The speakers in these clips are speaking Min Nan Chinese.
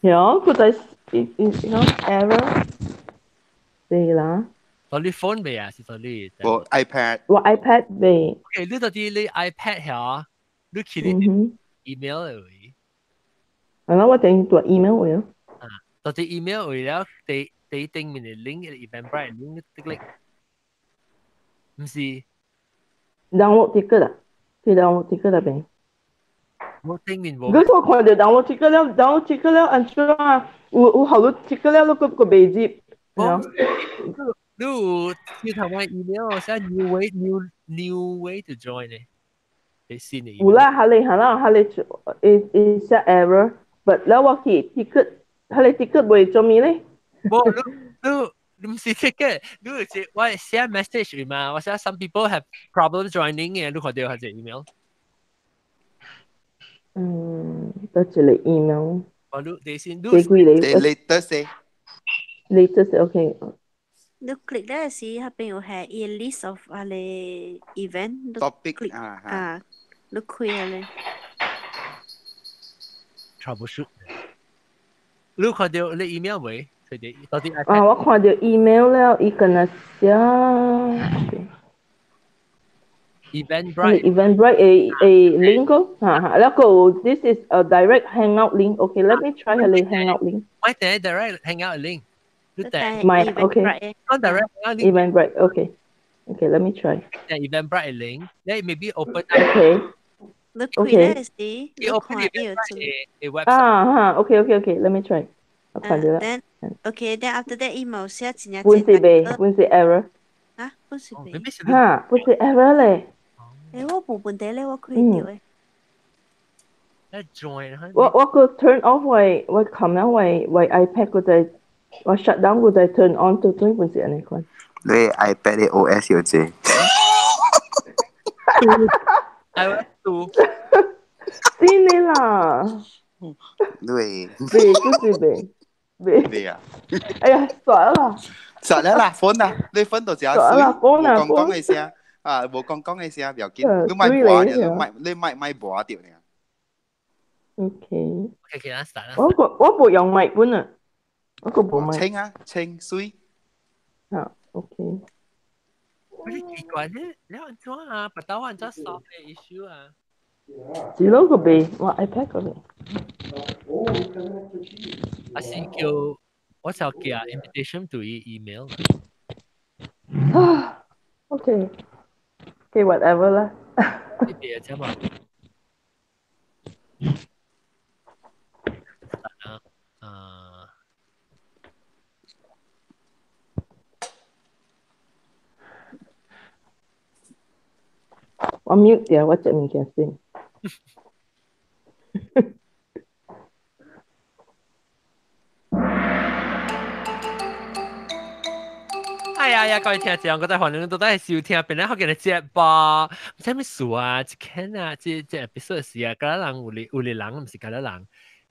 有，佢在伊講 error 對啦。到你 phone 未啊？是到你？我 iPad。我 iPad 未。 OK，你到底你 iPad 嚇？你去你 email 位？係啦，我頂做 email 位啊。啊，到底 email 位了，第第頂面嘅 link Eventbrite link 滴咧，唔是 download ticket 啊？去 download ticket 那邊。我頂面無。如果我看到 download ticket 了，download ticket 了，按怎啊？有好多 ticket 了，你閣未入。你有你頭先 email 寫 new way new way to join 呢？你新嘅。有啦，哈你哈啦，哈你伊伊寫 error，but 了我去 ticket，哈你 ticket 未做咩咧？無，你你唔是 ticket，你是我寫 message 嘛？我寫 some people have problem joining 嘅，你看到係隻 email？嗯，得一個 email。我你你先，幾幾個 latest latest OK。你 click 咧時，嗰邊有係一 list of 啊咧 event。 topic 啊啊，你開下咧。 troubleshoot。你看到你 email 未？佢哋到底啊，我看到 email 了，伊跟那寫。 Eventbrite Eventbrite a link 哦，哈哈，那個 this is a direct hangout link. Okay, let me try 佢哋 hangout link. 我等 direct hangout link. 你等 My okay. 我 direct hangout link. Eventbrite okay. Okay, let me try. The Eventbrite link. Then maybe open. Okay. 你開咧時，你 open 看伊有做。 a website. 啊哈，okay okay okay, let me try. 我看到啦。 Then okay, then after that 伊冇寫真正。本是未，本是 error。啊，本是未。哈，本是 error 咧。誒，我冇問題咧，我開到誒。 join 我個 turn off 我我琴日我 iPad 個在我 shut down 個在 turn on 到對本是按呢款。你 iPad 的 OS 有這？ iOS 2。真的啦。對。未，就是未，未。未啊！哎呀，算啦。算了啦，phone 啦，你 phone 就真水。無講講嘅聲。啊，無講講嘅聲，不要緊，你莫播你莫你莫莫播掉呢。 OK。 OK，咱 start 啦。我個我無用麥本啊，我個無麥。清啊，清水。啊，OK。你奇怪咧，你按怎啊？不到按怎 solve 嘅 issue 啊？是咯，個未，我 iPad 個未。啊是叫我就叫 invitation to email。啊，OK。Okay, whatever 啦。呢邊啫嘛。啊，我 mute 掉，我食物件先。哎呀呀！各位聽眾，我在歡迎到底收聽，本來好見你節目，唔知咩事啊？一間啊，這這 episode 是啊，敢若人有哩有哩人，毋是敢若人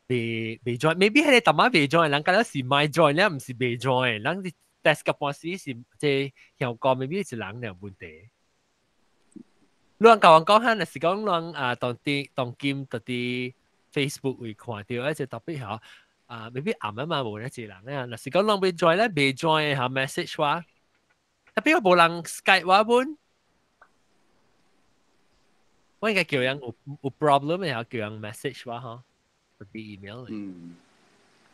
未未 join，maybe 彼個淡仔未 join，人敢若是莫 join 了，毋是未 join，人是 test 個半時是這效果，maybe 是人有問題。你人甲我講下，若是講人啊，當啲當今佇啲 Facebook 會看到一隻特別嚇啊，maybe 暗啊嘛，無一隻人啊，若是講人未 join 咧，未 join 嚇 message 話。特別我無人 Skype 我本，我應該叫人有有 problem 嘅，叫人 message 我嗬，特別 email 嚟。嗯。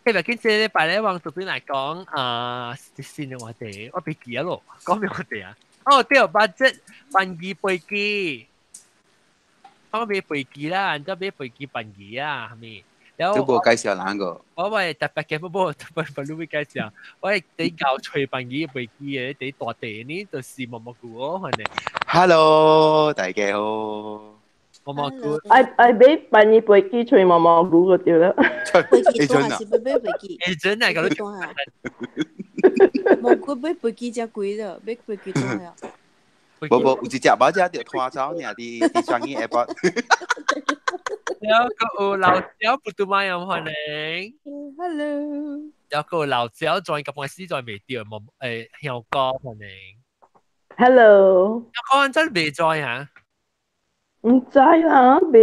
今日今次禮拜咧，我特別嚟講啊，新嘅話題，我別記得咯，講咩話題啊？哦，對，budget 班機飛機，我買飛機啦，然之後買飛機班機啊，係咪？都無介紹人個。我話特別嘅，不不不不，你會介紹。我係啲教吹班機飛機嘅，啲大地呢，就是毛毛菇哦，反正。 Hello，大家好。毛毛菇。愛愛買班機飛機吹毛毛菇個對啦。飛機多還是買飛機？欸，真係個多啊！毛菇買飛機真貴了，買飛機多啊。無無，有一隻馬隻就拖走爾，佇佇樟宜 airport。有個老椒不都買有可能。 Hello。有個老椒再咁嘅時再未掉，冇誒香港可能。 Hello。有個真未在嚇？唔知啦，未。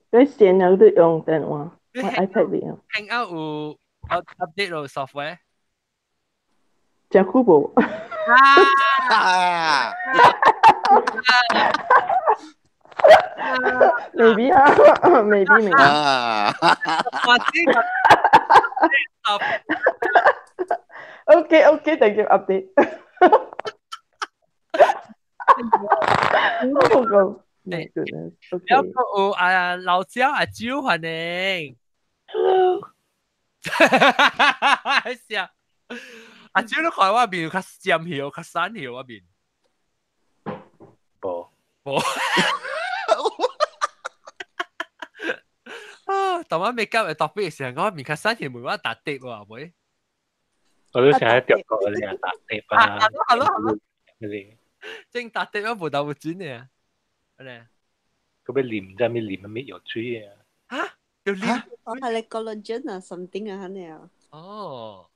你線有得用電話。我 iPad 裡啊。 hang out 有 update 到 software？真久無。啊 Maybe 啊，maybe maybe。啊！我知 Okay okay, thank you update. Oh God, my goodness. 有 Okay. 個有啊老焦阿蕉歡迎。 Hello. 是啊，阿蕉你看我面有較尖曉，較散曉我面。無無。啊，當我 make up 嘅 topic 時候，我面較散曉，問我打碟喎，妹。我都想喺中國嗰啲啊打碟啊，係咯係咯，嗰啲正打碟我無豆無錢嘅，係咪？佢要啉啫，咩啉咩藥水啊？嚇，要啉？我係你 collagen 啊，something 啊，肯定啊。哦。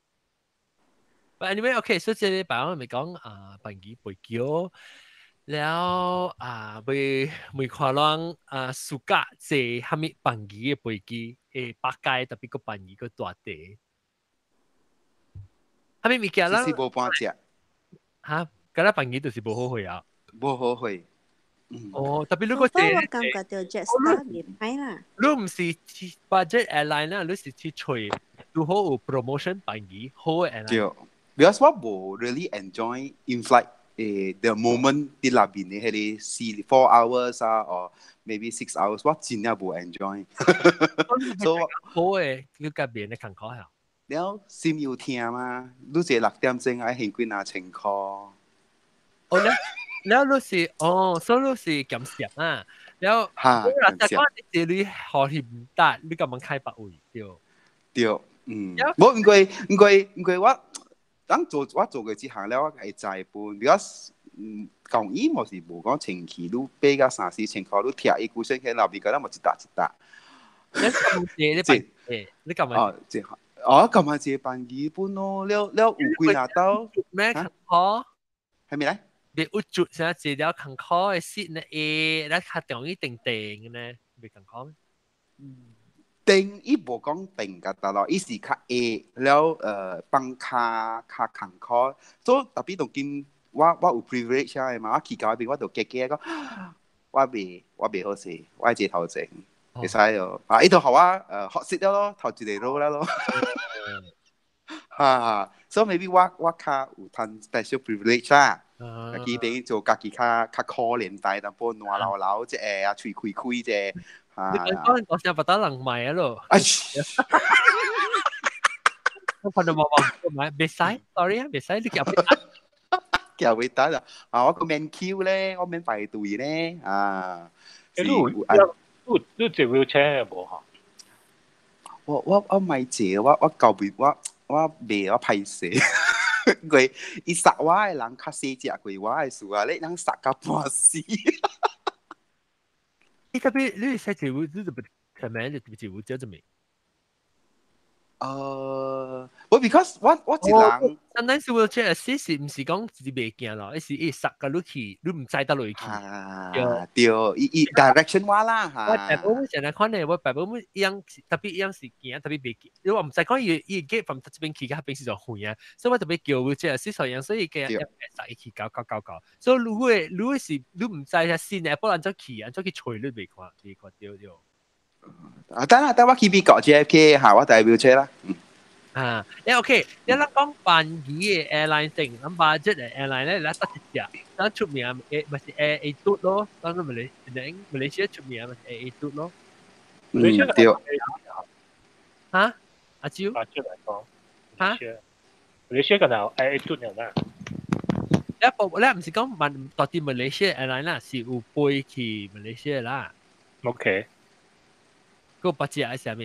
But anyway, okay，所以這禮拜我咪講啊，班機飛橋，了啊，未未看人啊，暑假坐蝦米班機嘅飛機，誒，百佳特別個班機個大地，蝦米物件啦？是無半隻。嚇，嗰粒班機就是無好去啊。無好去。哦，特別你個坐，我感覺到 Jetstar 袂歹啦。你唔是去 budget airline 啦，你是去揣拄好有 promotion 班機好嘅 airline。對，because 我無 really enjoy in flight 誒 the moment 佇內面的彼个 4 hours 啊，or maybe 6 hours，我真正無 enjoy。所以好嘅，你甲別人共苦下。了心又疼嘛，你坐6點鐘愛還幾若千箍。哦，了了你是哦，所以你是減食啊。了，哈，但講你這裡學習唔得，你咁樣開百位對。對，嗯，無因為因為因為我。當做我做過這項了，我會知本，because 舊伊嘛是無講清氣，你買到三四千箍，你拆伊舊身去內面，敢若嘛一沓一沓。你這你幹嘛？哦，這哦，幹嘛這班機本咯？了了有幾若兜咩坎坷？係咪咧？別有住啥這了坎坷的線呢？會，咱較容易定定呢，袂坎坷咩？定伊無講定甲得咯，伊是較下了放較較艱苦，所以特別當今我我有 privilege 的嘛，我去到彼邊我就加加講，我袂我袂好勢，我愛坐頭前，會使哦，啊伊就予我學識了咯，頭一个路了咯，哈，所以 maybe 我我較有趁 special privilege 啦，去邊做家己較較可憐代淡薄爛流流一个啊，喙開開者。你講我想把得人買啊咯。我看到冇冇買，別使，sorry 啊，別使，你叫叫袂得啦！啊，我個免 queue 咧，我免排隊咧，啊。你你你坐 wheelchair 無嚇？我我我咪坐，我我舊邊我我袂我歹勢，因為伊殺我的人較細隻過我的事啊，你人殺到半死。你特別你使坐你就不係咪？你坐會做咩？我 because 我我一人，單單是 wheelchair assist 是毋是講自己袂驚咯？伊是伊塞個落去，你毋知得落去。啊，對，伊伊 direction 我啦嚇。我大部分成日看咧，我大部分伊樣特別伊樣是驚，特別袂驚。你話毋知講伊伊 get from 這邊去到彼邊是就遠啊，所以我特別叫 wheelchair assist 樣，所以嘅塞伊去搞搞搞搞。所以如果如果是你毋知下先嘅，不然怎去啊？怎去揣你袂看，袂看對對。啊，等下等我去美國 JFK 嚇，我帶 wheelchair 啦。啊，誒 OK，你咱講班機嘅 airline 定，咱 budget 嘅 airline 咧，咱得一隻，咱出名誒，咪是 AA 嘟咯，咱馬來，馬來西亞出名咪是 AA 嘟咯。嗯，對。嚇？阿蕉？阿蕉嚟講。嚇？馬來西亞個嗱 AA 嘟有啦。你不，你唔是講問到底馬來西亞 airline 啦，是有飛去馬來西亞啦。 OK。個八隻係啥物？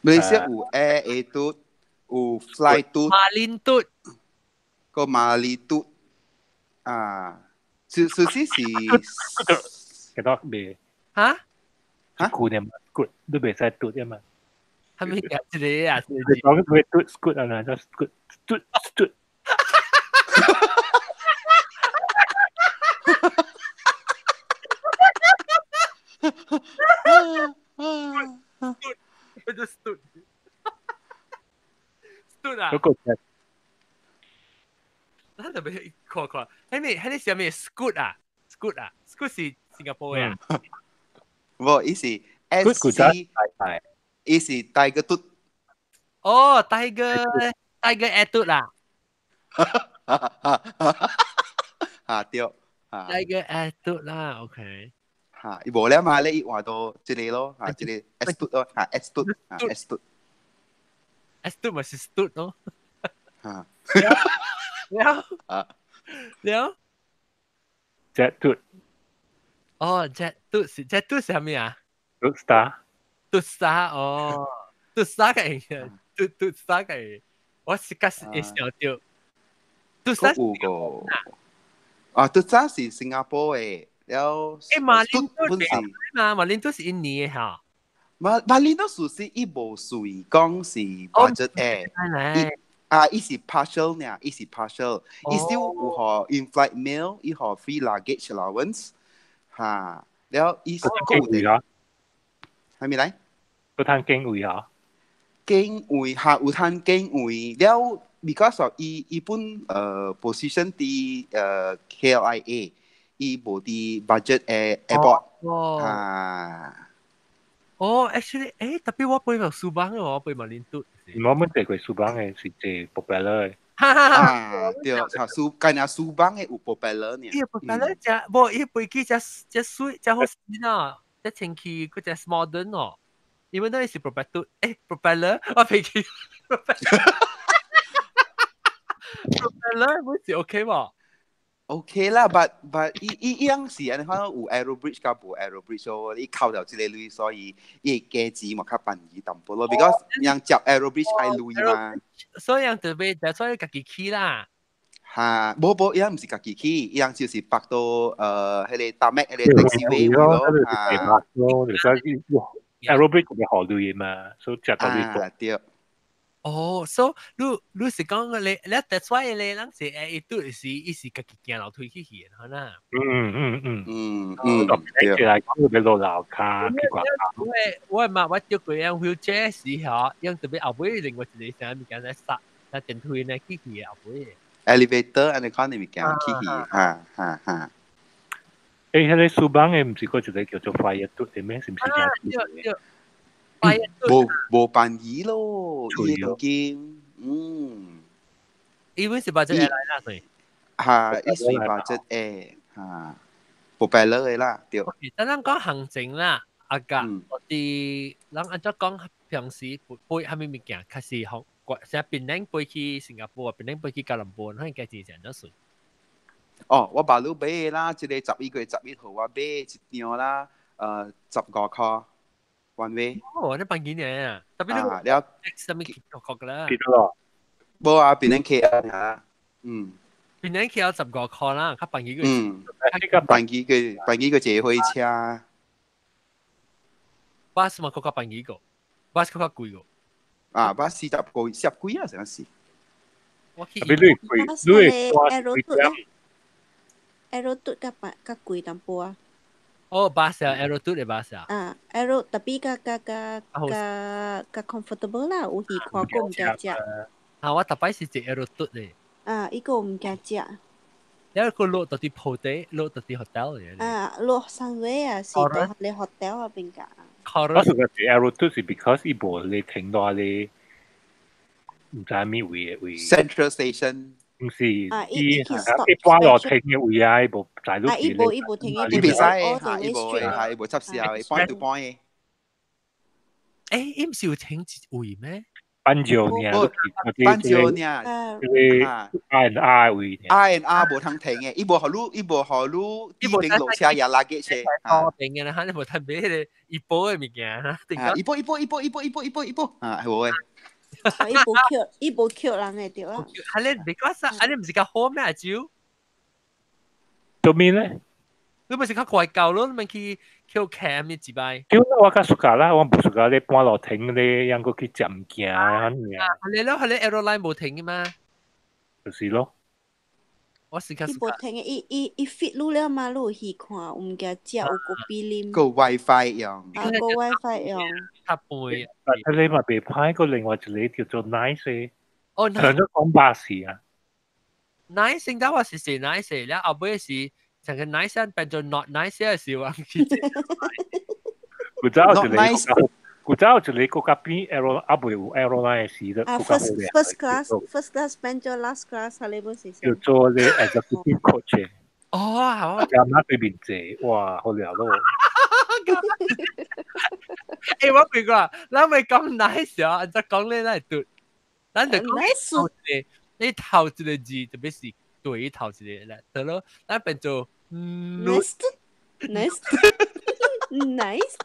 馬來西亞有 AA 嘟。有 fly 嘟，馬林嘟，個馬里嘟，啊，事事實是幾多未？嚇嚇？舊年 good 都袂使嘟啊嘛。係咪一個啊？你講佢嘟 good 啊，就 good 嘟嘟。就 stood stood 啊嗰個咱特別看看，彼個是啥物 Scoot 啊？Scoot 啊？Scoot 是新加坡的啊？無，伊是 S C，伊是大個嘟。哦，Tiger Tiger Air 嘟啦。啊對， Tiger Air 嘟啦，OK。嚇，伊無了嘛，你伊換到這個咯，嚇，這個 S 嘟咯，嚇 S 嘟，嚇 S 嘟，S 嘟咪是 stood 咯。嚇，了啊，了 Jet 嘟。哦，Jet 嘟是 Jet 嘟是啥物啊？嘟 star。嘟 star 哦，嘟 star 嘅，嘟嘟 star 嘅，我是較會想到。嘟 star 有個啊，嘟 star 是新加坡的，了。馬林都是嘛，馬林都是印尼的嚇。馬林都屬是伊無隨講是 budget air，伊啊伊是 partial 呢，伊是 partial，伊是有予 in-flight meal，伊予 free luggage allowance，嚇，了伊是夠的。係咪來？有通揀位啊？揀位嚇，有通揀位了。because of 伊本position 佇KLIA，伊無佇 budget airport 啊。哦，actually，特別我飛到蘇邦嘅，我飛馬林都。我們坐過蘇邦嘅是坐 propeller 嘅。啊，對，蘇干那蘇邦嘅有 propeller 呢。伊 propeller 只，無伊飛機只只水只好水啊，只清氣佢只 modern 哦。因為那是 propeller，propeller，我飛機 propeller 不是 OK 無？ OK 啦，but 伊樣是按呢看有 aerobridge 佮無 aerobridge 咯，伊扣掉這個鐳，所以伊價錢嘛較便宜淡薄咯。because 人接 aerobridge 愛鐳嘛。所以人特別，所以家己起啦。嚇，無無，伊毋是家己起，伊樣就是泊到彼個 tarmac 彼個 taxiway 咯，啊，咯，就所以 aerobridge 特別好鐳嘛，所以接到鐳。對。哦，所以你是講你 that's why 你人是伊拄是伊是家己行樓梯去去的，可能。特別來講，佢落樓跤去掛。我嘛我著過樣 wheelchair 時候，樣特別後尾另外一個啥物件咧殺，那電梯呢去去後尾。 elevator 按呢款的物件去去，哈哈哈。彼個蘇邦的毋是閣一個叫做 Fire 嘟的咩？是毋是？對對。無無便宜咯，伊個金，伊本是 budget 來啦，對。嚇，伊算 budget 的，嚇，propeller 的啦，對。等咱講行程啦，阿甲我哋咱按怎講平時飛啥物物件，較是好，成檳城飛去新加坡，檳城飛去吉隆坡，可能價錢是按怎算？哦，我爸魯買啦，這個11月11號我買一張啦，15塊。one way。哦，你辦幾年啊？特別啊，了。什麼結局啦？幾多咯？無啊，檳城 KL 啊，檳城 KL 15塊啦，較辦幾個？辦幾個坐火車。巴士嘛，較較辦幾個？巴士較較貴個。啊，巴士10個10幾啊，成是。我去。特別你貴，你會 Aero 嘟咧，Aero 嘟較較貴淡薄啊。哦，巴士啊，Aero 嘟的巴士啊。啊，Aero 特別較較較較較 comfortable 啦，有戲看過毋驚食。啊，我逐擺是坐 Aero 嘟的。啊，伊個毋驚食。因為佢落到啲鋪底，落到啲 hotel 嘅。啊，落 Sunway 啊，是到你 hotel 嗰邊㗎。我是個坐 Aero 嘟是 because 伊無你停到你毋知咩位位。 Central Station。毋是，伊一般落停嘅位啊，伊無在啊，伊無伊無停，伊袂使嚇，伊無嚇，伊無插銷，point to point。伊毋是有停一位咩？班蕉爾，班蕉爾， R and R 位。 R and R 無通停嘅，伊無予你，伊無予你，伊邊落車也拉嘅車。哦，停嘅啦，你無通買彼個伊保嘅物件。伊保伊保伊保伊保伊保伊保伊保，啊，係無嘅。伊無扣，伊無扣人嘅對啊。啊，你 because 啊，你毋是較好咩？阿蕉？做咩咧？你毋是較怪舊咯？你咪去去 camp 一擺。對，我較 suka 啦，我無 suka 咧半路停咧，還閣去佔行啊。啊，你咯，係你 airline 無停嘅嘛？就是咯。我是較伊無停嘅，伊伊伊 fit 你了嘛，你有戲看，有物件食，有咖啡啉。個 WiFi 用。啊，個 WiFi 用。較背。但係你嘛別派個另外一個叫做 Nice。哦，上咗講巴士啊。 Nice 先得話是是 nice，了後尾是成個 nice 變做 not nice 嘅時候，古早一個古早一個國家邊 aero 啊未有 airline 時的。啊，first class first class 變做 last class，係你本是。叫做咧 executive coach。哦，好。加馬對面坐，哇，好了咯。欸，我變過，咱咪講 nice 啊，就講你來對，咱就講 nice。你頭一個字特別是對頭一個來，得咯，咱變做 nice nice nice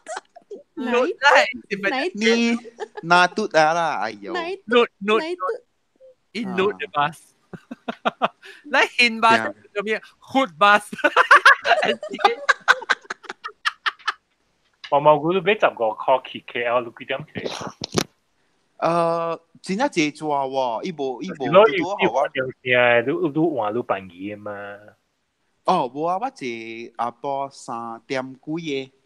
nice 你拿嘟啊啦，哎呦，note note 一 note 的 bus，來hin bus 叫咩？hood bus。我冇估到俾15塊去 KL，你幾點去？真正濟抓喎，伊無伊無拄好我。用你你換你辦嘢嘛？哦，無啊，我坐下晡3點幾個。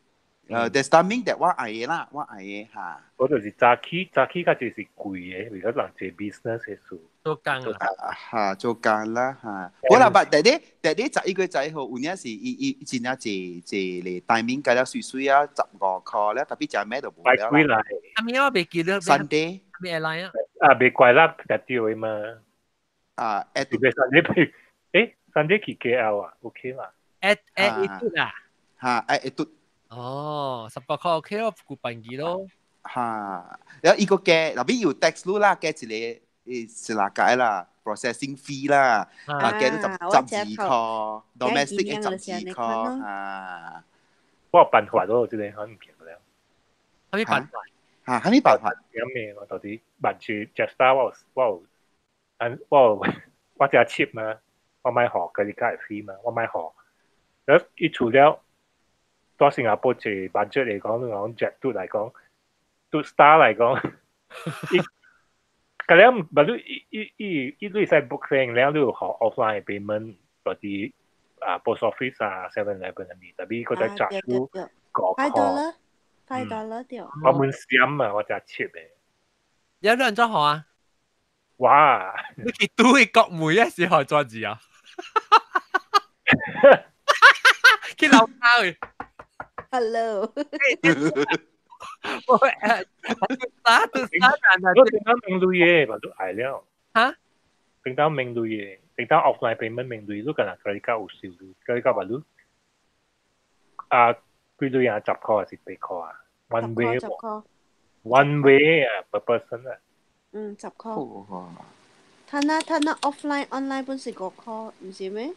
That's timing that 我愛的啦，我愛的嚇。我就是早起，早起較就是貴的，為咗人坐 business 的數。做工啦。嚇，做工啦嚇。我啦，捌第日第日11月1號，有影是伊伊真正坐坐咧 timing 計了水水啊，15塊咧，特別食咩都無了啦。啊，咩我未記得。 Sunday。咩 airline 啊？啊，未貴啦，特掉的嘛。啊，特別 Sunday，誒，Sunday 去 KL 啊，OK 嘛？at at 一嘟啊？嚇，at 一嘟。哦，18塊 OK 咯，顧辦機咯。嚇，然後伊個加，後邊有 tax 路啦，加一個是哪解啦，processing fee 啦，啊加咗12塊，domestic 嘅12塊啊。我有辦法咯，這個可能變了。啥物辦法？嚇，啥物辦法？有咩？我到底辦住 Jetstar 我有我有，我有我只 cheap 嘛，我買學嗰啲價 fee 嘛，我買學。然後一除了。在新加坡坐 budget 嚟講，你講 jet 都嚟講，都 star 嚟講，伊，咁樣唔你伊伊伊你使 book 先，了你有學 offline payment 嗰啲啊 post office 啊 7-Eleven 嗰啲，特別佢在 charge 你個 $5 $5 對。我們閃啊，我就 cheap 嘅。有兩張學啊？哇！你去對國梅一時學做字啊？去樓下去。 Hello。我打都打難我頂到明鐳嘅，嘛都捱了。嚇？頂到明鐳嘅，頂到 offline payment 明鐳，你可能 credit card 有收鐳，credit card 嘛你啊幾鐳啊？10塊還是8塊啊？One way 10塊。 One way 啊，per person 啊。嗯，10塊。睇下睇下 offline online 本是5塊，唔是咩？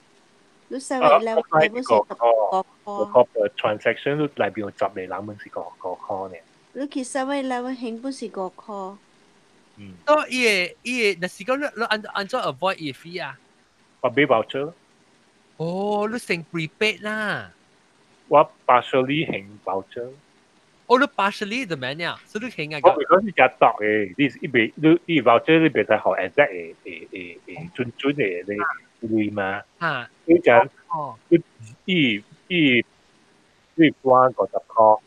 你 7-Eleven 本是5塊。5塊 per transaction，你內邊有10個人本是5塊呢。你去 7-Eleven 行本是5塊。嗯。所以伊個伊個，若是講你你按按怎 avoid 伊 fee 啊？我買 voucher。哦，你先 prepaid 啦。我 partially 行 voucher。哦，你 partially 就咩呢？所以你行啊？我嗰時就度嘅，你一邊你伊 voucher 你袂使學 exact 嘅嘅嘅嘅準準嘅你鐳嘛。啊。你就你伊伊你關50塊，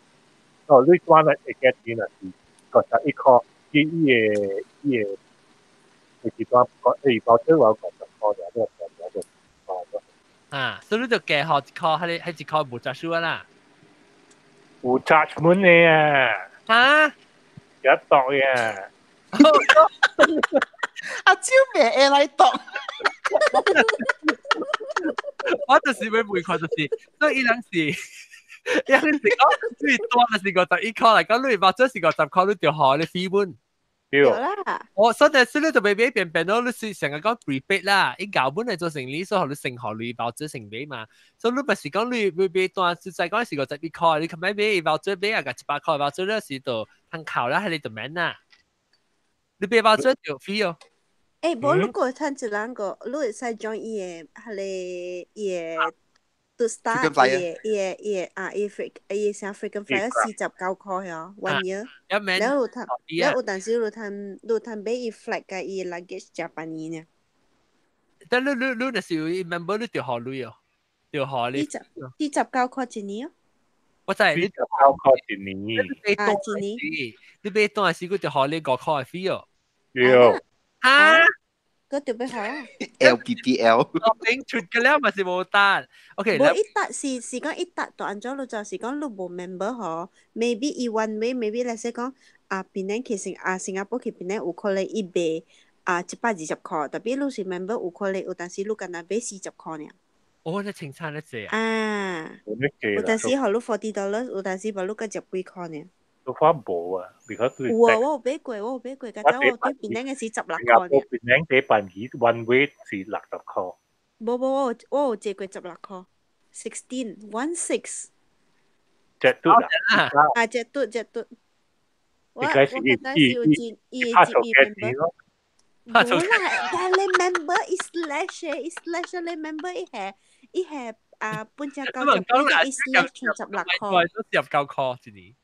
哦，你關咧會幾錢啊？是51塊，伊伊個伊個就是講伊 voucher 我50塊，就個就就啊，所以你就加學一塊，迄個迄一塊無雜數啦。有 charge 門的啊！啊，有度嘅。阿招未會來度。我就是要問看，就是，所以伊人是，伊人是講最多就是51塊嚟講，你或者是50塊，你就學你飛本。對啦。我所以所以你就未買變變咯，你是成日講 prepaid 啦，伊舊本嚟做生意，所以你成學你包做成買嘛。所以你不是講你買買單，實際講是51塊，你琴日買包做買啊個100塊包做咧是就通扣啦，係你就免啦。你買包做就飛哦。誒，無你過趁一人個，你會使 join 伊個，彼個伊個 to start 伊個伊個伊個啊，伊 freq 伊啥 frequent flyer 49塊哦，one year。了有趁，了有陣時你趁你趁買伊 flight 佮伊 luggage 食便宜呢。但你若是有 member 你就予鐳哦，就予你。49塊一年哦。我知你49塊一年。啊，一年。你買單時，佢就予你5塊的 fee 哦。對。哈？佢特別好啊。 LPPL。我頂出嘅了嘛是無得。OK。無一搭是講一搭就按怎你就是講你無 member 嗬，maybe 伊 one way，maybe 來說講啊，檳城去新啊新加坡去檳城有可能伊賣啊120塊，特別你是 member 有可能有當時你干焦買40塊爾。哦，你清餐得濟啊！啊，有當時予你 $40，有當時無你閣十幾塊爾。都話無啊，because 有啊，我有買過，我有買過，較早我對檳城的是16塊爾。檳城第辦機 one way 是60塊。無無，我有借過16塊，16 one six。隻嘟啊！啊，隻嘟隻嘟。我我嗰陣時有接伊會接伊 member。無啦，但你 member 伊 slash 伊 slash 你 member 伊係啊半隻90幾，伊 slash 成16塊。都19塊一年。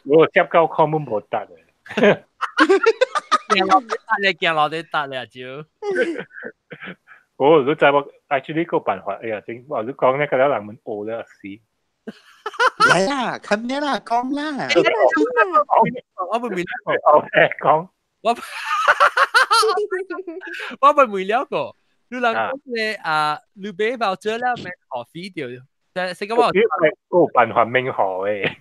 我19塊冇無得嘅。行落地行落地得咧就。我你知我 actually 個辦法，哎呀，真我你講呢個了人們學了死。來啦，看咩啦，講啦。我未明，我講，我未明了個。你人講咧啊，你買 voucher 了免學費掉，但係個我個辦法免學嘅。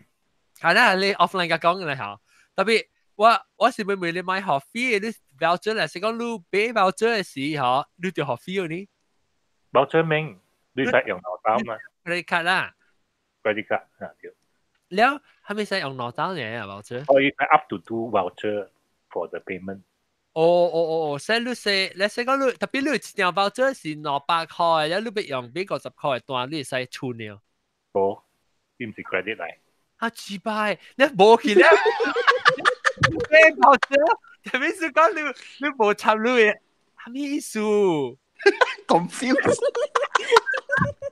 係啦，你 offline 嘅講嘅嚇，特別我是會問你買學費，你 voucher 咧，是講你買 voucher 嘅時候，你就學費呢？voucher 免，你使用攞刀嘛？credit card 啦。 credit card 啊，對。了，係咪使用攞刀呢？voucher？可以 up to two voucher for the payment。哦哦哦哦，所以你說，你說講你特別你一張 voucher 是200塊，了你欲用買50塊單，你會使存了。無，你毋是 credit 來。啊，奇怪，你無去了。買 voucher，特別是講你無插你的，啥物意思？Confused。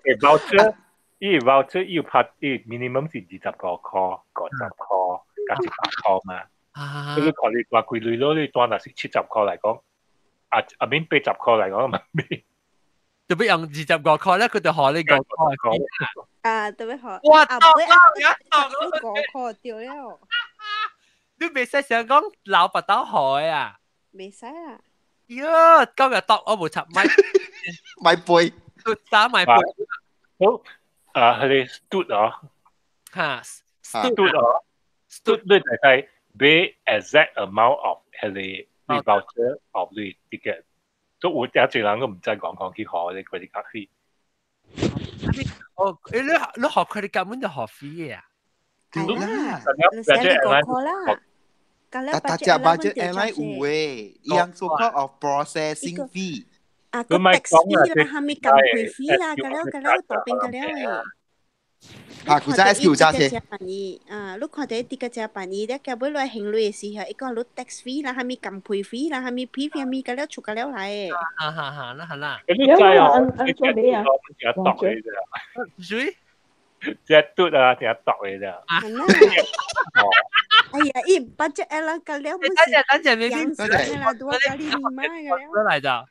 誒，voucher，伊 voucher 伊有拍，伊 minimum 是25塊、50塊、加100塊嘛。啊！你看你大幾鐳咯，你單若是70塊來講，啊啊免80塊來講嘛，特別用25塊咧，佢就予你5塊。啊，特別予。哇！啊，5塊對了。你袂使想講老白刀海啊？袂使啊！喲，今日當我無插咪咪背，打咪背。好，啊，佢哋 stood 哦，嚇，stood 哦，stood 你就係。買 exact amount of 係你 voucher of 你 ticket，都有一濟人都毋知講講去學你 credit card fee。哦，你學 credit card 滿就學 fee 啊？對啦，你寫你個啦。但只 budget airline 有誒，伊樣 so called of processing fee。啊，個 tax fee 啦，係咪撳配 fee 啦？個了個了，大邊個了誒。啊，古早 SQ 揸車。啊，你看到啲個只辦伊咧，夾尾來還鐳的時候，伊講你 tax fee 啦，係咪撳配 fee 啦，係咪 P 係咪個了出個了來的。哈哈哈，那好啦。你知哦，你只讀的啫。誰？只嘟啊，只讀的啫。哎呀，伊 budget airline 個了，等陣等陣，你等陣啦，多咖喱你媽個了。來的。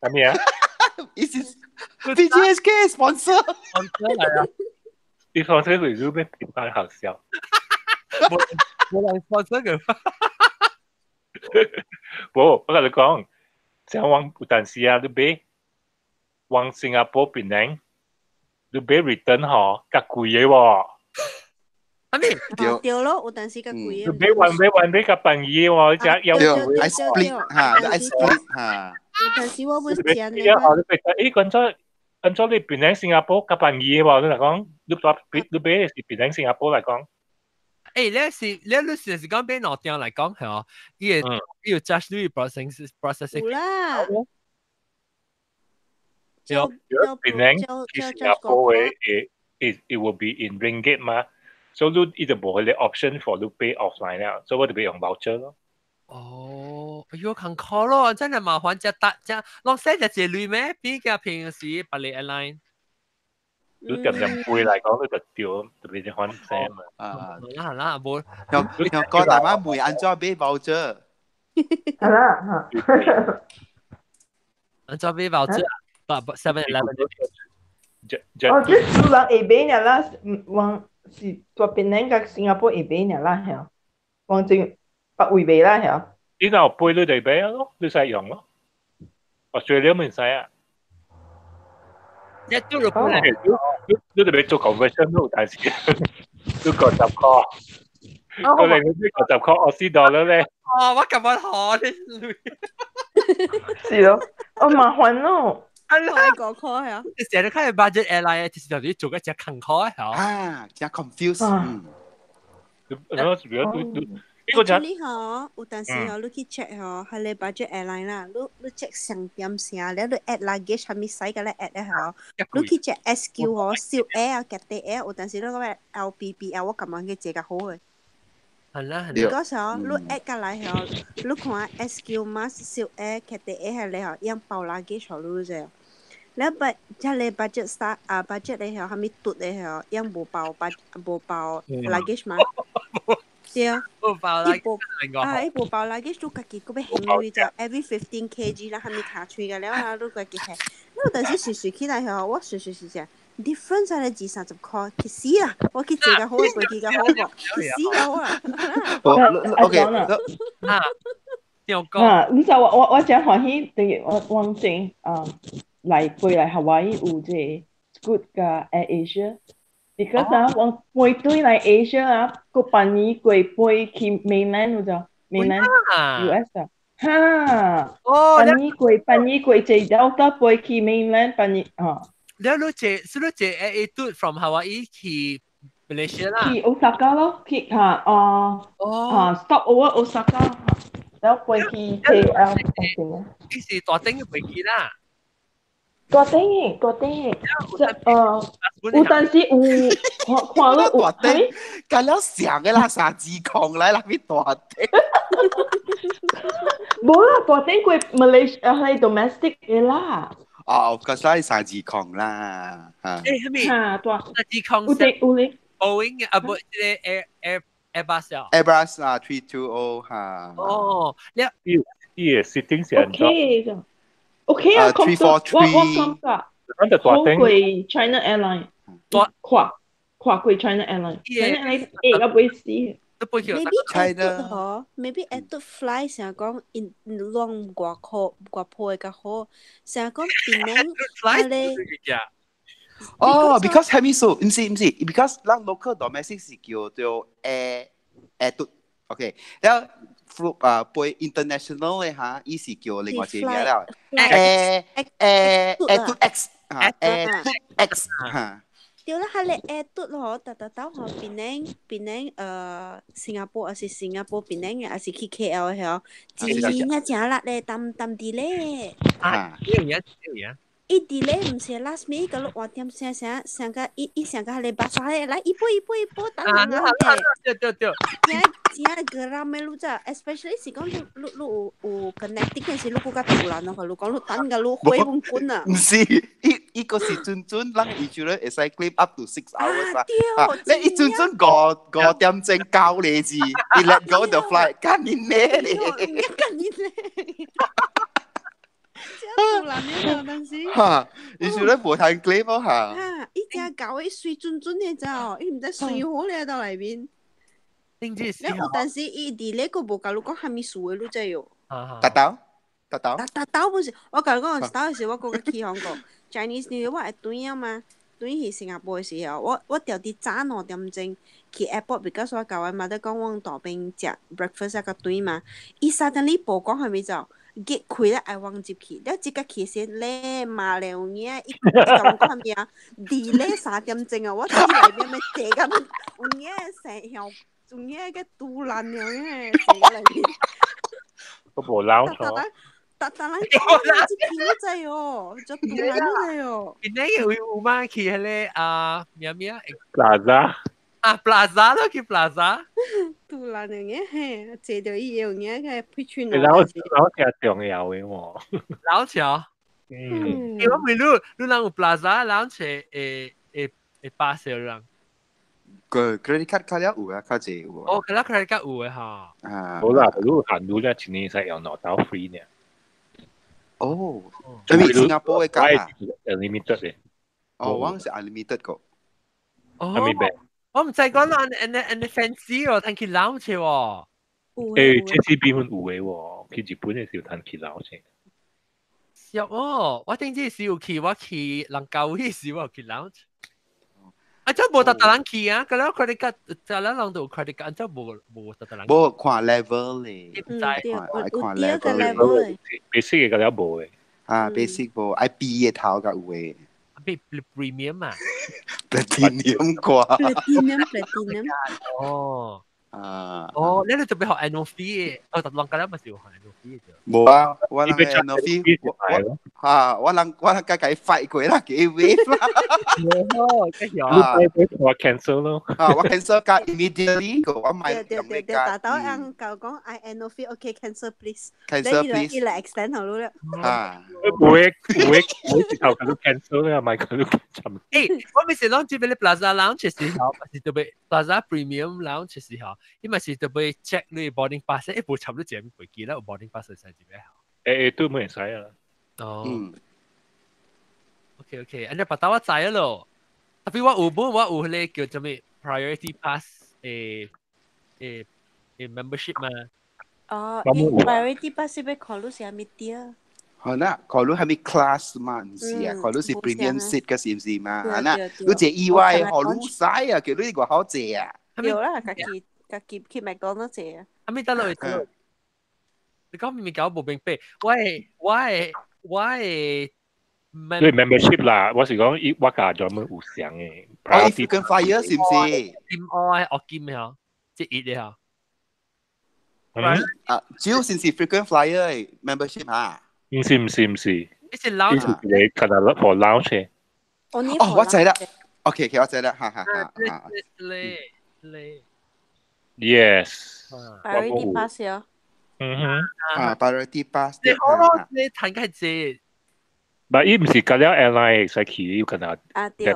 什麼啊？意思 BGSK sponsor。 sponsor 來啊！你 sponsor 會做咩？點解好笑？冇人 sponsor 嘅。無，我共你講，像往有陣時啊，你買往新加坡檳城，你買 return 吼，較貴的喎。啊咩？對對咯，有陣時較貴的。你買 one way one way 較便宜喎，你只要對，愛 split 哈，愛 split 哈。有陣時我會食呢。你誒，講咗。按照你檳城新加坡較便宜喎，你嚟講，你買的是檳城新加坡來講。誒，你是講買兩張來講係哦，伊會伊有 charge 你 processing。有啦。對，檳城去新加坡的，it will be in ringgit 嘛，所以你伊就無彼個 option for 你 pay offline 啦，所以我就欲用 voucher 咯。哦，哎喲，艱苦咯，真係麻煩，只搭只攏使一隻鐳咩？比較平時別個 airline。你點點背來講，你就對，特別是反聲嘛。啊，啦啦，無。又又個大媽問按怎買 voucher？係啦嚇。按照俾 voucher 啊，不 7-Eleven。哦，即係人下邊嘅啦，往是在檳城佮新加坡下邊嘅啦，係。往正北位賣啦，係。呢個背你哋俾咯，你使用咯。Australia 唔使啊。一都係你你哋做 conversion 都大事，都50塊。我哋呢50塊澳紙 dollar 咧。哦，我咁樣學你。是咯，哦麻煩咯。啊，你個塊啊！成日看 budget airline，就是就做一隻近開嚇。啊，真 confuse。嗯。呢個就你嗬，有陣時嗬，你去 check 嗬，係你 budget airline 啦，你 check 上點聲，你 add luggage 係咪使嘅咧 add 咧嗬，你去 check SQ 嗬，小 Air 啊，夾地 Air，有陣時你講 LBBL，我咁樣嘅這個好嘅。係啦，係。嗰時候你 add 過來嗬，你看 SQ 嘛，小 Air 夾地 Air 係你嗬，用包 luggage 嗬，你啫。你不即係你 budget start 啊 budget 你嗬，係咪嘟你嗬，用無包無包 luggage 嘛？對啊，伊無啊，伊無包 luggage 都家己閣欲還鐳就 every 15 kg 啦，蝦米卡喙個了啊，都家己還。我當時隨隨起來吼，我隨隨是啥 difference 係二三十塊，去死啦！我去坐較好，飛機較好無？去死較好啦。 OK，啊，啊，你知我真歡喜，等於我往前啊來過來夏威夷有這個 Scoot 佮 Air Asia。because 啊，我飛對來 Asia 啊，個半年過飛去 mainland 有就 mainland US 啊，哈，哦，半年過坐 Delta 飛去 mainland 半年啊。你坐，是你坐 AA 嘟 from Hawaii 去 Malaysia 啦？去 Osaka 咯，去嚇啊啊 stop over Osaka，然後飛去 KL。呢是大頂嘅飛機啦。大頂嘅，大頂嘅，即有陣時有看看了有大頂，咁了上嘅啦，三字空來啦，咪大頂。無啦，大頂過 Malaysia 係 domestic 嘅啦。哦，個所以三字空啦，嚇。誒，係咪？嚇，大三字空。有啲有咧。 Boeing 啊，不，這個 Airbus 啊。 Airbus 啊，320嚇。哦，你伊個 sitting 是安怎？OK OK 啊，我感覺好過 China Airline，跨過 China Airline，China Airline 會啊袂死。 Maybe China 嗬，maybe at fly 成日講 in 攏外國外婆會較好，成日講檳城係咧。哦，because 係咪數？唔是唔是，because 咱 local domestic 是叫做 air 嘟，OK，然後啊飛 international 咧嚇，伊是叫另外一個名啦，air 嘟 X 啊，air 嘟 X 嚇。對啦，係你 air 嘟嗬，特特到嗬，檳城檳城新加坡，還是新加坡檳城嘅，還是去 KL 嘅嗬，真正誠力咧，淡淡啲咧。啊，呢樣嘢呢樣嘢。伊佇咧毋是 last minute 甲你換點聲聲聲甲伊伊聲甲彼個巴沙咧，來一步一步一步等人啊咧。對對對。真真個人咩你知，especially 是講你你你有有 connecting 嘅時，你閣較突然咯，你講你等甲你火滾滾啊。毋是，伊伊個是準準，咱伊就咧會使 claim up to 6 hours 啊。你伊準準5點鐘9個字，伊 let go the flight，幹你咩咧？幹你咧！真突然嘅當時。嚇！你算咧無通 claim 咯嚇。嚇！伊只狗伊水準準嘅咋，伊毋知水好咧到內面。你有當時伊佇咧個無共你講蝦米事嘅，你知喲。達到，達到。達到不是，我共你講，一道時我閣去韓國 Chinese New Year 我會轉啊嘛，轉去新加坡嘅時候，我著佇早2點鐘去 airport，because 我共我媽咧講，阮大邊食 breakfast 啊個轉嘛，伊 suddenly 無講蝦米就。結開咧愛往入去，了即個去先咧罵了有影，伊伊共我講蝦米啊？佇咧3點鐘啊，我佇內面咪坐甲有影成曉，有影個拄爛了影，坐內面。都無老錯。逐逐人講這去你知哦，就拄爛你知哦。邊個有有嘛去彼個啊咩咩？Plaza。啊，Plaza 咯，去 Plaza。拄爛的影嘿，坐著伊有影個配穿。老老橋重要的喎。老橋。嗯。我問你，你人有 Plaza 老橋會會會巴士人？個 credit card 卡了有啊，較濟有啊。哦，佢啦 credit card 有嘅嚇。啊。好啦，如果行路咧，一年使用攞到 free 呢。哦，因為新加坡嘅價啊，unlimited 嘅。哦，我是 unlimited 個。哦。我唔知講啦，and fancy 喎，睇佢 lounge 喎。誒，JCB 份有嘅喎，去日本嘅時候睇佢 lounge。是哦，我頂次是有去，我去蘭卡威時我有去 lounge。啊，這無特特人去啊，佢咧 credit card，就咱人都有 credit card，這無無特特人。無看 level 咧，嗯，對，有第二個 level ，basic 嘅個了無嘅。啊，basic 無，愛 B 嘅頭較有嘅。 B premium 啊，platinum 啩，platinum platinum。哦。啊！哦，你哋特別學 annual fee，哦，特浪格咧咪是學 annual fee 啫。無啊，我人 annual fee，我嚇，我人我人家己 fight 過啦，幾 wave 啦。哦，我 cancel 咯。啊，我 cancel 加 immediately 個，我買對對對對，打到人教講 I annual fee，OK cancel please。 cancel please。伊來 extend 好咯。啊，會會會直頭佢都 cancel 啦，咪佢都 cancel。誒，我咪是講住俾你 Plaza Lounge 時候，是特別 Plaza Premium Lounge 時候。伊嘛是特別 check 你 boarding pass，一部插你一飛機啦，有 boarding pass 使一咩好？誒誒，都冇人使啊。哦。OK OK，按呢別打我知咯。特別我有本我有迄個叫做咩 priority pass 誒誒誒 membership 嘛。哦，priority pass 是欲看你是啥物啲？好啦，看你係咪 class 嘛？唔是啊，看你是 premium seat 嘅是唔是嘛？啊嗱，你坐意外，何你使啊？叫你個好坐啊？有啦，家己。家己去麥當勞坐啊！阿咪得落去，你講明明搞無明白，我我我你 membership 啦，我是講伊我家專門有上嘅。哦，frequent flyer 是唔是？金愛學金嘅即熱嘅嗬。啊，主要是是 frequent flyer membership 嚇。唔是唔是唔是，你是 lounge，你可能 for lounge。哦，我知啦。OK OK，我知啦，哈哈哈。咧咧。 Yes。 Priority pass 哦。嗯哼。啊，priority pass。你好咯，你談緊這。但伊毋是甲了 airline 會使去，有可能啊對，的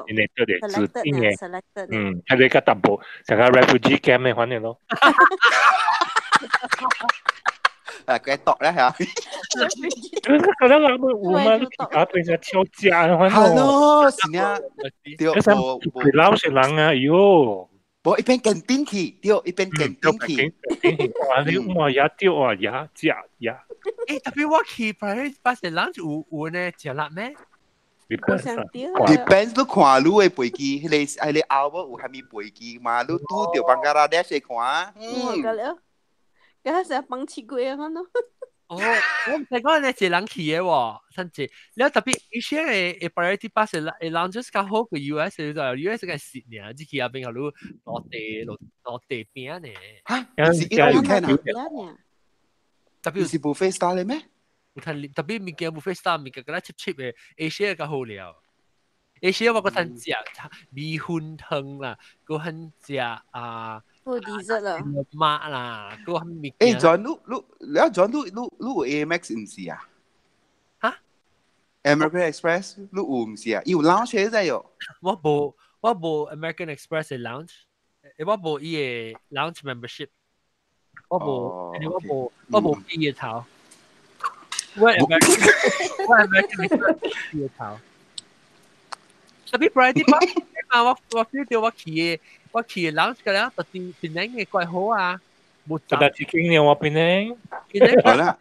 指定的，嗯，佢哋較淡薄，像個 refugee camp 的款的咯。啊，佢度咧嚇。可能人們有嘛？啊，變成超價的款咯。係咯，是啊。對，無無老實人啊，喲。無一邊跟邊去，對，一邊跟邊去。哇！你哇也對哇也食也。誒，特別我去 priority pass lounge 有有呢食辣咩？Depends 你看你的飛機，彼個彼個後尾有啥物飛機嘛？你拄著邦加拉德去看。嗯，個了，嗰成日放刺龜啊，咯。哦，我唔知講呢一人去的喎，甚至你特別以前的 priority pass 的 lounge 較好過 US 就 US 個食爾，只去那邊予你落地落落地餅呢。嚇，是 all you can 啊？特別是 buffet style 咩？有趁特別物件 buffet style 物件，佮咱 cheap cheap 的，Asia 較好了。Asia 我閣通食米粉湯啦，閣通食啊。有 dessert 啦，媽啦，閣物件。誒，John，你你你 John，你你你有 Amex 毋是啊？嚇？American Express 你有毋是啊？伊有 lounge 在喲。我無我無 American Express 的 lounge，誒我無伊的 lounge membership。我無，我無我無伊的頭。我 American 我 American Express 伊的頭。特別 priority pass 嘛，我我 feel 到我去的我去的 lounge 個了，特別檳城的怪好啊。無特別一間呢，我檳城。好啦。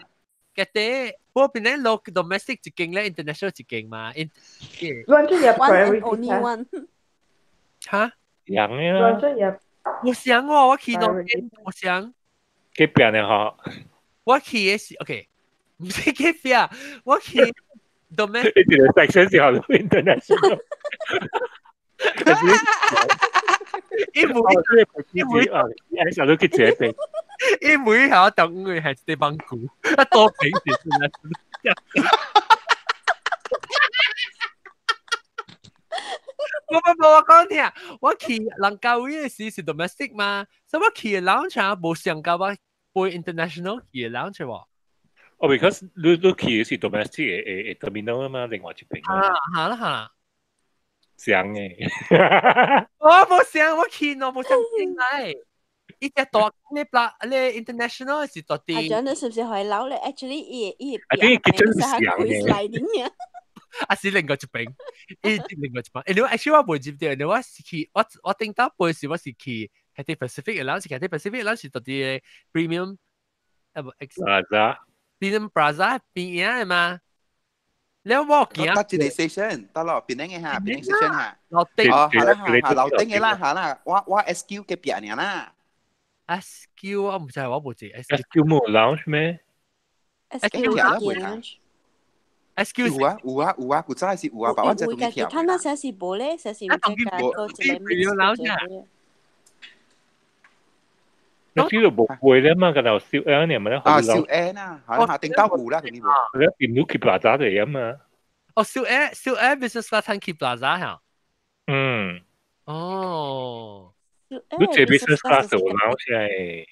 嘅啲，不過檳城落 domestic 一間咧，international 一間嘛。亂出入 priority only one。嚇？樣嘅啦。亂出入。我想喎，我去到我想。隔壁呢嗬？我去的是 OK，毋是隔壁，我去 domestic。一個 section 是好 international。伊每伊每啊，伊想都去這邊。伊每下等佢係地方股，一多平時先啦。無無無，我講聽，我去蘭卡威的時是 domestic 嘛，所以我去的 lounge 無上到我飛 international 去的 lounge 喎。哦，because 你你去的是 domestic 的的 terminal 啊嘛，另外一邊。啊，嚇啦嚇啦。想嘅。我冇想，我見我冇想進來。伊隻大你 pla 你 international 是大啲。阿 John，你是唔是可以撈咧？Actually，伊伊啊，啲 kitchen 是想嘅。啊是另外一邊，伊另外一邊。你 actually 我未接到，你我是去我我頂到背時我是去 Cathay Pacific 嘅，咱是 Cathay Pacific，咱是到啲 premium 啊不 X Plaza Premium Plaza 邊嘅嘛。你我見得一個 station 得咯，邊嘅嚇，邊 station 嚇。樓頂哦，係啦嚇，樓頂嘅啦嚇啦，我 SQ 嘅邊爾啦。 SQ 我唔知，我冇知。 SQ 冇 lounge 咩？SQ 有 lounge。 SQ 有啊有啊有啊，古早是有啊，把我這東西跳。他那時是無咧，時是唔知加多一個 mix 嘅。 SQ 就無貴咧嘛，個頭燒 N 你咪咧。啊，燒 N 啊，係啦，頂到有啦，肯定無。你變到去 Plaza 嚟啊嘛。哦，燒 Air 燒 Air Business Class 趁去 Plaza 嚇。嗯。哦。你這 business class 有 lounge 係。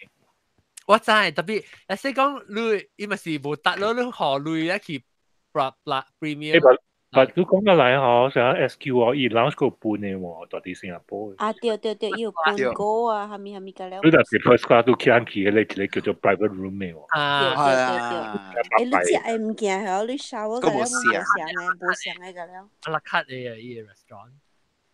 我知，特別，你先講你，伊咪是無達咯，你何類一去？Premium。但你講得嚟嗬，上 SQ 哦，伊 lounge 個半嘅喎，到底新加坡。啊對對對，伊有半個啊，蝦米蝦米個了。你若是 first class 都去去迄個一個叫做 private room 嘅喎。啊，係啊。欸，你食的物件嗬，你 shower 個了無相嘅，無相嘅個了。阿拉卡嘅伊個 restaurant，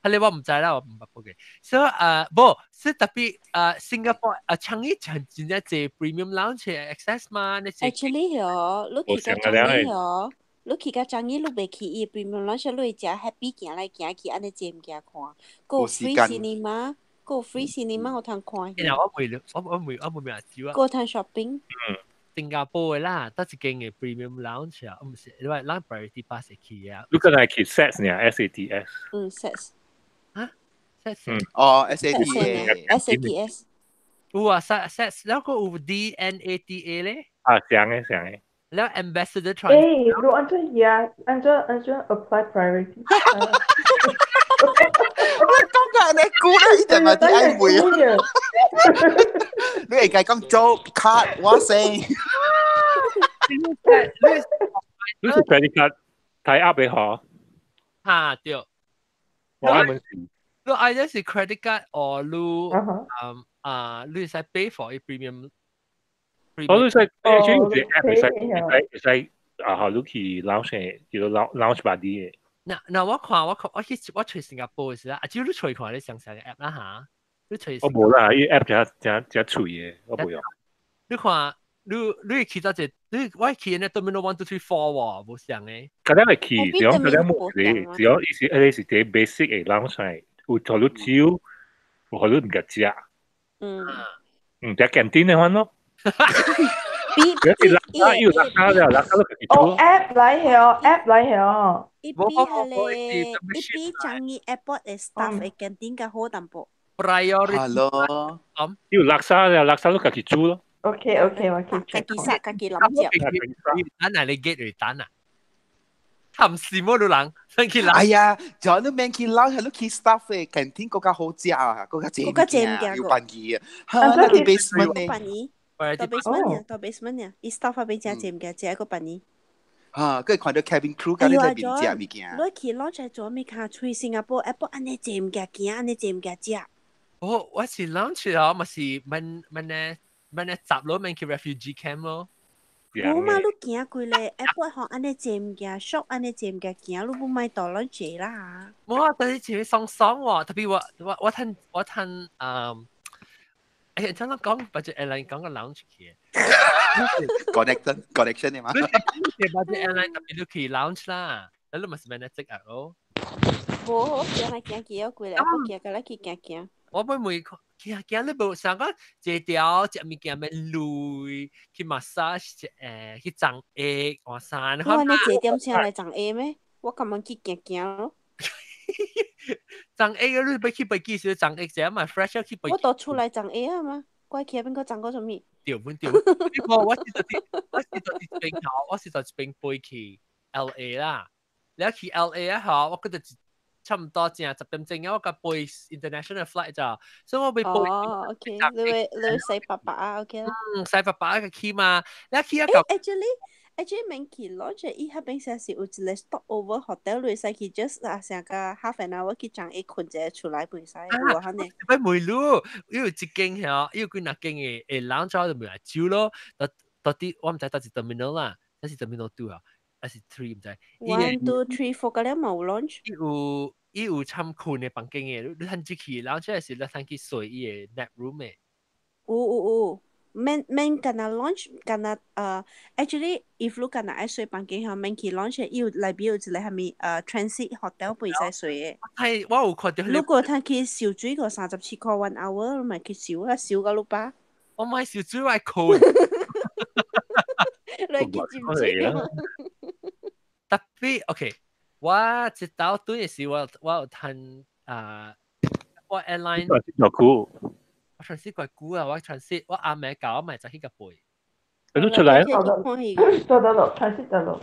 係你我唔知啦，我唔捌過嘅。所以誒，無，是特別誒，新加坡啊，樟宜真真正濟 premium lounge access 嘛？你 Actually 嗬，你去到樟宜嗬。你去到樟宜，你袂去伊 premium lounge，你會食 happy 行來行去，按呢濟物件看。閣有 free cinema，閣有 free cinema 有通看。我袂，我我袂，我袂明招啊。閣通 shopping。嗯。新加坡的啦，得一間嘅 premium lounge 啊，唔是，你話咱 priority pass 會去啊。你剛才去 SATS 呢？S A T S。嗯，SATS。啊？SATS。哦，S A T S A T S。有啊，SATS，然後有 D N A T A 咧。啊，像嘅像嘅。แล้ว ambassador 誒，你按怎呀？按怎按怎 apply priority？我講緊你估咧，一定係啲曖昧啊！你會計講做卡我先。你是 credit card tie up 嘅嗬？嚇對。我啱問是。你 either 是 credit card or 你嗯啊，你使 pay for a premium。我都使，主要是 app 會使會使會使啊，你去 lounge 叫做 lounge buddy 嘅。嗱嗱，我看我看我去我去新加坡時啊，只要你隨看你上上嘅 app 啦嚇，你隨。我無啦，伊 app 真真真脆嘅，我無用。你看，你你去到這，你我去呢 terminal 1 2 3 4喎，無相嘅。嗰啲係去，只要嗰啲冇是，只要伊是，迄個是啲 basic 嘅 lounge，有予你酒，有予你物件食。嗯。嗯，食 canteen 的款咯。比比有垃圾了，垃圾都自己做。哦，app 來曉，app 來曉。伊比迄個，伊比樟宜 airport 的 staff 的 canteen 較好淡薄。 Priority。 Hello。有垃圾了，垃圾都家己煮咯。 OK OK，我去 check。家己殺，家己諗食。等啊，你 get 嚟等啊。含事冇到人，真去哎呀，就你免去撈，係你去 staff 嘅 canteen 更加好食啊，更加正更加正物件，有便宜啊。嚇，那啲 basement 呢？便宜。到 basement 呀，到 basement 呀，伊 staff 嗰邊食正物件，食一個便宜。嚇，佢看到 cabin crew 佮你在邊食物件。你去 lounge 做咩卡？出新加坡 airport 按呢濟物件行，按呢濟物件食。我我是 lounge 啊，咪是問問呢問呢雜咯，問去 refugee camp 咯。無嘛，你行過咧，airport 吼，按呢濟物件，shop 按呢濟物件行，你不買到 lounge 啦。冇啊，但係前面爽爽喎，特別我我我趁我趁嗯。哎呀，真係講 budget airline 講個 lounge 去。 connection connection 嘅嘛。 budget airline 特別你去 lounge 啦，你咪是咩職啊？咯。無，我行來行去，我過來，我行過來去行行。我每每行行你無想講坐條食物件免鐳，去 massage 誒去鬃下換衫。我按呢坐點車來鬃下咩？我感覺去行行咯。鬃下你欲去飛機時鬃下者嘛 fresh 去飛機。我都出來鬃下啊嘛，我去邊個鬃過啥物？對，本對。我是就我是就一邊頭，我是就一邊飛去 L A 啦。你去 L A 啊，嗬，我覺得差唔多正10點鐘啊，我個飛 international flight 咋，所以我被飛。哦，OK，你會你會洗白白啊，OK 啦。嗯，洗白白個去嘛，你去一個。 Actually ，actually 免去 lounge，伊彼邊寫是有一個 stop over hotel，你會使去 just 啊成個 half an hour 去將伊睏者出來袂使，有啊，呢。喂，梅魯，因為一間嚇，因為幾若間嘅誒 lounge 就袂來招咯，到到底我毋知佗一 terminal 啦，還是 terminal 2 啊，還是 3 毋知。 One two three four 個了冇 lounge。伊有參睏的房間嘅，你通入去，然後這是你通去睡伊的 nap room 嘅。有有有，免免干焦 lounge 干焦actually if 你干焦愛睡房間吼，免去 lounge，伊有內邊有一個啥物transit hotel 袂使睡的。係，我有看著。如果通去游水個37塊 one hour，你咪去游啊，游到你飽。我毋愛游水，我愛睏。你去浸水。特別 OK，我一到對嘅時，我有趁啊，我 airline。我久。我 transit 怪久啊！我 transit 我暗暝到，我咪就去個背。你都出來啊？到得咯，transit 得咯。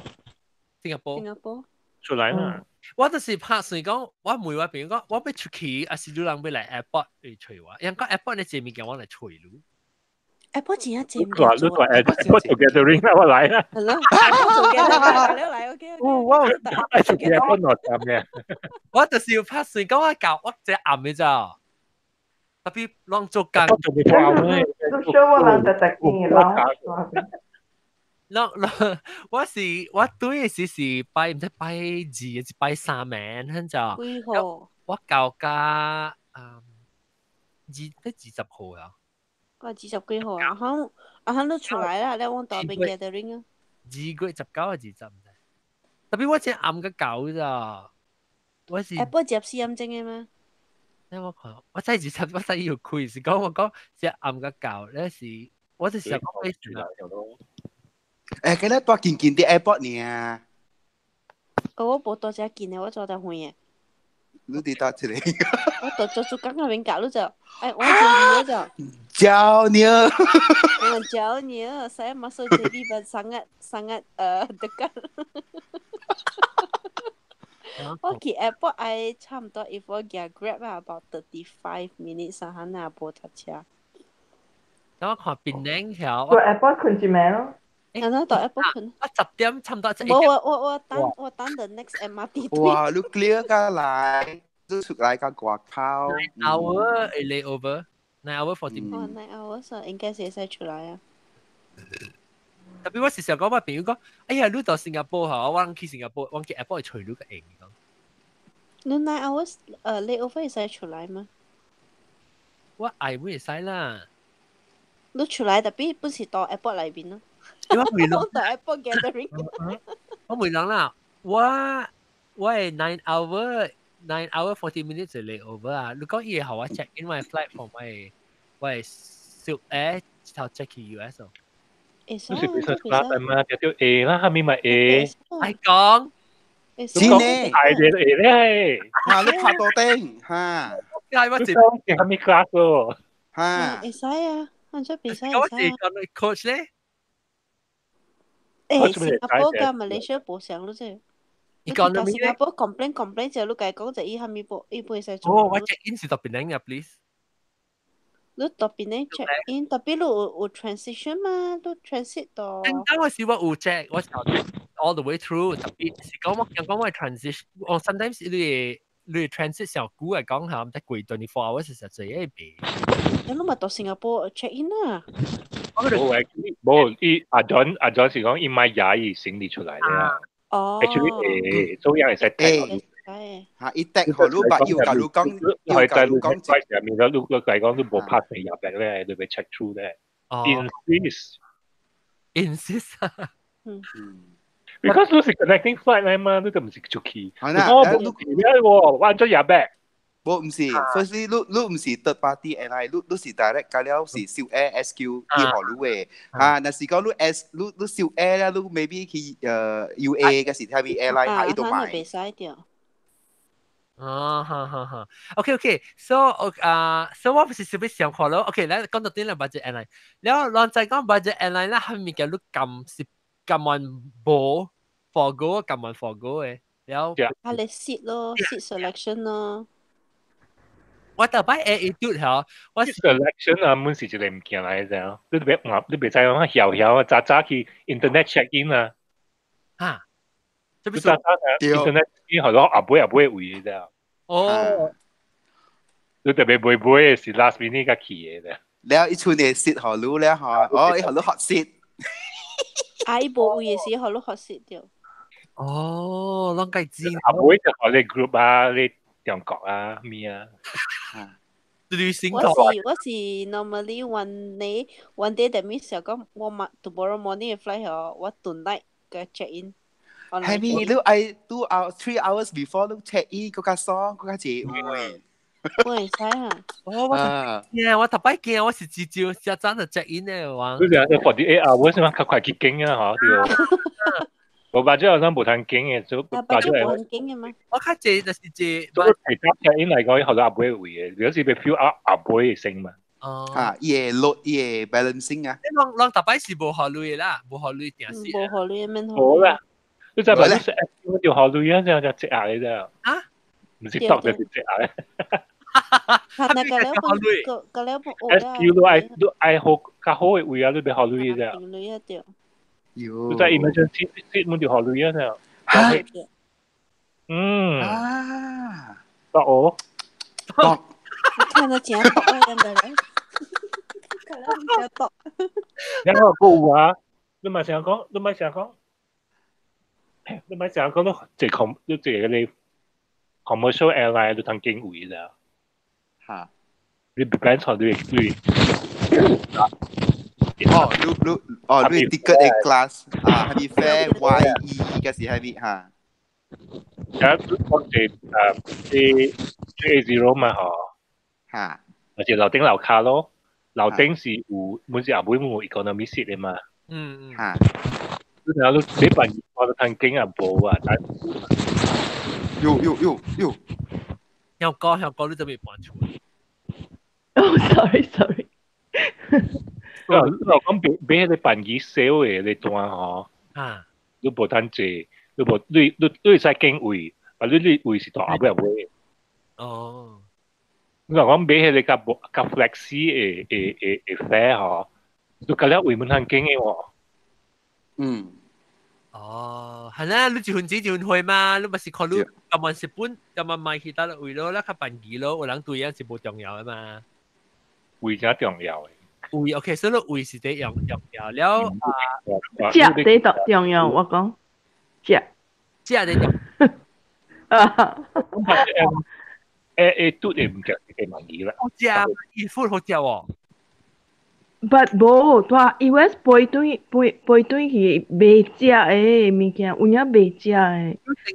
新加坡。新加坡。出來嘛？我就是拍算講，我問我朋友講，我欲出去，還是你人欲來 airport 去揣我？𪜶講 airport 呢這物件我來揣你。 airport 真正濟物件做。你話 airport gathering 啦，我來啦。係咯，airport gathering 你來 OK OK。我有 airport 落站嘅。我就是要拍算講我教我這暗嘅咋。特別攏做工。你說我人就特見咯。攏攏，我是我對嘅時是拜毋知拜二，還是拜三暝，很就。幾號？我到家啊，二十號啊。我20幾號啊，響啊響都出來啦，你往大邊 gathering 啊。2月19啊，20毋知。特別我真暗個九咋，我是。 Apple 接4點鐘嘅嗎？你我看，我真係20，我真要開，是講我講是暗個九，咧是，我就是想講咩事啊？誒，佢咧多近近啲 airport 呢？哦，我無多只近嘅，我坐得遠嘅。你佇佗一個？我到做做工那邊搞，你就，哎，我就就。 Jauhnya. Memang jauhnya. Saya masuk JB sangat sangat dekat. 我去 airport 愛差唔多，if 我駕 Grab 啊，about 35 minutes 啊，那無塞車。等我看檳城條。到 airport 睏一暝咯。啊，那到 airport 睏。啊，10點差唔多。無，我等 the next MRT。哇，你 clear 㗎來，你出來個外口。 9 hour layover, 9 hour 40。哦，9 hours 應該是會使出來啊。特別我時常講我朋友講，哎呀，你到新加坡嚇，我去新加坡，我去 airport 揣你個用講。你 9 hours layover 會使出來嗎？我愛會使啦。你出來特別不是到 airport 內邊咯。我問到 airport gathering。我問人啦，我係 9 hour 40 minutes layover 啊。你講伊會予我 check in my flight from 我 Silk Air 頭 check 去 US 哦。你是 business class 嘛？叫做 A 啦，後面咪 A。係講。真嘅，係嘅 A 咧。嚇，你拍到頂嚇。係我是係咪 class 咯？嚇。會使啊，按照比賽我是講 coach 咧。誒，新加坡佮馬來西亞無相咯，這。你講到新加坡 complain complain 就你家講就伊蝦米無，伊袂使做。哦，我 check in 是到檳城嘅，please。你到檳城 check in，特別你有 transition 嘛？你 transit 到。當我時我有 check，我 all the way through，特別是講我講我 transition，我 sometimes 你 transit 小久嚟講下，毋知過 24 hours 實際一邊。你咪到新加坡 check in 啊？無無，伊阿 John 阿 John 是講伊買廿伊行李出來啦。哦。 Actually 誒，做樣會使踢。嚇！伊踢予你，把又共你講，又共你講。上面你你嚟講你無拍成入嚟咧，你被 check through 咧。Insist。 Insist。嗯。 Because 你是 connecting flight 嚟嘛，你就毋是出去。係啦，我無咩喎，我按咗入嚟。無毋是，firstly 你毋是 third party airline，你是 direct 加了是小 Air SQ 伊予你的。啊，若是講你 S 你你小 Air 啦，你 maybe 去UA 嘅是睇 airline 嚇，伊都買。袂使掉。啊，哈哈哈。OK OK，so 啊，so 我不是特別想看咯。OK，來講到點啦，budget airline。然後咱再講 budget airline 啦，係物件你撳是撳完無 forgo，撳完 forgo 嘅。然後啊，你 seat 咯，seat selection 咯。我特擺 A 嘟嚇，我 selection 啊，滿是一個物件來嘅，你別你別知講曉曉啊，早早去 internet check in 啊。嚇，這邊對，internet 伊好多阿妹阿妹位的。哦，你特別買買是 last minute 個去的。了一出呢 seat 予你了嗬，哦，伊予你 hot seat。啊，伊無位的時，予你 hot seat 著。哦，攏計知。阿妹就予你 group 啊，你中國啊，咩啊？旅行我是我是 normally one day one day that means 講我嘛 tomorrow morning 嘅 flight 嗬，我 tonight 嘅 check in。係咪你愛 2 hour 3 hours before 你 check in 閣較爽，閣較濟位。我會使啊！哦，我驚，我頭擺驚，我是直接一早就 check in 的話。你是48 hours 嘛，較快去經啊，嗬，對。我把這好像無通經的，就把這無通經的嗎？我較濟就是濟。都提早 check in 來講，予阿妹位的，如果是欲 fill up 阿妹的先嘛。哦。啊，伊會 load 伊會 balancing 啊。你攏攏逐擺是無予鐳的啦，無予鐳定死。無予鐳免。無啦，你知無？你是 S 就予鐳啊，這樣就積壓的啫。啊？毋是篤就是積壓的。哈，那個了本，個了本 S Q 都愛都愛好較好的位啊，你欲予鐳的啫。鐳啊對。你在 emergency seat 滿就予鐳啊，嚇。嗯。啊。得哦。你看到真毒啊，咁樣咧。看到真毒。然後閣有啊，你嘛想講，你嘛想講，你嘛想講，你坐 com，你坐嗰個 commercial airline 你通揀位啦。嚇。你別講錯，你你。哦，你你哦，你 ticket 的 class 啊，係咪 fare Y E 嘅是係咪嚇？而家我坐A A zero 嘛嗬。嚇。或者樓頂樓卡咯，樓頂是有每隻阿妹有 economy seat 的嘛。嗯嗯。嚇。你睇你你辦我都通經啊無啊，但。喲喲喲喲。香港香港你都未搬出。哦，sorry sorry。我講買買彼個班機小的你單吼，啊，你無通坐，你無你你你會使揀位，啊你你位是大後尾後尾。哦。你若講買彼個較無較 flexi 的的的的 fare 吼，你較了位滿通揀的喎。嗯。哦，係啦，你一分錢一分貨嘛，你咪是看你咁萬日本，咁萬買其他位咯，咱較便宜咯，有人對樣是無重要的嘛。位真重要的。位 OK，所以位是第重重要了啊。食第重要，我講食。食第重。啊。誒誒，拄的物件是會滿意啦。好食，伊 food 好食哦。 But 無，蹛 US 飛轉飛飛轉去袂食的物件，有影袂食的。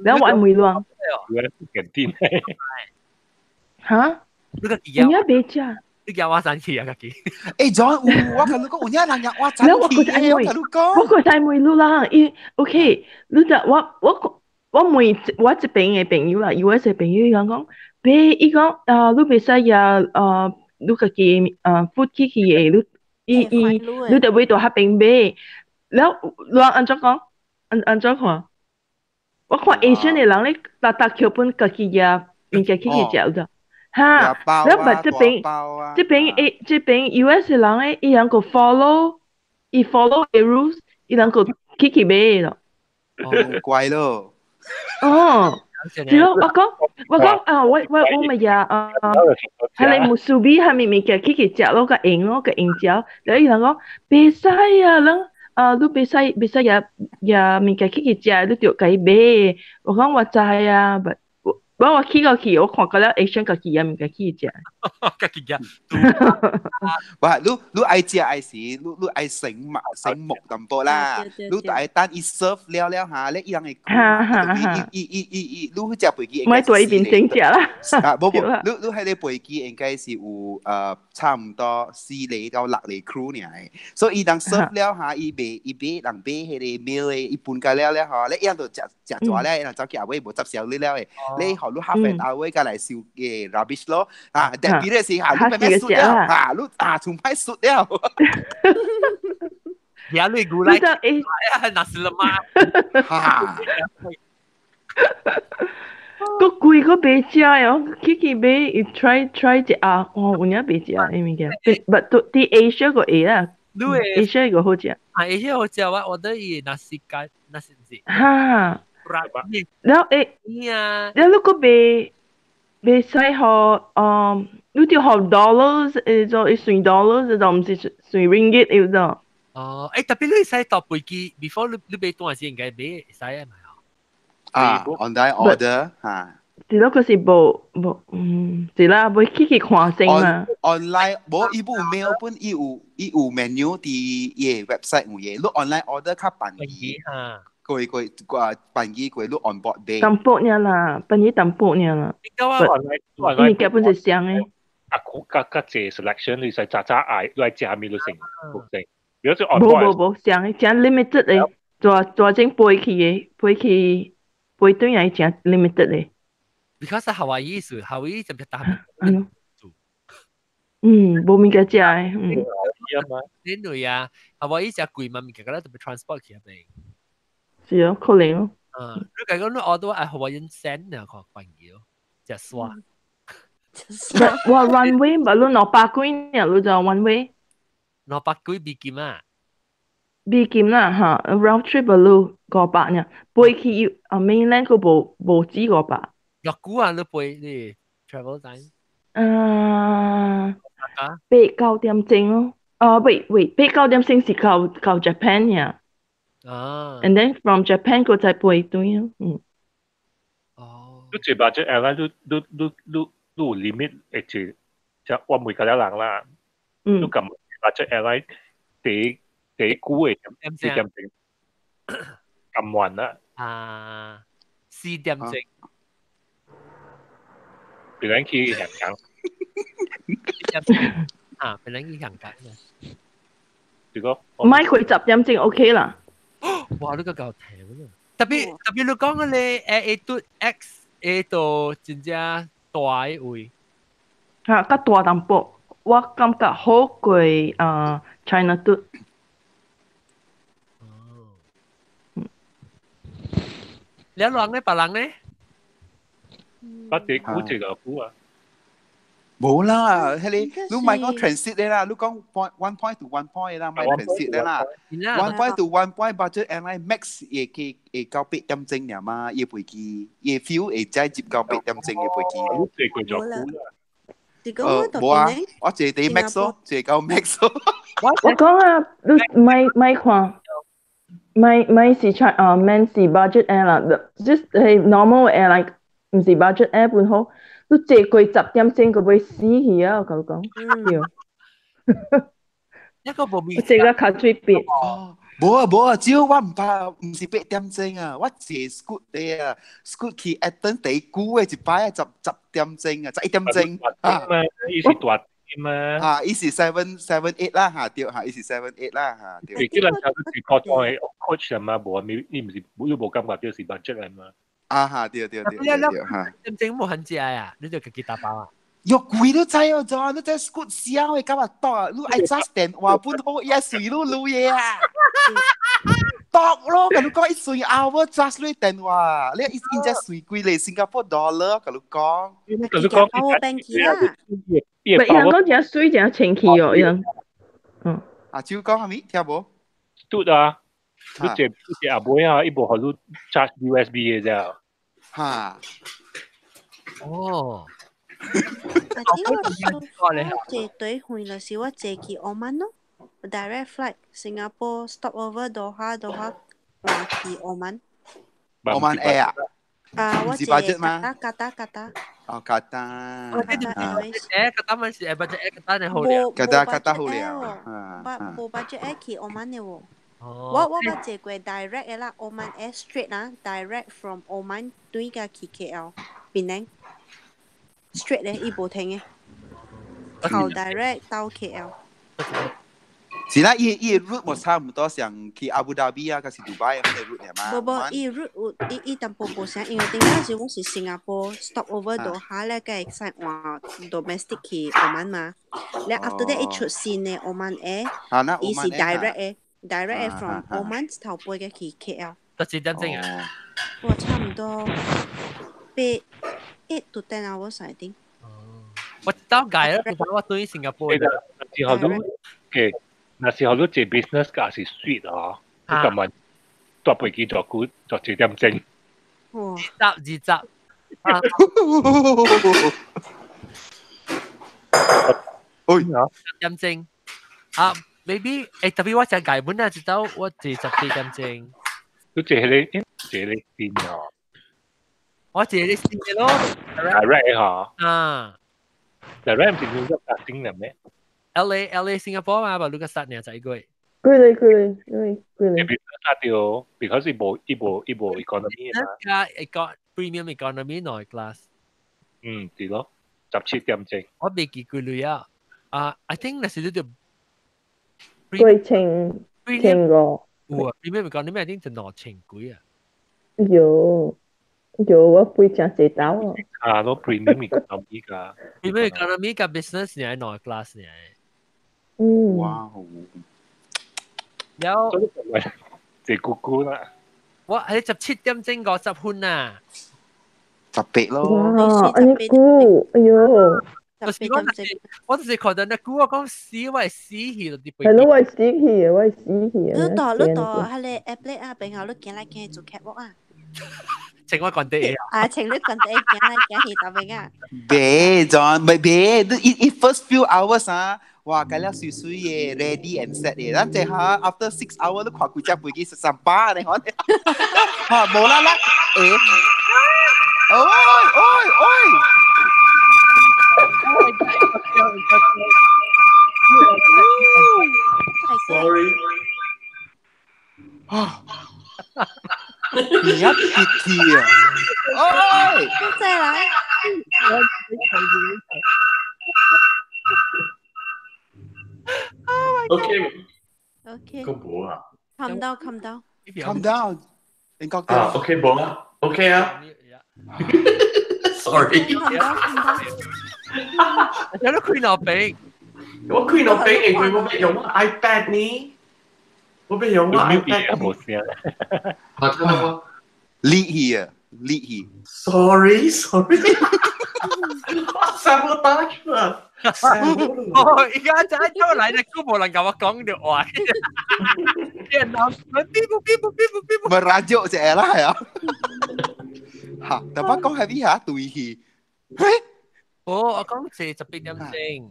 然後我問亂。 US 肯定。哈？你個有影袂食。你叫我生氣啊，家己。欸，John 有，我共你講有影人也我生氣，我共你講。我閣再問你啦，伊 OK，你就我我我問我這邊的朋友啦，US 的朋友伊講講，別伊講啊，你袂使呀，啊，你家己啊，food 去去的，你。伊伊，你著欲佇彼邊買，了人按怎講？按按怎看？我看 Asian 的人咧，逐逐橋本家己食物件去去食有哈，了 but 這邊這邊 A 這邊 US 的人咧，伊人閣 follow，伊 follow the rules，伊人閣去去買咯。哦，乖咯。哦。是咯，我講我講啊，我我我咪也啊，係你無輸比係咪物件去去食咯，較用咯，較用食。然後伊人講袂使啊，人啊，你袂使袂使也也物件去去食，你著共伊買。我講我知啊，我我去過去，我看過了 Asian 家己也物件去食。家己食。哇！你你愛食愛時，你你愛醒目醒目淡薄啦。你愛等伊 serve 了了嚇，你伊人會講，伊伊伊伊伊，你去食飛機應該是對面先食啦。啊，無無，你你彼个飛機應該是有差唔多四個到六個 crew 爾，所以伊當 serve 了嚇，伊賣伊買人買彼個 meal 的，伊分甲了了吼，你伊人就食食煞了，伊人走去後尾無執小你了的，你予你 half an hour 才來收個 rubbish 咯。啊，特別的是嚇，你慢慢輸了，啊，你啊，從歹輸了。也你古來，哎，那是了嗎？哈，閣貴閣袂食哦，去去買伊 try try 一下，哇，有影袂食的物件。But 佇 Asia 閣會啦，Asia 閣好食。啊，Asia 好食，我我得伊 nasi 咖那是唔是？哈。了誒，啊，了你個袂袂使予，你著予 dollars 會做會算 dollars 就毋是算 ringgit 會做。哦，誒，特別你使搭飛機，before 你買單時應該買會使啊嘛？啊，online order 嚇。是咯，佢是無無，是啦，袂去看先嘛。 online 無伊無 mail 本，伊有 menu 佇伊 website 有嘢，你 online order 較便宜。嚇。過過過便宜過你 on board 買。淡薄爾啦，便宜淡薄爾啦。因為基本是相的。啊，較較濟 selection，你使早早愛，你愛食物就成，成。如果是 on 無無無，相的，誠 limited 的，大大種飛去的，飛去飛轉來誠 limited 的。 Because 夏威夷是夏威夷就比較大。無物件食的，。你類啊，夏威夷食貴嘛，物件個特別 transport 去嗰邊。是哦，可能哦。你講你 order 愛 Hawaiian send 啊，看便宜哦，食刷。我 one way，唔你200幾呢，你就 one way。 200幾美金啊？美金啦嚇，round trip 你500呢，飛去啊 mainland 個無止500。偌久啊？你飛你 travel time？啊，8、9點鐘咯。啊，wait wait，8、9點鐘是到 Japan 呀。啊。 And then from Japan 個再飛轉咯，。哦。你坐 budget airline，你有 limit 會坐，即我每個了人啦。你撳 budget airline 第一久的4點鐘，撳完啦。啊，4點鐘。別人去香港。啊，別人去香港嘅。這個。唔係佢10點鐘 OK 啦。哇！你個夠聽啊！特別特別你講嘅咧，A 對 X A 到真正大嘅位。嚇，較大淡薄，我感覺好過啊 China 嘟。哦。兩人咧，別人咧？不這久這個久啊。冇啦，迄個你莫講 transit 的啦，你講 point one point to one point 啦，莫 transit 的啦。one point to one point budget airline max 會去會到8點鐘爾嘛，伊飛機，伊 feel 會再接到8點鐘的飛機。你坐過就久啦。無啊，我坐佇 max 咯，坐到 max 咯。我講啊，你莫莫看，莫莫是 China 啊，免是 budget air 啦，just 係 normal airline，毋是 budget air 本好。你坐過10點鐘就會死去啊！我甲你講，對。一個無味。坐個較水別。無啊無啊，只要我毋捌，毋是8點鐘啊，我坐 Scoot 的啊，Scoot 去 Athens 第久的一擺啊，10點鐘啊，11點鐘啊。伊是大點嘛。啊，伊是 seven seven eight 啦嚇，對嚇，伊是 seven eight 啦嚇，對。這人就是擴張的 coach 嘛，無你你毋是你無感覺就是 budget 來嘛。啊哈，對對對對對嚇。點鐘無很食啊？你就自己打包啊？又貴都知哦，就你這 Scoot 痟的感覺多啊，你愛 charge 電話本好，伊隨你攄嘢啊。多咯，共你講伊隨 hour charge 你電話，你伊伊只隨幾個新加坡 dollar，共你講。共你講，我 bank 啦。唔係，人講真水真清氣哦，人。啊，就講係咪？聽無？對啊，你坐你坐阿妹啊，伊無予你 charge USB 的啫。哈。哦。我坐對遠就是我坐去澳門咯，direct flight Singapore stop over Doha Doha 轉去澳門。澳門 Air 啊？啊，我坐卡達卡達卡達。哦，卡達。卡達卡達咪是 budget Air 卡達你好了。卡達卡達好了。無 budget Air 去澳門的喎。我捌坐過 direct 的啦，澳門 Air straight 啦，direct from 澳門對個去 KL 檳城。straight 咧，伊無停嘅，靠 direct 到 KL。是啦，伊 route 無差唔多像去阿布達比啊，還是杜拜咁嘅 route 係嘛？無無，伊 route 有伊伊淡薄無相，因為頂下時我是新加坡 stop over 多下咧，才會使換 domestic 去澳門嘛。咧 after that 伊出新的澳門 Air，伊是 direct 的，direct 的 from 澳門頭飛嘅去 KL。得幾點鐘啊？我差唔多8 8 to 10 hours I think。我到解啦，我對新加坡。那時候都嘅，那時候都坐 business 架是 suite 啊，你咁問，搭飛機坐久坐一點鐘。 20、20。啊！哎， 10點鐘啊，maybe 特別我食解本啊，知道我坐14點鐘。你坐迄個，坐咧邊哦？我坐咧線嘅咯。 Direct 嗬。啊。 Direct 唔是叫做搭嘅咩？LA 新加坡嘛，把盧克薩爾就一個。幾嚟幾嚟幾幾嚟？別搭掉，because 伊無 economy 嘛。加一個 premium economy 內 class。嗯，對咯，17點鐘。我未記幾鐳啊！啊，I think 那是你就幾千千五。有啊，premium economy I think 就2000幾啊。有有，我飛真濟兜啊。啊，咯 premium economy 㗎。 premium economy 甲 business 呢係內 class 呢。嗯。哇！有。坐姑姑啦。我係17點鐘50分啊。 18咯。哇！按呢久，哎喲。我就是看到那久，我講死，我會死去就佇係咯，我會死去，我會死去。你到彼个 app 啊，朋友你行來行去做 catwalk 啊。請我講第啊，請你講第行來行去特別啊。別 John，唔別，一 first few hours 啊，哇，計了水水嘅，ready and set 嘅，咱這下 after 6 hours 都看幾隻飛機13巴，你看，嚇無啦啦，誒，喂喂喂！ Sorry。啊！而家跌去啊！哎，再來。 OK。 OK。個冇啊。 Calm down, calm down。 Calm down。你覺得？啊，OK 冇啊，OK 啊。Sorry。有得開腦餅。我開腦餅，因為我欲用我 iPad 呢。我欲用我 iPad。冇聲。啊，聽到嗎？力氣啊，力氣。 Sorry, sorry。我 sabotage 啦。哦，而家就一出嚟，你都冇能夠我講條話。電腦，嗶啵嗶啵嗶啵嗶啵。 Merajuk je lah ya. 嚇，特別講係邊下對氣。哦，我講是18點鐘。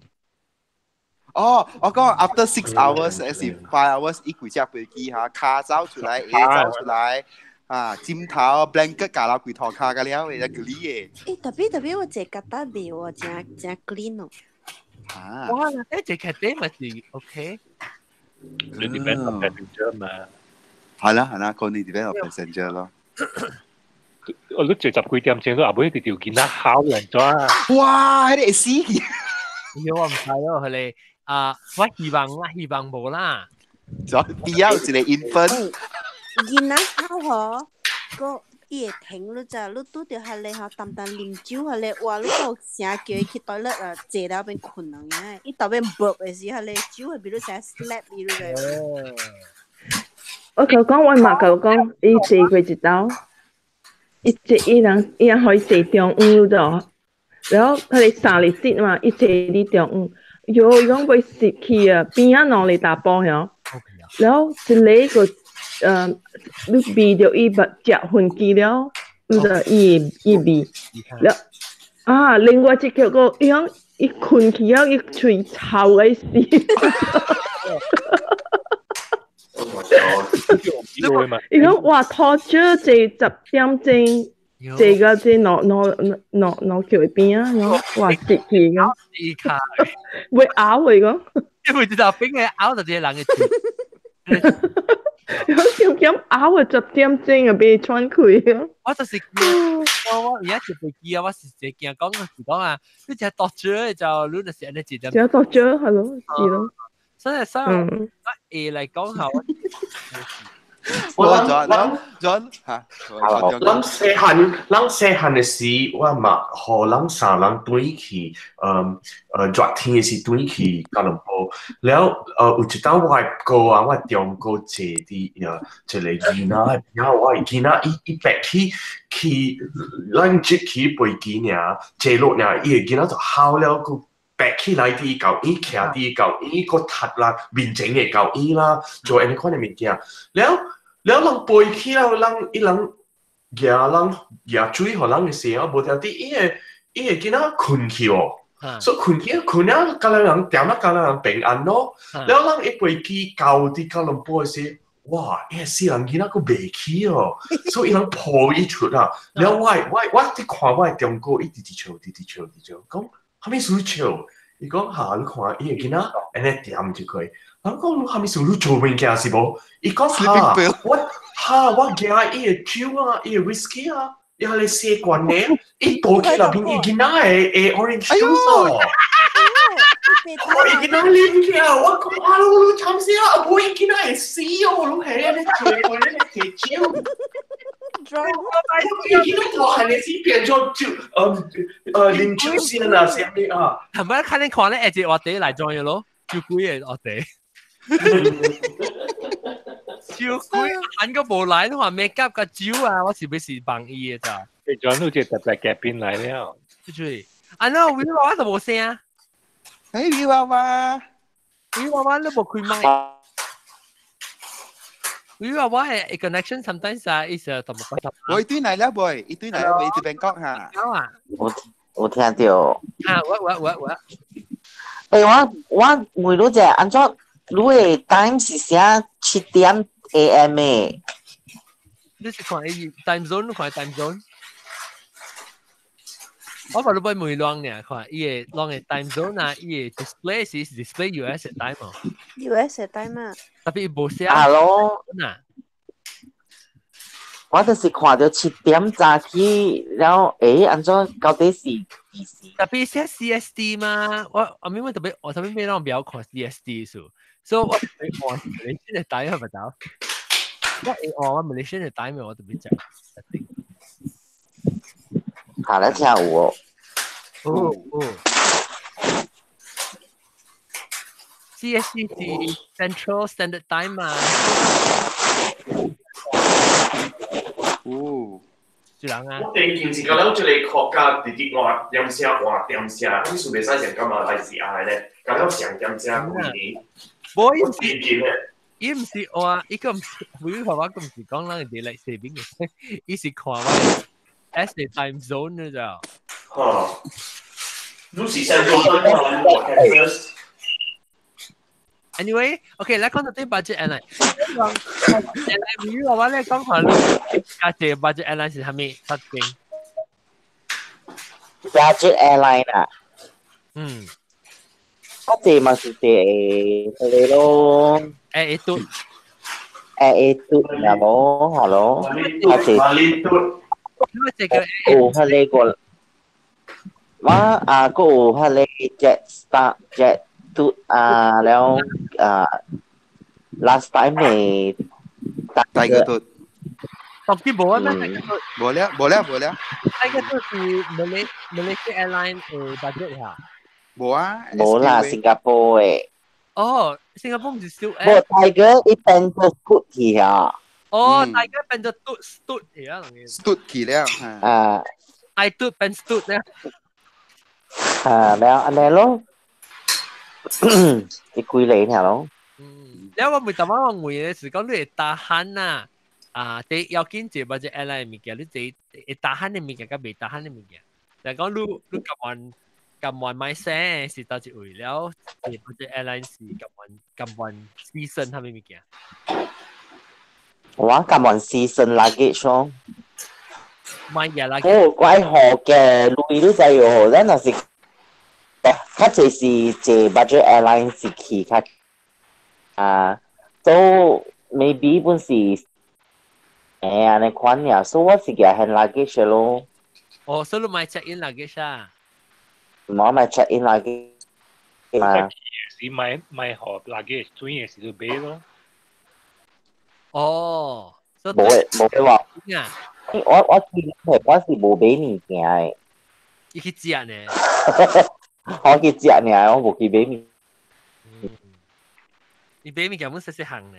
哦，我講 after 6 hours 還是 5 hours，伊規隻飛機嚇，跤走出來，下走出來，啊，枕頭 blanket 加落規套跤個了，會就你嘅。誒，特別特別，我坐覺得袂喎，真真 clean 哦。嚇！哇，你坐客底咪是 OK？你 depend on passenger 嘛？係啦係啦，講你 depend on passenger 咯。我都坐十幾點鐘都後尾直條見得考人咗啊！哇，迄個會死去！我唔知咯，佢哋啊，我希望啦，希望無啦。就必要一個 infant。囡仔考嗬，個伊會停你知，你拄著彼个吼，淡淡啉酒彼个，哇！你有聲叫伊去 toilet 啊，坐了變困人嘅，伊特別勃的時，彼個酒會比你成 slap 伊你知。我佢講，我嘛佢講，伊坐過一道，伊坐伊人伊人可以坐中央你知，然後佢哋三日節嘛，伊坐佇中央，喲，伊講會蝕去啊，邊仔兩個大波曉，然後一個個。你味著伊捌食薰機了，你就伊伊味了啊！另外一個個伊講伊睏去了，伊喙臭個死。伊講哇，拖少坐10點鐘，坐到這兩兩兩兩橋邊啊，哇，蝕去個。會咬佢個。因為這條邊個咬到這個人的嘴。有點點咬啊，10點鐘啊，袂喘氣啊！我就是我而家坐飛機啊，我是一驚講是講啊，你食毒蕉就你就是按呢一點。食毒蕉係咯，是咯。所以我會來講下。我諗諗嚇，咱細漢，咱細漢的時，我嘛，予咱三人轉去，熱天的時轉去吉隆坡，了，有一當我的哥啊，我中哥坐佇一個囡仔的邊仔，我的囡仔伊伊白去去，咱接去飛機爾，坐落爾，伊的囡仔就哭了，閣白起來佇舊院，徛佇舊院，閣讀啦，面前的舊院啦，做按呢款的物件，了。了人飛起了，人伊人舉人舉水予人嘅時候，無條啲伊會囡仔睏去哦。所以睏去睏了，甲人點啊，甲人平安咯。了人一飛機到佇吉隆坡時，哇！伊個死人囡仔閣袂起哦，所以伊人抱伊出啊。了我佇看我的中國，伊直直笑，直直笑，直笑，講啥物事笑？伊講哈，你看伊個囡仔按呢點一個，人講你啥物事？你做物件是無？伊講哈，我哈我驚伊個酒啊，伊個 whisky 啊。伊係你試慣呢，伊倒起內邊伊囡仔會 orange juice 哦。我伊囡仔啉起啊，我講啊，你慘死啊！我伊囡仔會死哦，你係安尼做，安尼提酒。我伊囡仔大漢嘅時變做酒，啉酒先啊，啥物啊？係咪看你看咧，下一個話題來裝嘅咯，酒鬼嘅話題。酒鬼，韓國無來，你話 make up 個酒啊，我是不是幫伊的咋？你轉到隻特別夾邊來了。對，啊那微娃娃都無聲。哎，微娃娃，微娃娃你無開麥。微娃娃係 connection sometimes 啊，意思同冇關。我一堆來了，boy，一堆來了，一邊講哈。我聽到。啊，我。欸，我問你者，按怎你的 time 是寫7點 AM 的？你是看伊 time zone，你看 time zone。我話你愛問亂呢，看伊個攏個 time zone 啊，伊個 display 是 display US 的 time 哦。 US 的 time 啊。特別伊無寫。啊咯。我就是看到7點早起，然後欸，按怎到底是幾時？特別寫 CST 嘛，我明明特別我特別咩攏不要看 CST 數，所以我我 Malaysian 的 time 係咪到？我 Malaysian 的 time 我特別講。下來聽有哦。哦哦。CST 是 Central Standard Time 嘛？哦。是人啊。我第一件事，甲咱這個國家直直換點聲換點聲，你是袂使上到馬來西亞咧，甲咱上點聲幾年？無伊是，伊毋是話，伊個毋是，我爸爸個毋是講咱 daylight saving 嘅，伊是看我 S 的 time zone 嘅咋。哈，你是 Central Time 嘛？Kansas。 Anyway, OK，來講到對 budget airline。airline 比如話咧講下，加這 budget airline 是啥物？設定？budget airline 啊。嗯。啊，這嘛是這個咯。欸，嘟。欸，嘟，係咯，係咯。啊，這。有迄個我啊，閣有迄個 Jet Star Jet 嘟啊，了啊，last time 嘅大個嘟，當機無啊咩？無了，無了，無了。大個嘟是 Malaysia Airline 嘅 budget 嚇。無啊。無啦，新加坡嘅。哦，新加坡毋是小。無大個伊變做嘟去啊。哦，大家變做嘟嘟去啊，嘟去了。啊。大嘟變嘟咧。啊，了按呢咯。一幾年爾咯。嗯，了我每當我問嘅是講你會打鼾啊，啊，第要緊這或者 airline 物件，你這會打鼾的物件佮袂打鼾的物件。就講你甘願買聲是倒一位了，或者 airline 是甘願犧牲啥物物件。我甘願犧牲 luggage 咯。買嘢 luggage。我怪好嘅，鐳你知哦，咱若是。較濟是坐 budget airline 是去較啊，都 maybe 本是按呢款爾，所以我是舉 hand luggage 咯。哦，所以你買 check in luggage 啊？我買 check in luggage 嘛。是買好 luggage，轉嘅時就買咯。哦，無誒，無話。我是無買物件的。你去食呢？我去食爾，我無去買物。你買物件本細細項呢？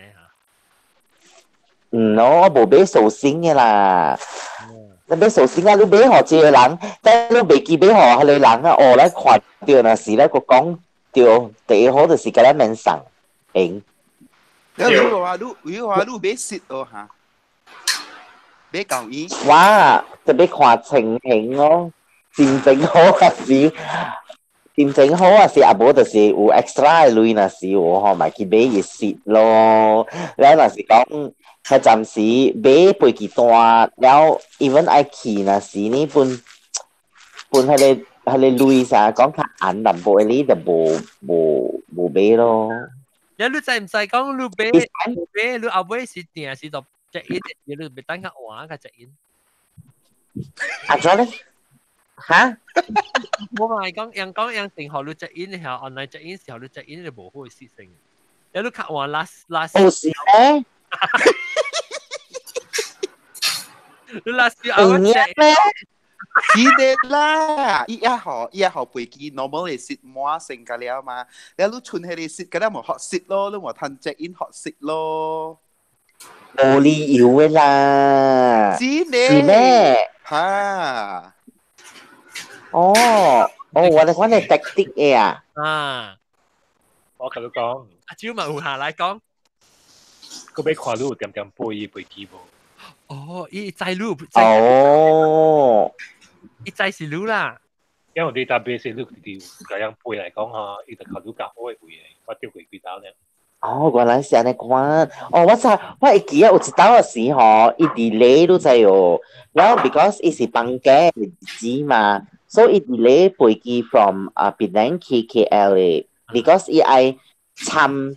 嗯，我無買壽星的啦。你買壽星啊？你買予一個人，但你袂記買予彼個人啊？哦，來看著若是咧，閣講著第一好就是共咱免送，用。你話你話你買雪哦嚇？買舊衣。哇，特別看情形咯，心情好還是心情好還是啊無就是有 extra 的鐳若是有吼，咪去買伊食咯。了若是講，佢暫時買飛機單，了 even 愛去若是呢本本彼個鐳啥講較硬淡薄的你就無買咯。你你知唔知講你買買你後尾是定是就 check in，你別等較晚較 check in。啊，怎咧？哈？我咪講，人講人定學你 check in 時候，online check in 時候你 check in 就無好嘅事情。你你較晚 last last。哦是咩？你 last 後尾 check 咩？是的啦，伊一號伊一號飛機 normal 係 seat 滿成個了嘛，你你剩彼個 seat 個了無 hot seat 咯，你無通 check in hot seat 咯。無理由的啦。是呢？是咩？哈。哦，哦，我哋講係 tactic 嘅啊。啊。我同你講。阿蕉咪有下來講。個欲看你有點點飛伊飛機無？哦，伊知你。哦。伊知是你啦。因為 database 你直直這樣飛來講吼，伊就靠你較好的位，我釣過幾道咧。哦，原來是按呢款。哦，我知，我會記得有一道時吼，伊 delay 你知哦。然後 because 伊是放假日子嘛，所以伊 delay 飛機 from 啊檳城去 KL 的，because 伊愛參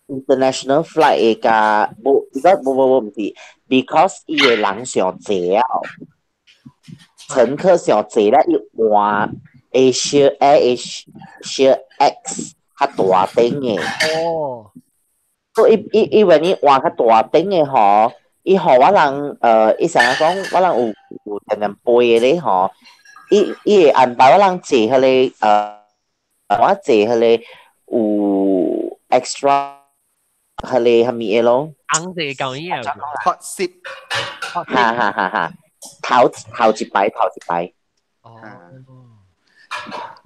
international flight 的佮無，because 無無無毋是，because 伊的人上濟啊，乘客上濟咧，伊換 Asia Air Asia X。較大頂的。哦。所以伊伊伊為你換較大頂的吼，伊予我人伊成日講我人有定定飛的咧吼，伊伊會安排我人坐彼個我坐彼個有 extra 彼個啥物的咯。紅色舊嘢啊。 Hot seat。哈哈哈哈！頭頭一擺，頭一擺。哦。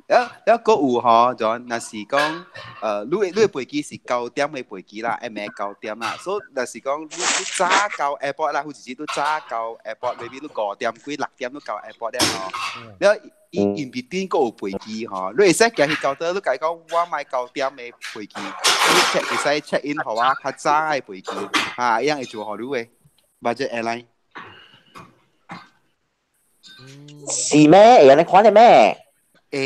了了，閣有吼，就若是講，你的飛機是9點的飛機啦，下暝9點啦，所以若是講你早到 airport 啦，好似你早到 airport，maybe 你5點幾6點你到 airport 了吼，了伊 in between 閣有飛機吼，你會使行去高德，你共伊講我買9點的飛機，你 check 會使 check in 予我較早的飛機，哈，伊樣會做予你的 budget airline。是咩？會按呢款的咩？欸，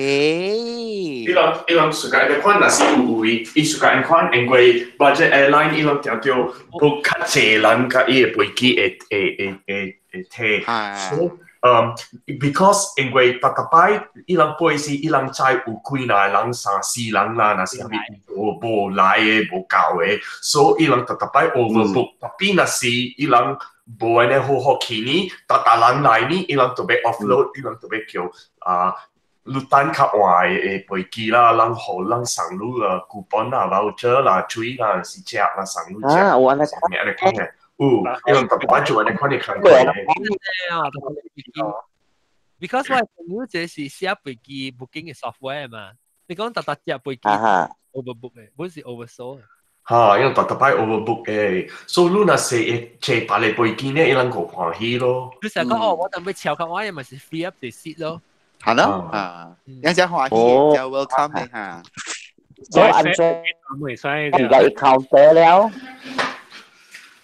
伊人世界的款，若是有位，伊世界款，因為 budget airline 伊人定著 book 較濟人，佮伊的飛機會會會會會提。所以，because 因為逐逐擺伊人飛時，伊人知有幾若個人，三四人啦，若是啥物無無來的、無夠的，所以伊人逐逐擺 overbook。特別若是伊人無按呢好好去呢，逐逐人來呢，伊人就欲 offload，伊人就欲叫啊。你等較晚的飛機啦，人予人送你啊，coupon 啦、voucher 啦、水啦、是食啦，送你食。啊，有按呢按呢款的，有，伊人特別擺做按呢款的工課。啊，because 我朋友這是寫飛機 booking 的 software 嘛，你講逐逐隻飛機 overbook 的，本是 oversold。哈，因為逐逐擺 overbook 的，所以你若是會坐別个飛機呢，伊人個歡喜咯。你成日講哦，我等欲超較晚，咪是 free up 個 seat 咯。係咯，啊，有隻歡喜，就 welcome 你嚇。所以按怎？而家一 counter 了。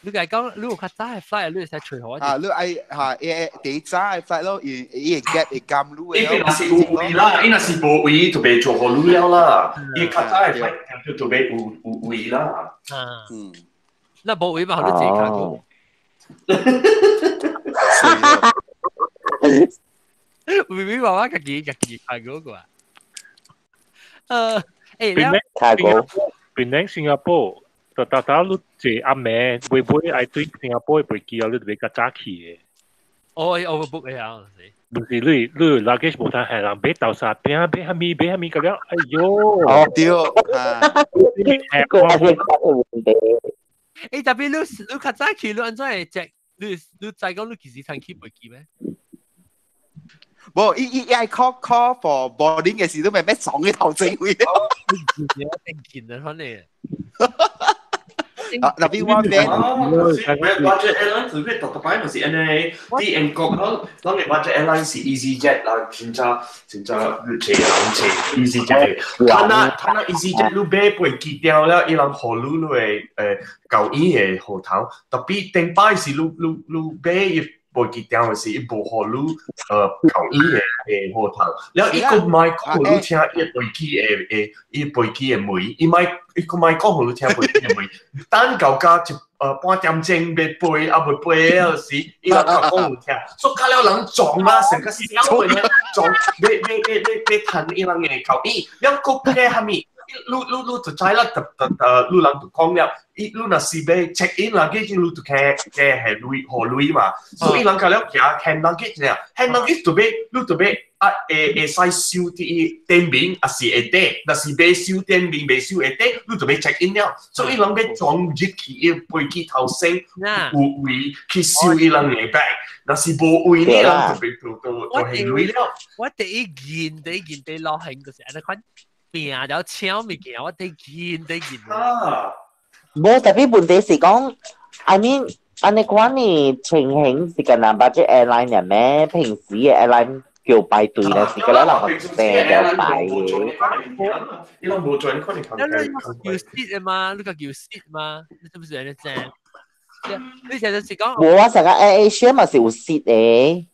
你講講，你有較早的 flight，你會使隨好。啊，你愛嚇，伊第早的 flight 咯，伊伊會 gap 會減你的。伊若是有位啦，伊若是無位就袂做予你了啦。伊較早的 flight 就就袂有有位啦。啊，嗯，那無位嘛，予你坐卡過。微微娃娃家己家己開過個啊？欸，開過。檳城新加坡，就逐逐你坐暗暝，尾尾愛對新加坡的飛機啊，你就欲較早去的。哦，overbook 的啊，是。毋是你你 luggage 無通害人買豆沙餅，買啥物買啥物個了，哎喲。哦，對。個係個問題。欸，特別你你較早去，你按怎會食？你你知講你幾時通去飛機咩？無，伊伊愛 call call for boarding 嘅時都未咩爽嘅頭正位。定見啊，反正。啊，特別我咩？Budget airline 特別特特擺咪是安尼，啲英國咱咱嘅 budget airline 是 EasyJet 啦，真正真正濟人濟 EasyJet。他那他那 EasyJet 你買飛機掉了，伊人予你你嘅舊醫嘅號頭，特別頂擺是你你你買伊飛機掉嘅時，伊無予你舊醫嘅嘅號頭，了伊閣莫講予你聽伊飛機嘅嘅伊飛機嘅門，伊莫伊閣莫講予你聽飛機嘅門，等到甲一半點鐘欲飛啊未飛了時，伊人閣講予聽，所以較了人撞啊，成個小嘅撞，欲欲欲欲欲趁伊人嘅舊醫，了閣加蝦米？你你你就知啦，特特你人就講了，伊你若是欲 check in luggage，你就加加係鐳予鐳嘛，所以人較了行 hand luggage 呢，hand luggage 就欲你就欲啊會會使收佇伊頂面，抑是下底，若是欲收頂面，袂收下底，你就欲 check in 了，所以人欲裝入去伊飛機頭先有位去收伊人嘅 bag，若是無位呢，人就欲就就就係鐳了。我第一件第一件第落興就是按呢款。拼了搶物件，我第一件第一件。啊！無特別問題是講，I mean 按呢款嘅情形是干焦 budget airline 嘅咩？平時嘅 airline 叫排隊咧，是個咧人訂就排嘅。伊攏無做呢款嘅。你叫 seat 啊嘛？你個叫 seat 嘛？你是不是按呢正？你其實是講。無啊，成個 AirAsia 嘛是有 seat 嘅。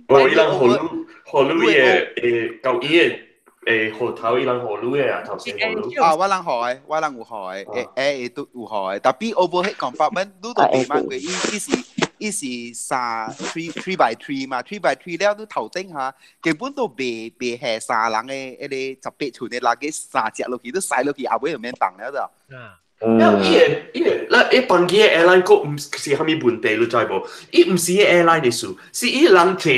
無，伊人予你予你嘅誒舊醫嘅。誒號頭伊人予你嘅啊，頭先予你。啊，我人予的，我人有予的，誒誒都有予的。特別 overhead compartment，你都袂問過，伊伊是伊是三 three three by three 嘛，three by three 了，你頭頂下根本都袂袂係三人的彼個18寸的垃圾三隻落去，你塞落去後尾就免放了就。因為伊個伊個，咱伊班機的 airline 閣毋是啥物問題，你知無？伊毋是 airline 的事，是伊人坐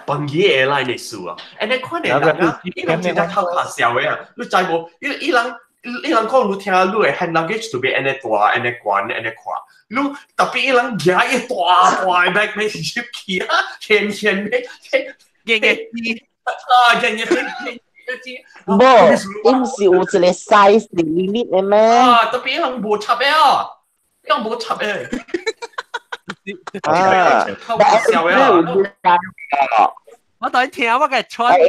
班機 airline 的事啊！按呢款的人啊，伊人真正頭殼痟的啊！你知無？伊伊人伊人講你聽，你的 hand luggage 就欲按呢大、按呢懸、按呢闊。你特別伊人舉一大大的 bag 欲入去啊，牽牽欲，硬硬啊，硬硬硬。無，伊毋是有一個 size limit 的咩？啊，特別伊人無插的啊，伊人無插的。啊，頭殼痟的啊！我當聽我嘅穿，我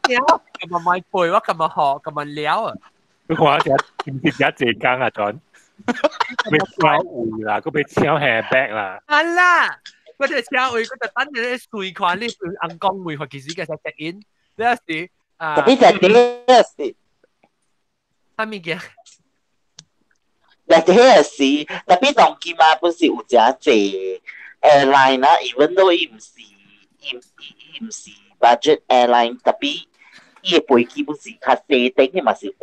聽我今日買背，我今日學，今日了啊！你看只唔是只濟工啊，陣，欲搶位啦，閣欲搶 handbag 啦。係啦，我就搶位，我就等你隨款你紅光位，其實個是 check in，你是啊。特別係第是。啥物件？特別是特別當今啊，本是有誠濟 airline 啊，even though 伊毋是伊伊伊毋是 budget airline，特別伊的飛機本是較細頂的嘛是有，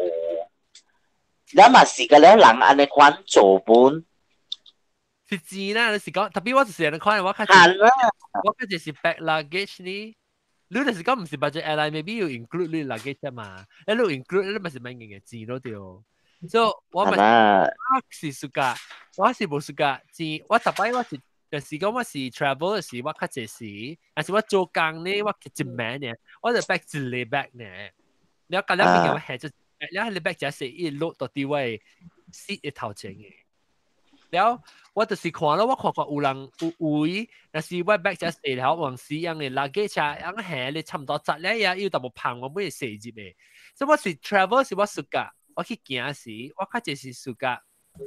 咱嘛是個了人按呢款做本。是錢啦，你是講特別我就是按呢款，我較我較就是 bag luggage 呢。你就是講毋是 budget airline，maybe 要 include 你 luggage 嘛？你 include 你咪是免硬嘅錢咯對。所以我咪我是 suka，我是無 suka 錢，我逐擺我是。就是講我是 travel 的時，我較濟時，但是我做工呢，我一暝呢，我就 bag 一個 bag 呢。了隔了物件我下就，了彼個 bag 只是伊落到佇我的 seat 的頭前的。了我就是看咯，我看看有人有位，若是我 bag 只細了，往時樣的 luggage 啊，樣下咧差毋多紮了呀，有淡薄芳，我買細入的。所以我是 travel 是我 suka，我去行時，我較濟是 suka。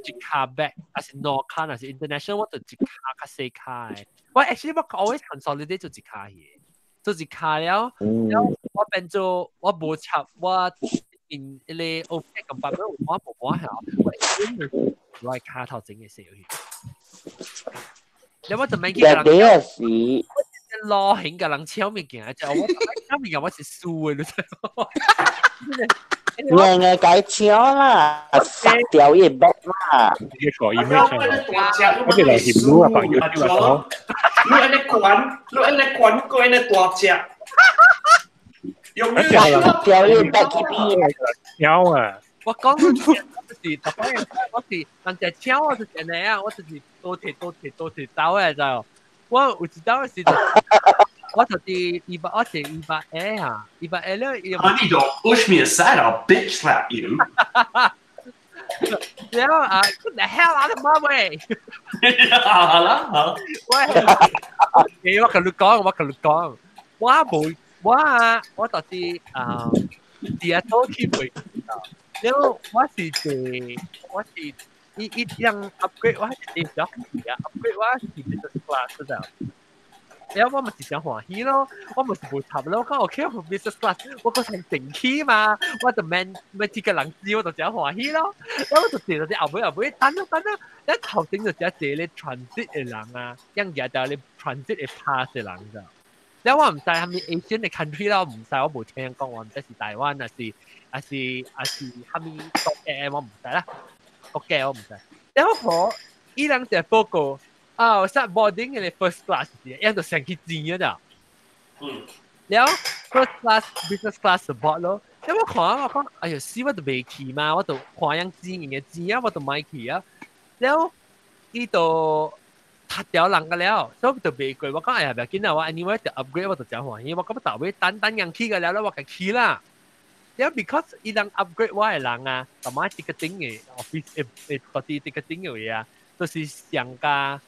一卡 bag，抑是兩卡，若是 international，我就一卡較細卡的。我 actually 我 always consolidate 做一卡嘅，做一卡了，了我變做我無插我in 彼個 OK 咁百蚊，我無我係我我卡頭前嘅細去。了我就免去人是攞興共人搶物件，就我搶物件我是輸的，你知無？硬硬共搶啦，殺掉伊 bag 啦。一個 image 我哋來協助啊，朋友講。你按呢管，你按呢管，閣按呢大隻。用殺掉伊 bag 去邊？搶啊！我講就是特別，我是人隻搶我就是按呢啊，我就是多提多提多提走的，知無？我有一當時就。我就佇二百，我是200 A 啊，200 A 了。 Honey, don't push me aside, I'll bitch slap you. 了啊，get the hell out of my way！好啦好。喂，我同你講，我同你講，我無我啊，我就是啊，第一套去袂，了我是坐，我是伊伊樣 upgrade 我係小啊，upgrade 我是 business class 咋。了我咪是想歡喜咯，我咪是無插咯，我講 OK business class，我個成定起嘛，我就免免這個人知，我就真歡喜咯。了我就坐到後尾後尾等啊等啊，一頭頂就只坐咧 transit 的人啊，樣嘢就咧 transit 的 pass 的人咋。了我毋知係咪 Asian 的 country 啦，我毋知我無聽講，我毋知是台灣還是還是還是蝦米國家，我毋知啦，國家我毋知。了我伊人就報告。啊，start boarding 嘅 first class 時，一就上去錢啊咋。了 first class business class board 咯，因為我看我講，哎呀，死我都未去嘛，我就看樣錢嘅錢啊，我就買去啊。了，伊就踢掉人個了，所以就未過。我講哎呀，不要緊啦，我 anyway 就 upgrade 我就真歡喜，我感覺頭尾等等人去個了，我就去啦。了 because 伊人 upgrade 我嘅人啊，同埋 ticketing 嘅 office 誒誒，嗰啲 ticketing 嘅嘢啊，都是上家。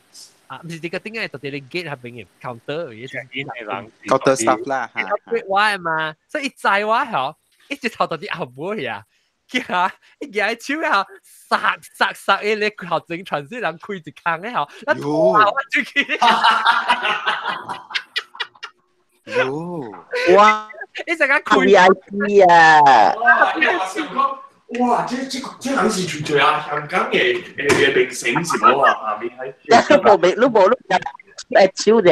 啊，唔是 ticketing 嘅，就係你 gate 入邊嘅 counter 嘅嘢。 counter staff 啦嚇。upgrade 我嘅嘛，所以伊知我嗬，一直頭到啲後尾啊，結下一舉手啊，殺殺殺嘅你頭前傳說人開一空嘅嗬，一拖我出去。喲，哇！一陣間開 VIP 啊！哇！這這這人是純粹啊，香港嘅嘅嘅明星是冇啊，下面係。你無明，你無你入手嘅。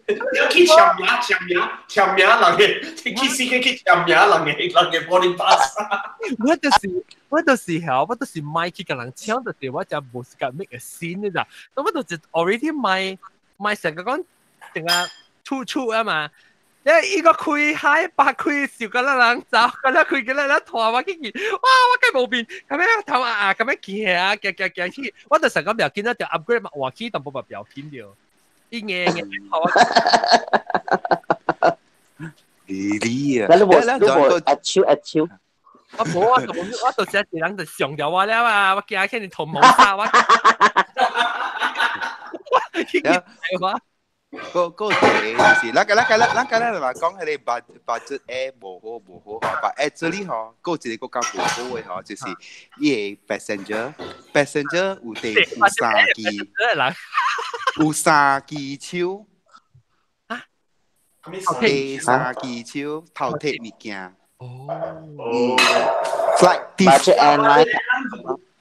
去簽名簽名簽名人嘅，去死去去簽名人嘅人嘅 boarding pass。我就是我就是曉，我就是買去共人搶，就是我就無時間 make a scene 嘅咋。咁我就是 already 買買成個講，成個處處啊嘛。你伊個開海白開笑個咱人走，個咱開個咱咱拖我去去，哇！我計無變，咁樣頭啊啊，咁樣行啊行行行去，我就成個不要緊啦，就 upgrade 嘛，換去淡薄嘛不要緊著，伊硬硬頭啊。你你啊！你無你無阿手阿手。我無啊，我就只一人就上掉我了啊！我驚起你頭毛殺我。我。個個個就是，咱個咱個咱咱個咱話講彼個 budget air 無好無好吼，but actually 吼，閣有一個閣較無好的吼，就是伊個 passenger passenger 有第有三支，有三支手，第三支手偷摕物件。哦，flight budget airline，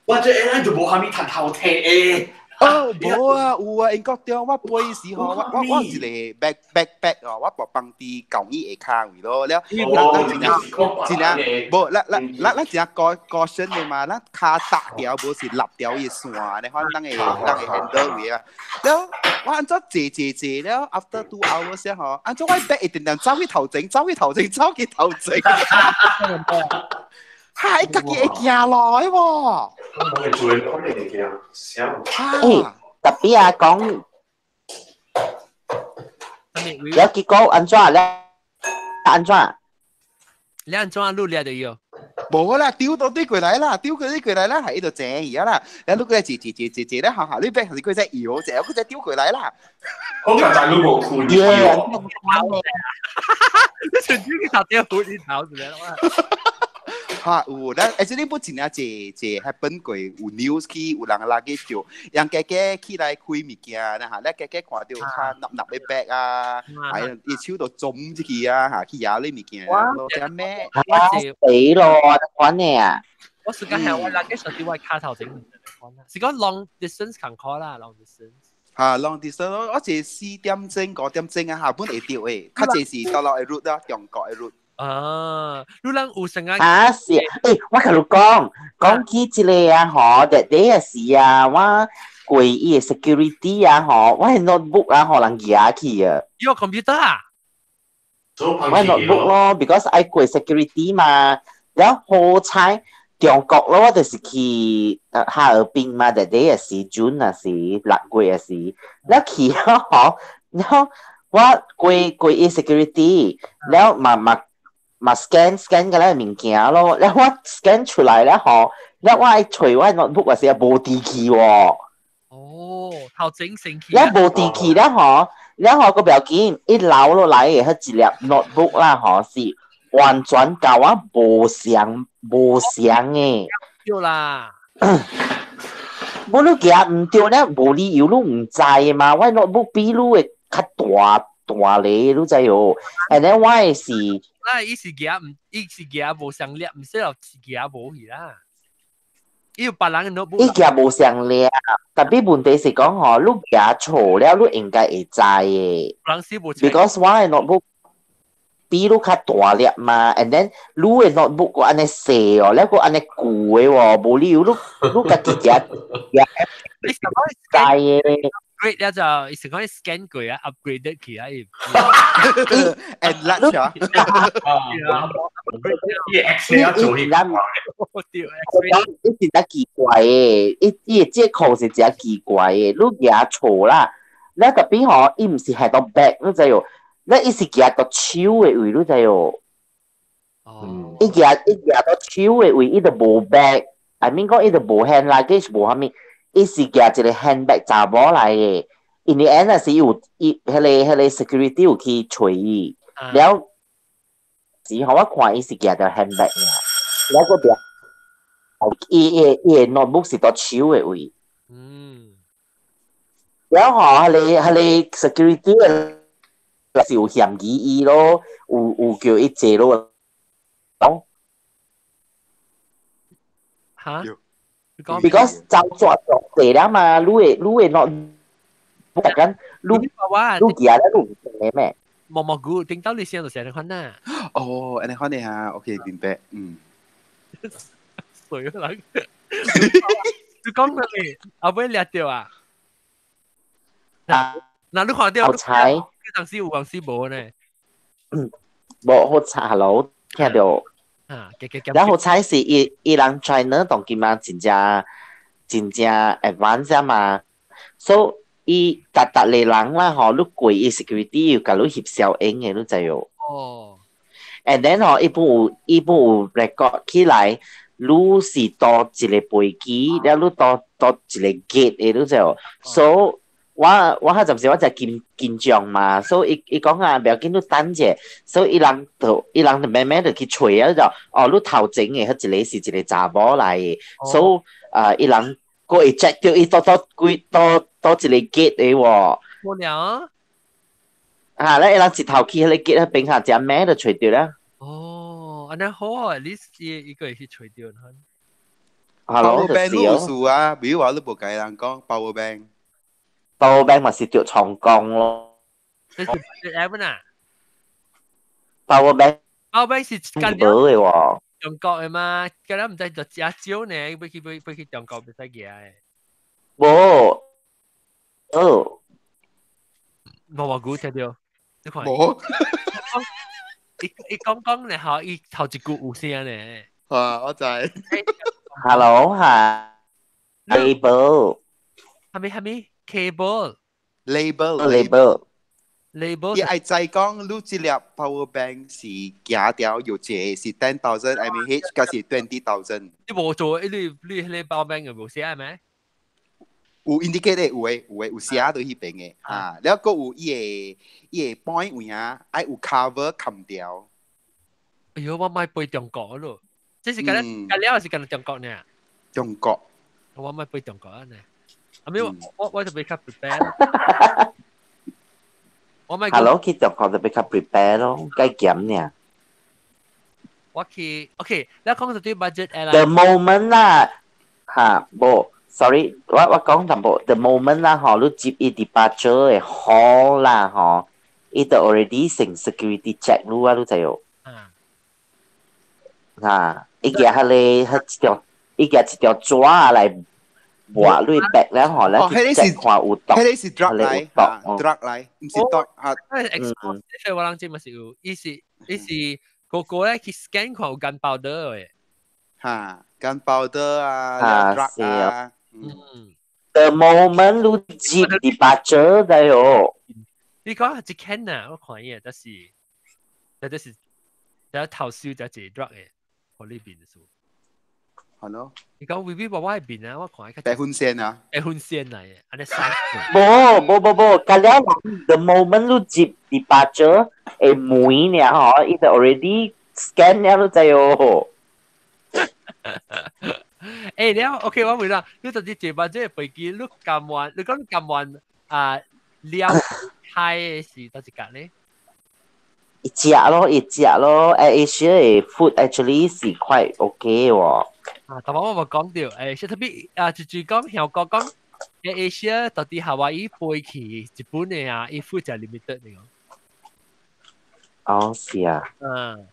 budget airline 就無蝦米通偷摕的。哦，無啊，有啊，英國對，我飛時吼，我我我有一個 back backpack 哦，我無放佇舊椅下跤位咯，了，咱咱真正真正無，咱咱咱咱真正高高深的嘛，咱跤搭條無是立條伊線，你看咱會咱會 handle 位啊，了，我按怎坐坐坐了，after 2 hours 吼，按怎我 bag 會定定走去頭前，走去頭前，走去頭前。係家己會行來喎。我會做，我會行，想。誒，特別啊，講，有結果按怎咧？按怎？你按怎錄了就要？無啦，丟到對過來啦，丟過對過來啦，係伊就正而啦。然後你過來坐坐坐坐坐咧，下下你邊係佢在搖，坐佢再丟過來啦。好簡單，你無困去哦。你全丟去頭掉，你頭是咩？嚇有，咱而且你不真正濟濟 happen 過，有 news 去，有人拉去做，人家家起來開物件，啦嚇，你家家看到較納納的 bag 啊，係伊手都腫入去啊，嚇去咬你物件，咯，這咩？死咯，款嘅啊！我時間係我拉嘅上啲我卡頭整唔是講 long distance 近 call 啦，long distance。嚇，long distance 我這4點鐘5點鐘啊，下本會到的，較濟是到落的 route 啦，中國的 route。啊，你人有成啊？啊是，欸，我共你講，講起這個啊，吼，that day 的時啊，我過伊的 security 啊，吼，我的 notebook 啊，予人拿去啊。你個 computer 啊？我 notebook 咯，because 愛過 security 嘛，然後好彩中國咯，我就是去哈爾濱嘛，that day 的時 June 啊是6月的時，了去吼，然後我過過伊 security，了嘛嘛。嘛 scan scan 個咧物件咯，了我 scan 出來咧吼，了我愛揣我 notebook 話是無佇去喎。哦，頭整成去。了無佇去了吼，了吼個不要緊，伊留落來的彼一粒 notebook 啦吼，是完全佮我無相無相的。對啦。無你行毋對咧，無理由你毋知的嘛。我 notebook 比你的較大大个，你知無？And then 我的是，那伊是行毋，伊是行無相粒，毋是是行無去啦。伊有別人的 notebook。伊行無相粒，tapi 問題是講吼，你行錯了，你應該會知的。人是無。 Because 我的 notebook 比你較大粒嘛，and then 你的 notebook 閣按呢細哦，了閣按呢舊的喎，無理由你你家己行行你是講知的。 upgrade 了就，伊是講 scan 過啊，upgrade 去啊，伊。 enlarge 啊。伊 Excel 做彼款。對。伊真正奇怪的，伊伊的借口是真奇怪的，你行錯啦，了 tapi 吼，伊毋是係到 bag，你知無？了伊是行到手的位，你知無？哦。伊行伊行到手的位，伊就無 bag，I mean 講伊就無 hand luggage 無啥物，伊是行一個 handbag 查某來的。In the end 是有伊彼個彼個 security 有去揣伊，了時候我看伊是行著 handbag 爾，了閣掠，伊伊伊的 notebook 是到手的位。了吼，彼個彼個 security 的是有嫌疑伊咯，有有叫伊坐落。嚇？Because 走抓落地了嘛，你會你會 not 不緊，你你行了你唔知咩？毛毛菇，頂到你先就成日看啦。哦，按呢款的哈，OK 明白，嗯。水人，你講咩？後尾掠著啊？嗱嗱，你看著？好彩。當時有，當時無呢。嗯，無好彩，hello，聽著。啊，然後彩是伊伊人 China 當今嘛真正真正 advance 嘛，所以伊逐逐個人啦吼，你過伊 security 又共你翕相影的，你知無？哦。 And then 吼，伊本有伊本有 record 起來，你是佗一個飛機，了你佗佗一個 gate 的，你知無？所以我我彼陣時我就緊緊張嘛，所以伊伊講啊，不要緊，你等者，所以伊人就伊人就慢慢就去揣啊，就哦，你頭前的彼一個是一個查某來的，所以啊，伊人閣會 check 著伊佗佗幾佗佗一個 gate 的喎。無聊。啊，咧伊人一頭去彼個 gate 彼邊下，只咩就揣著啦。哦，按呢好啊，你伊伊個會去揣著。 Hello， Power bank 你有事啊？比如話你無共人講 power bank。 Power bank 嘛是著創工咯。你是 app 啊？Power bank。 Power bank 是無的喎。中國的嘛，敢若毋知就誠少呢，欲去欲欲去中國袂使寄的。無，哦。無無久聽著，你看。無。伊伊講講咧，吼，伊頭一句有聲呢。啊，我知。 Hello，哈。Label。啥物啥物？Cable。 Label。 Label。 Label。伊愛知講，你這粒 power bank 是行掉有一個是 10,000 mAh，抑是 20,000。你無做，你你彼個 power bank 無寫咩？有 indicate 的，有的有的有寫佇彼邊的啊，了閣有伊的伊的 point 位啊，愛有 cover 冚掉。哎喲，我莫飛中國咯，這是敢若敢了是敢若中國呢？中國。我莫飛中國啊呢。啊咪我我我就比較 prepare。我莫。 Hello，去中國就比較 prepare 咯，該減呢。我去，OK，你講到對 budget airline。 The moment 啦，嚇，無。sorry，我我講淡薄，the moment 啦，吼，你接伊 departure 的 hall 啦，吼，伊就 already 成 security check 你啊，你知無？啊，伊舉彼个彼一條，伊舉一條紙來抹你 bag 了吼，咧去 check 看有毒，彼個是 drug 來，drug 來，毋是毒啊。嗯，這個我人知嘛是有，伊是伊是個個咧去 scan 看有 gunpowder 的。哈，gunpowder 啊，drug 啊。嗯。 The moment 你接 departure 的喲。你講一間啊，我看伊，但是，但是就頭燒就一個 drug 嘅，我呢邊數。係咯。你講 V V 話我喺邊啊？我看下。白粉線啊！白粉線嚟嘅，按呢三。無無無無，隔了 the moment 你接 departure 會門呢嗬，伊就 already scan 了，你知哦。欸，了 OK，我問啦，你到底坐班這個飛機，你甘願？你講你甘願啊？了開的是佗一格咧？一食咯，一食咯，AirAsia 的 food actually 是 quite OK 喎。啊，頭先我冇講到，特別啊，就就講香港講 AirAsia 到底夏威夷飛去日本的啊，伊 food 就 limited 嚟講。哦，是啊。嗯。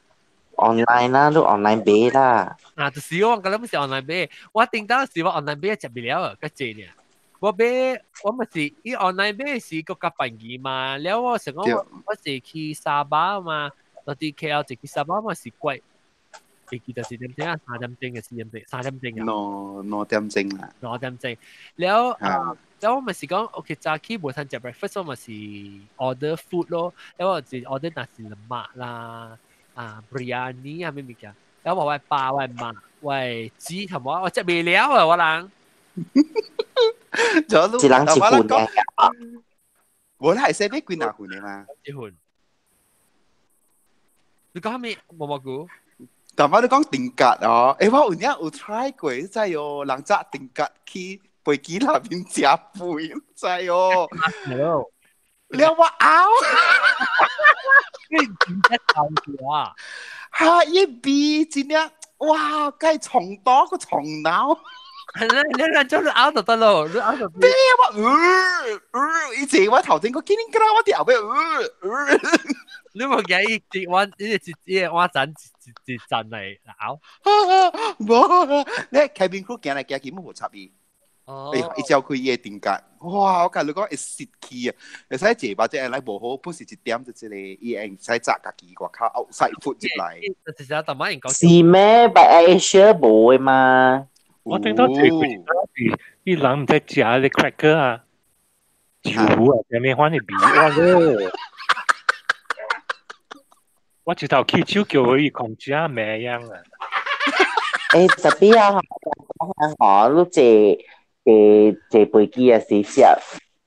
online 啦，都 online 買啦。啊，就是我覺得唔是 online 買，我頂到時我 online 買食不了啊，較濟呢。我買我咪是伊 online 買是閣較便宜嘛，了我想講我是去沙巴嘛，到底 KL 坐去沙巴嘛是貴，飛機就是點鐘啊？3點鐘嘅4點鐘，3點鐘啊？兩點鐘啦。兩點鐘，了啊，了我咪是講，OK 早起無通食 breakfast，我咪是 order food 咯，了我就 order nasi lemak 啦，啊 biryani 啊咩物件，了我爸我媽我姊同我我食袂了啊，我人。一人一份嘅。我係寫俾幾若份嘅嘛？一份。你講咩？毛毛菇？但我你講定格哦，欸，我有影有 try 過，你知哦，人早定格去飛機內面食飯，你知哦。了我嘔。你唔得頭條啊？哈！伊味真正，哇！該從多個從腦。你你做你嘔就得咯，你嘔就。咩我，以前我頭先個見你我啲後尾，你冇計一碗一一一碗盞一一盞嚟嘔。無，你 cabin crew 行來行去，冇插伊。哦。伊照開伊的定格，哇！我甲你講會失去啊！會使坐把這來無好，本是一點就這個，伊會使炸家己外口 outside food 入來。就是啊，大媽講。是咩？但 Asia 無的嘛。我聽到最貴是伊人毋知食咧 cracker 啊，酒啊，啥物款的味，哇咯！我一頭起手叫伊控食咩樣啊？欸，特別啊，吼，你坐坐坐飛機啊，是食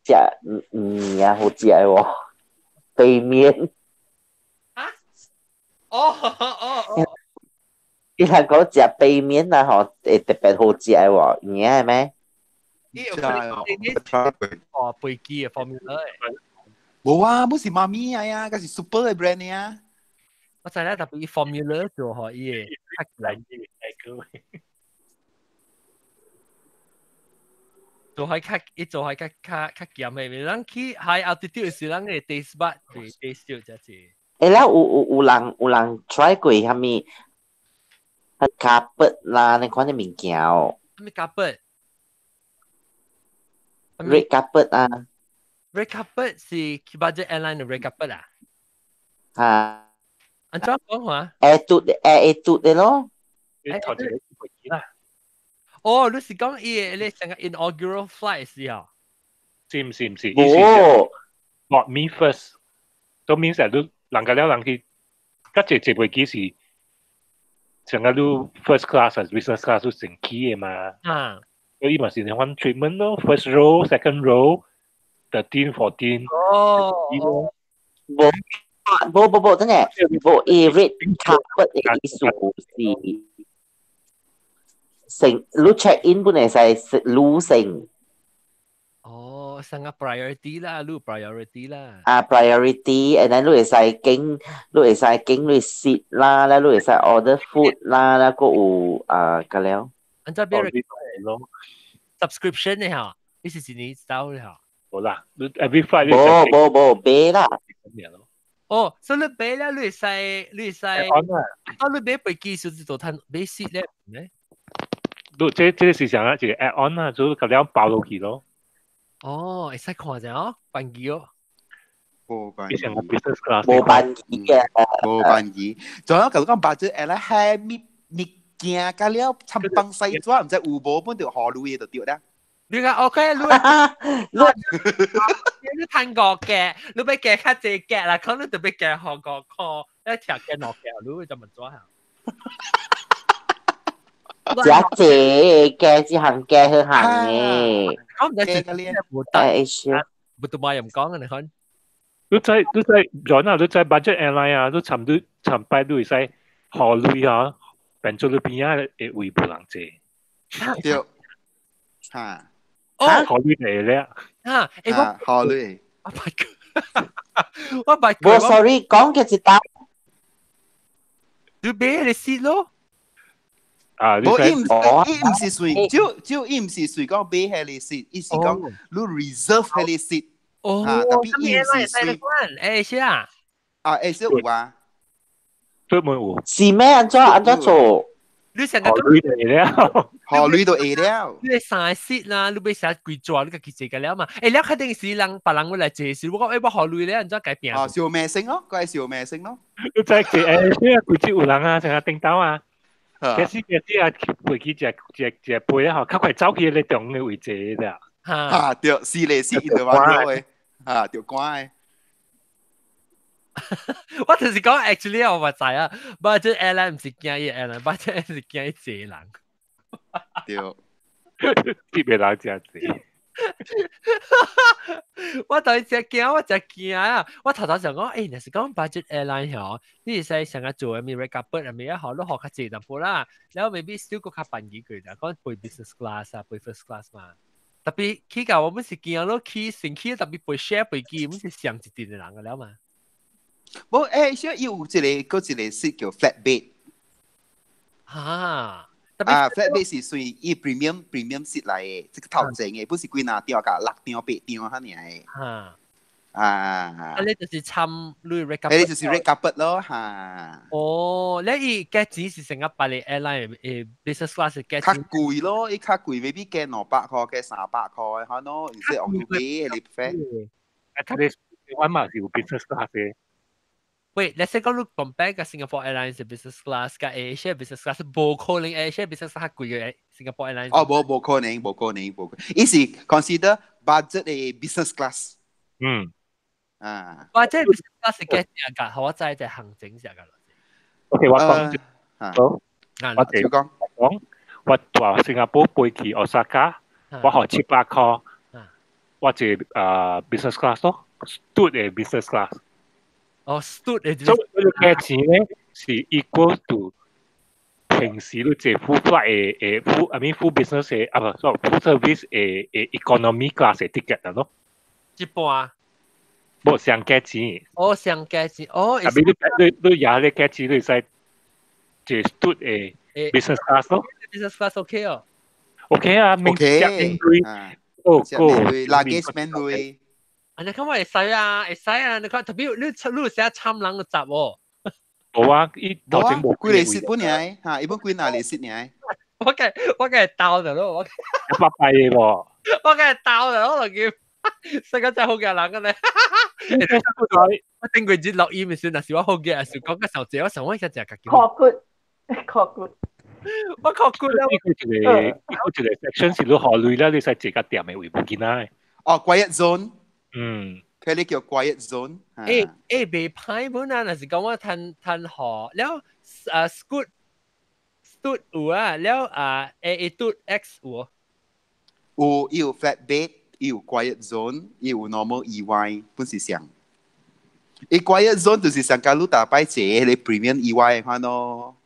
食麵啊好食的喎，杯麵。啊？哦哦哦！你若講食杯麵啊，吼，會特別好食的喎，有影的咩？哦，飛機的方面咧。無啊，不是媽咪啊呀，嗰是 super 的 brand 啊。我知啦，特別 formula 做可以的，較難做係較，伊做係較較較鹹的，咱去 high altitude 時，咱的 taste bud 對 taste 到才是。欸，了有人 try 過啥物？carpet 啦，你款的物件哦。啥物 carpet？ Red carpet 啊。 Red carpet 是去 budget airline 的 red carpet 啊？啊。按怎講話？ air 嘟 air 嘟的咯。頭一個飛機啦。哦，你是講伊個你成個 inaugural flight 是啊？是毋是毋是？哦。 Not me first，都 means 係你人家了人去，甲坐坐飛機是。成個你 first class 還是 business class 都成起的嘛。啊。所以嘛是你款 treatment 咯，first row、second row、 13、 14。哦。無無無無，真係無伊 red carpet 的意思是成你 check in 本來使女性。哦，成個 priority 啦，你 priority 啦。啊，priority，and then 你會使經，你會使經你 seat 啦，咧你會使 order food 啦，咧閣有啊個了。按照邊個 subscription 的嚇？你是一年收的嚇？無啦，你 every flight 無無無買啦。哦，所以你買了，你會使，你會使，啊，你買飛機時就趁買 seat 咧，咩？你這這個是啥啊？一個 add on 啊，就個了包落去咯。哦，會使看者哦，班機哦。無班機，無班機啊，無班機。仲有舊講白咗，誒咧係物物件，甲了參幫西紙，毋知有無本就河鱸的就對啦。你講 OK，你你你趁五格，你欲加較濟格啦，可能就欲加予五箍，一條嘅落嘅，你就問咗下。食濟嘅只行嘅去行嘅。我唔知嘅咧，冇得，冇得買又唔講啊！你看。你知咗啊？你知 budget airline 啊？你尋你尋擺你會使何類啊？變做你邊啊會位無人坐。對。嚇。哦。何類嚟咧？嚇！欸我何類？我捌過，我捌過。無 sorry，講嘅一單。你買你 seat 咯。啊！無伊毋伊毋是隨，只伊毋是隨講買彼个 seat，伊是講你 reserve 彼个 seat。哦，特別伊毋是隨。欸是啊。啊，欸是有啊。對門有。是咩？按怎按怎做？你成個何類就會了，何類就會了。你三 seat 啦，你買啥幾座，你家己坐個了嘛？欸，你肯定是人別人會來坐時，我講欸我何類咧，按怎改變？哦，小明星咯，佢係小明星咯。你知坐欸，咩幾隻有人啊？成日叮當啊！其實其實啊，飛機食食食飛啊，較快走去咧中嘅位置啦。嚇，對，是咧是，伊就話嘅，嚇，對關嘅。我就是講 actually 我唔知啊，budget airline 唔是驚伊 airline，budget 是驚伊坐人。對，特別人真濟。我到底真驚，我真驚啊！我頭頭想講，欸，若是講 budget airline 嗬，你會使成日做咩 red carpet 啊，咩啊，學都學較濟淡薄啦。然後 maybe still 閣較便宜過啦，講飛 business class 啊，飛 first class 嘛。特別去到我們是驚咯，去先去特別飛 share 飛機，我們是上一陣的人個了嘛。無欸，小伊有一個，閣一個 seat 叫 flat bed。哈。啊，flat bed 是屬於伊 premium premium seat 來的，這個頭前的，不是幾若張甲六張八張遐爾的。哈。啊。啊，你就是參你 red carpet。你就是 red carpet 咯，嚇。哦，你伊價錢是成個別个 airline 誒 business class 價錢。較貴咯，伊較貴，maybe 加200塊，加300塊，可能 instead of 你買你 fare。啊，佢哋我嘛是有 business class 的。喂，let's say 講你 compare 個 Singapore Airlines business class 佮 AirAsia business class，無可能 AirAsia business class 較貴過 Singapore Airlines。哦，無無可能，無可能，無可能。伊是 consider budget 的 business class。啊。 budget business class 是幾錢價？我知就行政上㗎啦。 OK，我講，好，我就講講，我蹛新加坡飛去 Osaka，我予700塊，我坐business class 咯，Steward 的 business class。哦，Steward 的。所以你價錢咧是 equal to 平時你坐 full flight 的的 full I mean full business 的啊不，sorry full service 的的 economy class 的 ticket 咯。一半。無相價錢。哦，相價錢，哦。特別你你你也咧價錢，你使坐 Steward 的 business class 咯。 business class OK 哦。 OK 啊， OK。哦，夠。luggage 免鐳。啊，你看我會使啊，會使啊！你看特別你你寫參人嘅集哦。無啊，伊頭前無幾個 seat 本爾，嚇，伊本幾若個 seat 爾。我嘅兜就咯，我一百八嘅喎。我嘅兜就咯，就叫世界真係好嘅人嘅咧。我頂過節落雨咪算，若是我好嘅，是講個時候借我上我一隻家己。確骨，確骨。我確骨啦。伊個一個伊個一個 section 是你予鐳啦，你使坐較踮的位無見啊。哦，quiet zone。嗯。佢哋叫 quiet zone。欸欸，袂歹本啊，若是講我趁趁河了啊，Scoot Scoot 有啊，了啊 A A 2 X 有。有，伊有 flat bed，伊有 quiet zone，伊有 normal EY，本是上。伊 quiet zone 就是上假如逐擺坐彼个 premium EY 款咯。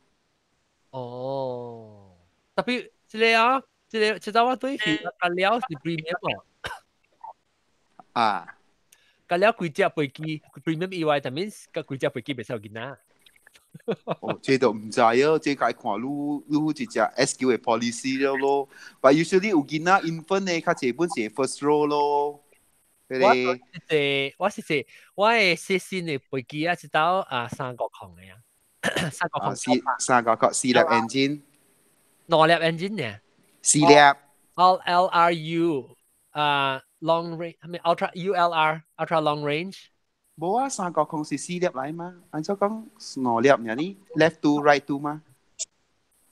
哦，特別這個啊，這個這陣我對去甲了是 premium 哦。啊。甲了幾隻飛機 premium EY，但免甲幾隻飛機袂使有囡仔。哦，這都毋知哦，這該看你你一隻 SQ 的 policy 了咯。But usually 有囡仔 infant 的較濟本是 first row 咯。我是坐，我是坐，我的細新的飛機啊，一道啊三個空的啊，三個空。四三個空四粒 engine。兩粒 engine 呢？四粒。 L L R U 啊，long range 係咪 ultra U L R ultra long range？無啊，三個空是四粒來嘛？按照講兩粒爾呢？left two right two 嘛？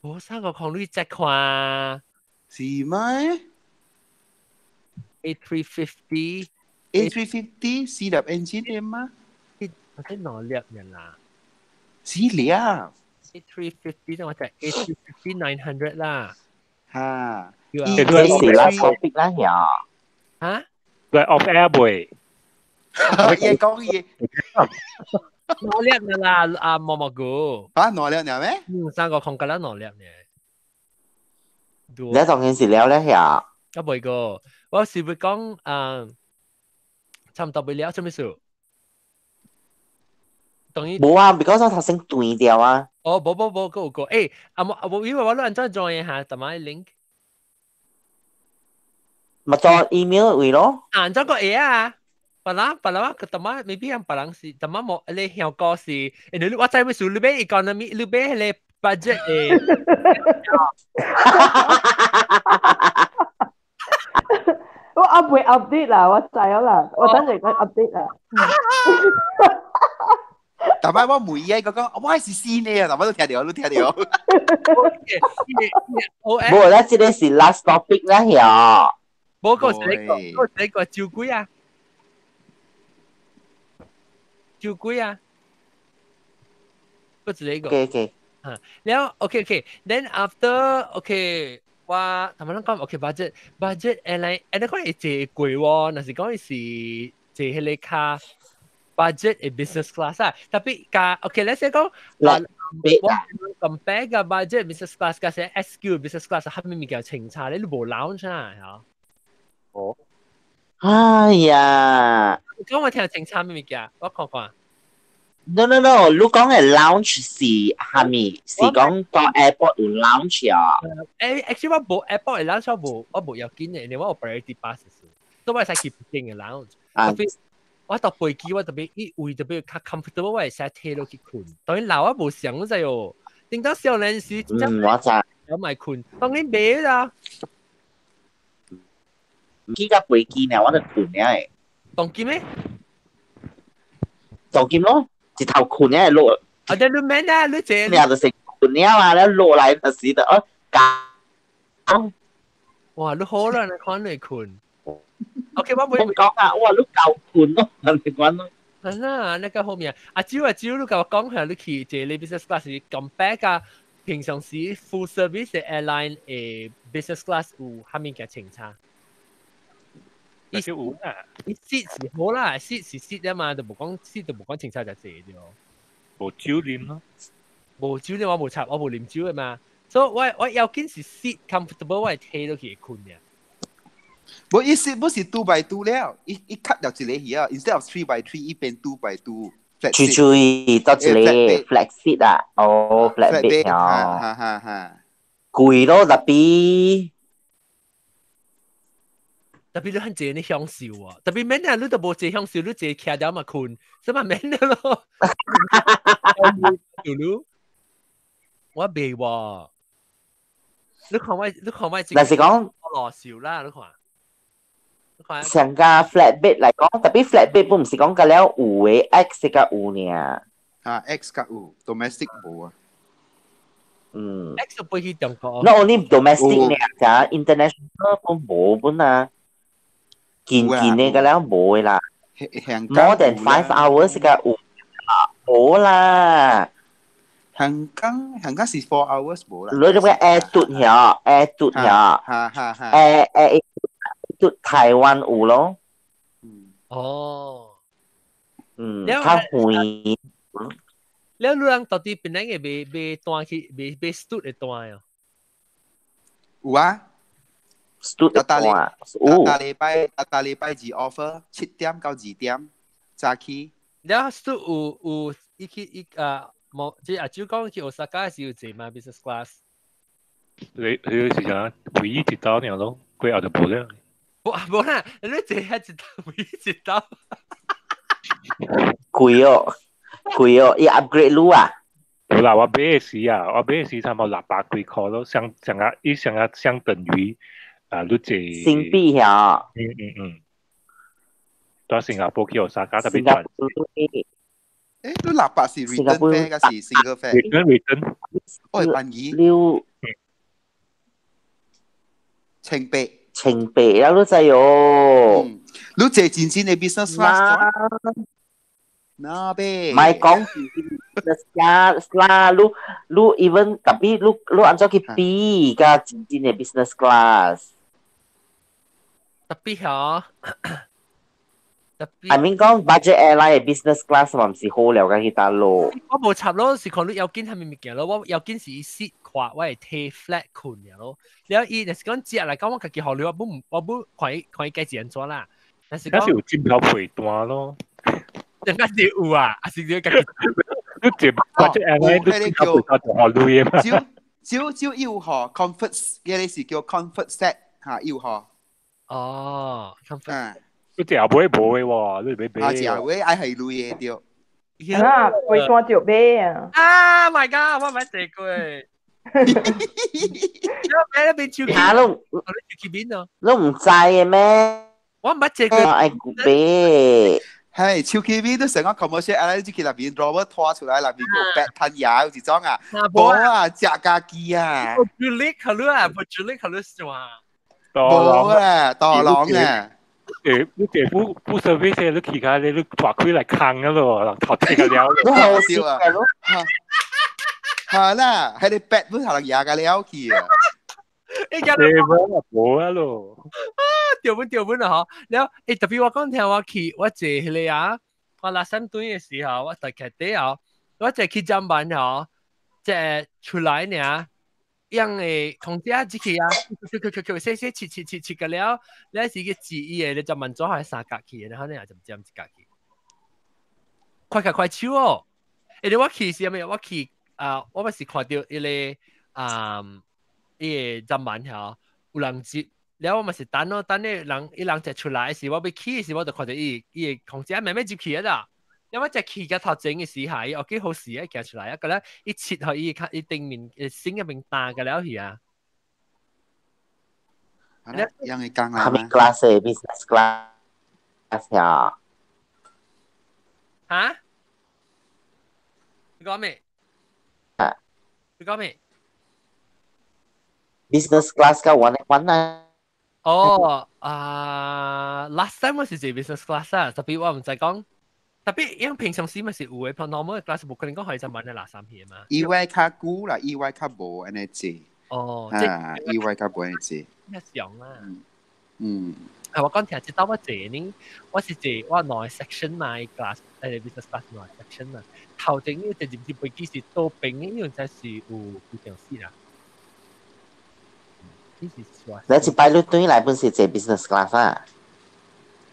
無三個空你再看。是咩？A350。 A350 四粒 engine 的嘛？或者兩粒爾啦？死了。 A350 我就 A350 900 啦。嚇！這是啦 topic 啦呀。嚇？對 off air 未？伊講伊。兩粒啦，阿毛毛菇。嚇，兩粒呢咩？嗯，三個空格啦，兩粒呢。你當然是了咧呀。啊，袂個，我是會講啊，差唔多袂了，做咩事？當然。無啊，because 我頭先斷掉啊。哦，無無無，閣有個，欸，啊無啊無，因為我亂怎 join 下，淡仔 link。咪做 email 位咯。啊，怎個會啊？別人別人我淡仔未必人別人是淡仔無，你香港是，因為我知咩事，你買 economy，你買彼个 budget 的。我未 update 啦，我知啦，我等陣佢 update 啦。但係我每日嗰個，我是新的啊，但係都聽到，都聽到。無啦，這個是 last topic 啦，呀。無個是呢個，個是呢個酒鬼啊，酒鬼啊，個是呢個。 OK OK。啊，然後 OK OK，then after OK，我頭先講 OK budget budget airline，誒你講會坐貴喎，若是講是坐彼个卡 budget 的 business class 啊，tapi 加 OK，let's say 講啊，我 compare 個 budget business class 加些 SQ business class，係咪物件清差咧？你無 lounge 啊，嚇？哦。哎呀！講我聽清差咩物件？我看看。 No no no，你講嘅 lounge 是蝦米？是講到 airport 有 lounge 啊？誒，actually 我無 airport 嘅 lounge 我無我無要緊嘅，因為我有 priority pass 都我會使去北京嘅 lounge。特別我搭飛機，我特別伊位特別較 comfortable，我會使退落去睏。當然老我無想就喲，頂到少年時，嗯，我知。有埋睏，當然袂啦。去到飛機呢，我就睏了誒。當機咩？當機咯。一頭睏了落。啊！但你免啊，你坐。你就是睏了啊，了落來就是得哦，教。哇！你好啦，你看你睏。OK，我袂講啊，哇！你夠睏咯，你講咯。係啦，那個後面阿蕉阿蕉，你甲我講下，你去坐你 business class 是 compare 甲平常時 full service 的 airline 的 business class 有蝦米嘅清差？伊有啊，伊 seat 是好啦，seat 是 seat 啊嘛，就無講 seat 就無講清差就濟咗。無酒啉咯，無酒啉我無插，我無啉酒的嘛，所以我我要緊是 seat comfortable，我會退落去會睏嘅。無伊是不是 2 by 2 了，伊伊 cut 掉一个去啊，instead of 3 by 3，伊變 2 by 2。注注意多一个 flat seat 啊，哦 flat bed 哦，哈哈哈。貴咯，tapi tapi 你很濟你享受啊，tapi 免啊，你都無濟享受，你坐徛了嘛睏，什麼免咯？你我袂喎，你看我，你看我，若是講我落笑啦，你看。上加 flat bed 嚟講，tapi flat bed 本唔是講個了有嘅 X 甲有呢？啊，X 甲有，domestic 無啊。嗯。 X 飛去中國。 Not only domestic 呢，加 international 本無本啊。近近嘅個了無嘅啦。More than 5 hours 個有，無啦。香港香港是 4 hours 無啦。你這個 air 嘟遐，air 嘟遐，哈哈哈。 air air 嘟台灣有咯。哦。嗯，較遠。了，你人到底邊個買買單去買買 Scoot 的單啊？有啊。 Scoot 的單。有。逐禮拜逐禮拜二 offer 7點到2點早起。了 Scoot 有有伊去伊啊，無即阿蕉講去大阪是有坐嘛 business class。你你是講唯一一道爾咯，過後就無了。無無啦，你坐遐一道唯一一道。貴哦，貴哦，伊 upgrade 路啊。無啦，我買的時啊，我買的時差不多600幾塊咯，相相啊，伊相啊相等於啊，你坐新幣遐。嗯嗯嗯。到新加坡去大阪特別轉。誒，你600是 return fare 還是 single fare？ return return。哦，便宜。六。 1800。 1800了，你知哦。你坐真正的 business class。那邊唔係講 business class 啦，你你 even 特別你你按怎去比佮真正的 business class？特別嗬，特別。 I mean 講 budget airline 的 business class 嘛，毋是好了解去大路。我無插咯，是看你要緊係咪物件咯。我要緊是 seat 闊，我會提 flat 困嘅咯。了伊若是講食來講，我家己學了，我不我不看伊看伊計錢怎啦。但是講是有佔到賠單咯。人家是有啊，還是你家己？你接 budget airline 你佔到賠單就學鐳嘛。少少少要學 comfort，嘅你是叫 comfort set 嚇，要學。哦，comfort。你食尾無的喎，你欲買。啊，食尾愛係鐳的對。啊，會單就買啊！啊，my god！我毋捌坐過。你買那邊手機，啊，你手機邊咯？你毋知的咩？我毋捌坐過。愛買。係，手機邊都成個 commercial，啊，你去那邊 robot 拖出來，那邊個白攤牙有一種啊，無啊，食家己啊。無主力考慮啊，無主力考慮是嘛？無啊，大龍啊。你這不不 service 你其他你你大開來坑啊咯，人頭踢個了。你好笑啊！係啦，係你白本頭人牙個了去啊。你講無無啊咯。啊，掉本掉本啦嗬！了，特別我講聽我去，我坐迄個啊，我拉三隊嘅時候，我大概底哦，我坐去站板嗬，即出來呢。樣的空姐入去啊，去去去去，洗洗切切切切個了，你是個字伊的，你就問咗係三格去，然後你就唔知唔一格去，快較快手哦！欸，我去是啥物？我去啊，我咪是看到一個啊，伊個站板吼，有人接，了我咪是等咯，等咧人伊人一出來時，我欲去時，我就看到伊伊個空姐慢慢入去啊啦。因為只去個頭前嘅時下，伊我記好時啊，行出來啊，個咧伊切去伊較伊頂面身入面打個了去啊。你樣嘅講啦。係咪 class 嘅 business class 呀？嚇？你講咩？啊？你講咩？business class 嘅玩玩啊？哦，啊，last time 我是坐 business class 啊，特別我毋知講。特別因為平常時咪是有嘅，normal class 無可能講可以就買得垃圾片嘛。意外較久啦，意外較無按呢濟。哦，啊，意外較無按呢濟。一樣啦。嗯。係我講聽，直到我坐呢，我是坐我兩個 section 嘛，class business class 兩個 section 嘛。頭前呢，就入去飛機是倒邊嘅，因為才是有幾條線啦。呢是說。你一擺你轉來本是坐 business class 啊？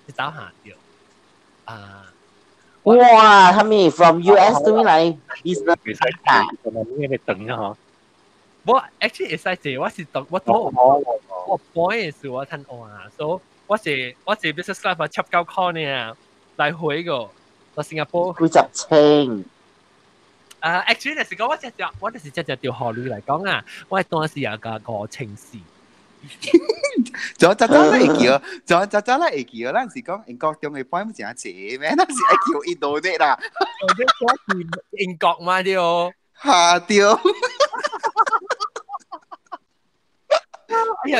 一早下掉。啊。哇！他們 from US 對來 business 啊，你咪等啊嗬。我 actually 會使坐，我是當我我我 point 是我趁換，所以我是我坐 business class 七九塊呢，來回個到新加坡。幾十千。啊，actually 就是講我只只我就是只只條河女嚟講啊，我係當時有個5000四。仲有早早咧會叫，仲有早早咧會叫，咱是講英國中嘅point 誠濟咩？咱是愛叫印度的啦。我是英國嘛對哦。嚇對。哎呀，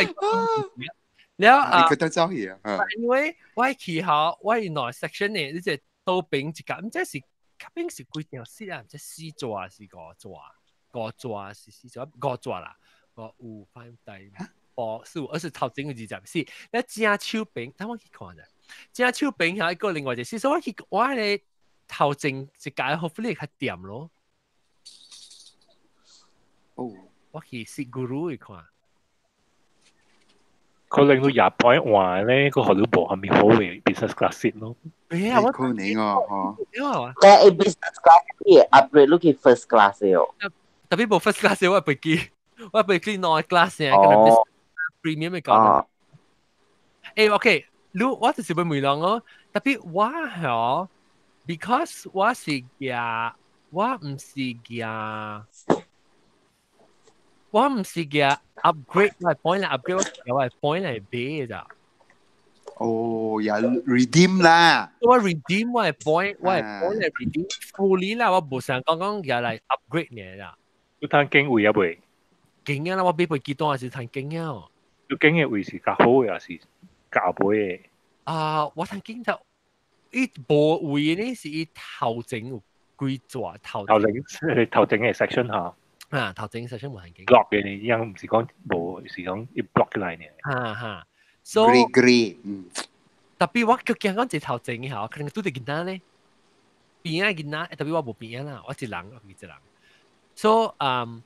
了啊，佢都走去啊。因為我去吼，我原來 section 呢，你只倒邊一格，毋知是邊是幾條線啊？毋知四座還是五座？五座是四座，五座啦，五五 five 第。哦，四五二十頭前嘅24，你正手邊，等我去看者，正手邊還一個另外一個，所以我去我迄個頭前一間好福利較掂咯。哦，我去 SeatGuru 去看。可能你廿 point 換咧，個學到無係咪好嘅 business class 咯？哎呀，我可能哦，嗬。但係 business class 會 upgrade 落去 first class 哦。特別無 first class 我飛機，我飛機兩 class 嘅，可能 premium 嘅講。誒，OK，你我就是會問人哦，特別我嗬，because 我是夾，我毋是夾，我毋是夾 upgrade 我係 point 嚟 upgrade，我係 point 嚟買咋。哦，也 redeem 啦。我 redeem 我係 point，我係 point 嚟 redeem fully 啦，我無想講講夾嚟 upgrade 呢啦。你趁經位啊未？經啊啦，我買飛機單還是趁經啊。你經嘅位是較好嘅，還是較尾嘅？啊，我趁經就，伊無位呢是伊頭前有幾座頭頭前頭前嘅 section 嚇。啊，頭前 section 無限景。 block 嘅呢，樣唔是講無，是講一 block 起來呢。哈哈，所以 grey 嗯。特別我腳驚講一頭前嘅嚇，可能拄著囡仔咧，邊仔囡仔，特別我無邊仔啦，我一人，我一人。所以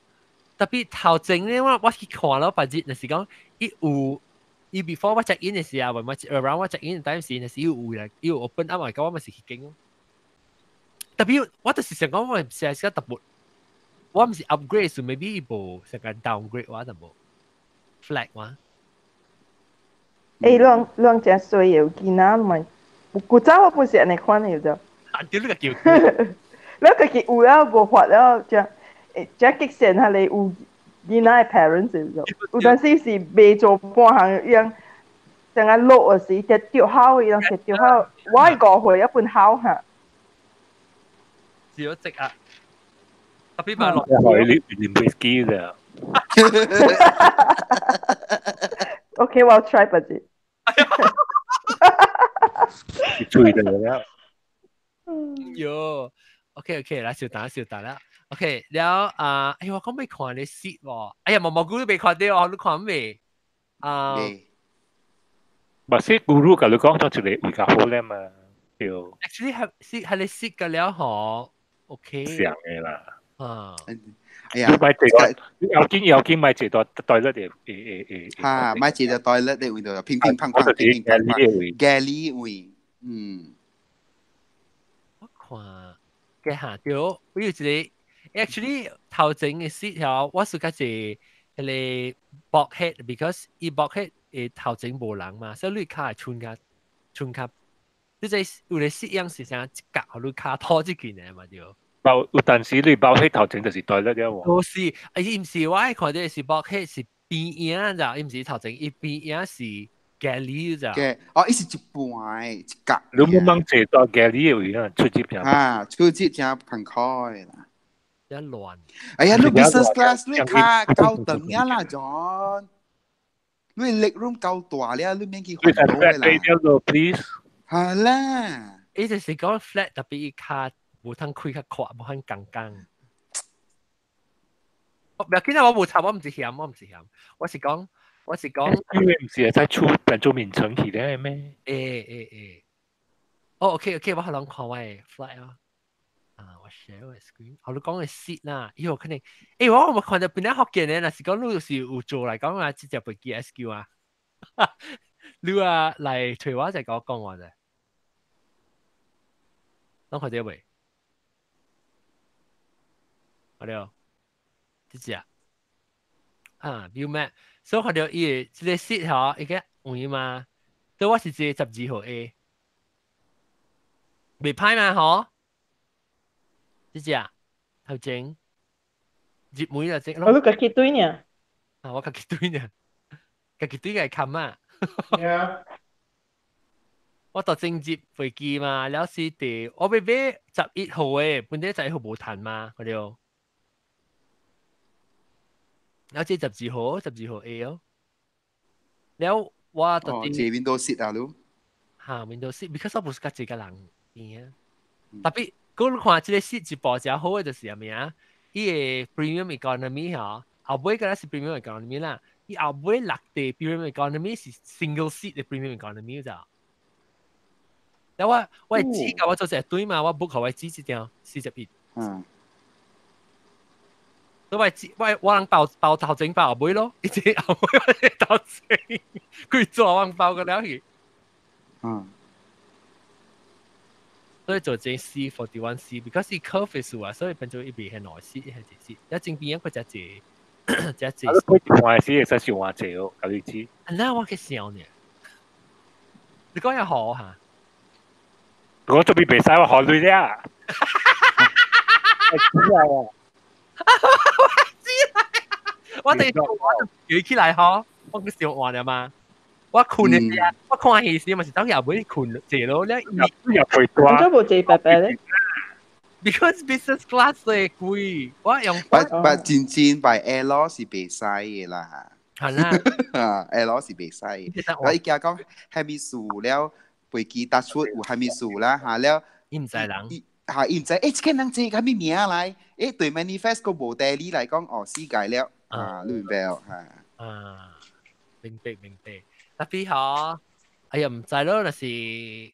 特別頭前咧，我去看咯，別日就是講伊有。伊 before 我 check in 嘅時候，或者 around 我 check in 嘅時，就是有有來有 open up 來，我嘛是去經咯。特別我就是想講，我唔是係特別，我唔是 upgrade 是 maybe 伊無成個 downgrade 我就無 flat 我。誒，兩兩隻衰有見啊，咪古早我不是按呢款的就。啊，對你個叫。你家己有了無法了，這這極限係你有。囡仔的 parents 就，有陣時是未做半項，樣成日落嘅時，跌掉口，伊攏跌掉口。我5歲一半口嚇。少直啊！特別嘛落。我你連 whisky 啫。 OK，我 try 不住。醉咗啦。喲，OK OK，來小打小打啦。OK，了啊，哎，我講未看你 seat 喎，哎呀，毛毛菇都未看到，你看未？啊，嘛是 guru 甲你講咗一個比較好咧嘛，對。 Actually 係 seat 係你 seat 嘅了嗬，OK。上嘅啦。啊，哎呀，你買這個，要緊要緊買這個 toilet 的，誒。哈，買這個 toilet 的位度，乒乒乓乓，乒乒乓乓，galley 位，嗯。我看嘅下對，我有一個。Actually 頭前嘅 seat 條，我是較濟彼個 bulkhead，because 伊 bulkhead 誒頭前無人嘛，所以你跤會穿較穿較，你這有個 seat 樣是啥一格，予你跤拖這件嘅嘛對。包有陣時你 bulkhead 頭前就是 toilet 了喎。不是，哎，伊毋是我愛看到是 bulkhead 是邊影咋，伊毋是頭前，伊邊影是 galley 咋。嘅，哦，伊是一半的一格。你冇問坐到 galley 嘅位啊，出入啊，出入真艱苦的啦。一亂。哎呀，你 business class 你較高等呀啦，John。你 leg room 夠大了，你免去煩惱的啦。 Please。係啦。伊就是講 flat，特別伊跤無通開較闊，無通剛剛。我不要緊啊，我無插，我毋是嫌，我毋是嫌，我是講，我是講。因為毋是會使出變做眠床去咧咩？欸欸欸。哦，OK OK，我可能看我的 flight 啊。啊，我 share 我 screen，我你講嘅 seat 啦，咦，我肯定，欸，我冇看到邊啲福建咧，若是講你是有做嚟講啊，直接飛機 SQ 啊，你啊來找我就講講話啫，攏看到未？看到，這隻啊，view map，所以看到伊個這個 seat 吼，伊個位嘛，對我是坐12號 A，袂歹嘛吼。這隻頭前入門就正。我都家己對呢。啊，我家己對呢，家己對個冚啊。我就正接飛機嘛，了是佇我欲買11號的，本來11號無趁嘛，看到。了這12號，12號 A 哦。了我就哦，坐 window seat 啊，你。哈，window seat，because 我不是較濟個人邊啊，特別。佮你看這個 seat 一部誠好的就是啥物啊？伊個 premium economy 吼，後尾個是 premium economy 啦，伊後尾落地 premium economy 是 single seat 的 premium economy 咋？但我會知甲我做一對嘛，我 book 予我知一張41。嗯。所以我知我我人包包頭前包後尾咯，一隻後尾我隻頭前，規座我包個了去。所以做這 C41C，because 伊 curve 數啊，所以變做伊袂係內 seat，係一 seat。一正邊一個只隻只隻。啊，你一半時會使上偌濟哦，共你知。那我去想呢，你講嘢好嚇？我做邊袂使我學你了。我知啦，我哋我就舉起來嗬，我去上換了嘛。我困嘅時啊，我看戲時咪是當日尾困坐咯，你入去我都無坐白白咧。 Because business class 最貴，我用。不不真正 by air 咯是袂使嘅啦。係啦，啊 air 咯是袂使。我伊驚講係咪數了，飛機搭出有蝦米事啦嚇了，伊毋知人，嚇伊毋知，這個人這個蝦米名來？對 manifest 個無地理來講，哦死界了，啊，你明白哦嚇？啊，明白明白。特別嗬，哎呀毋知咯，若是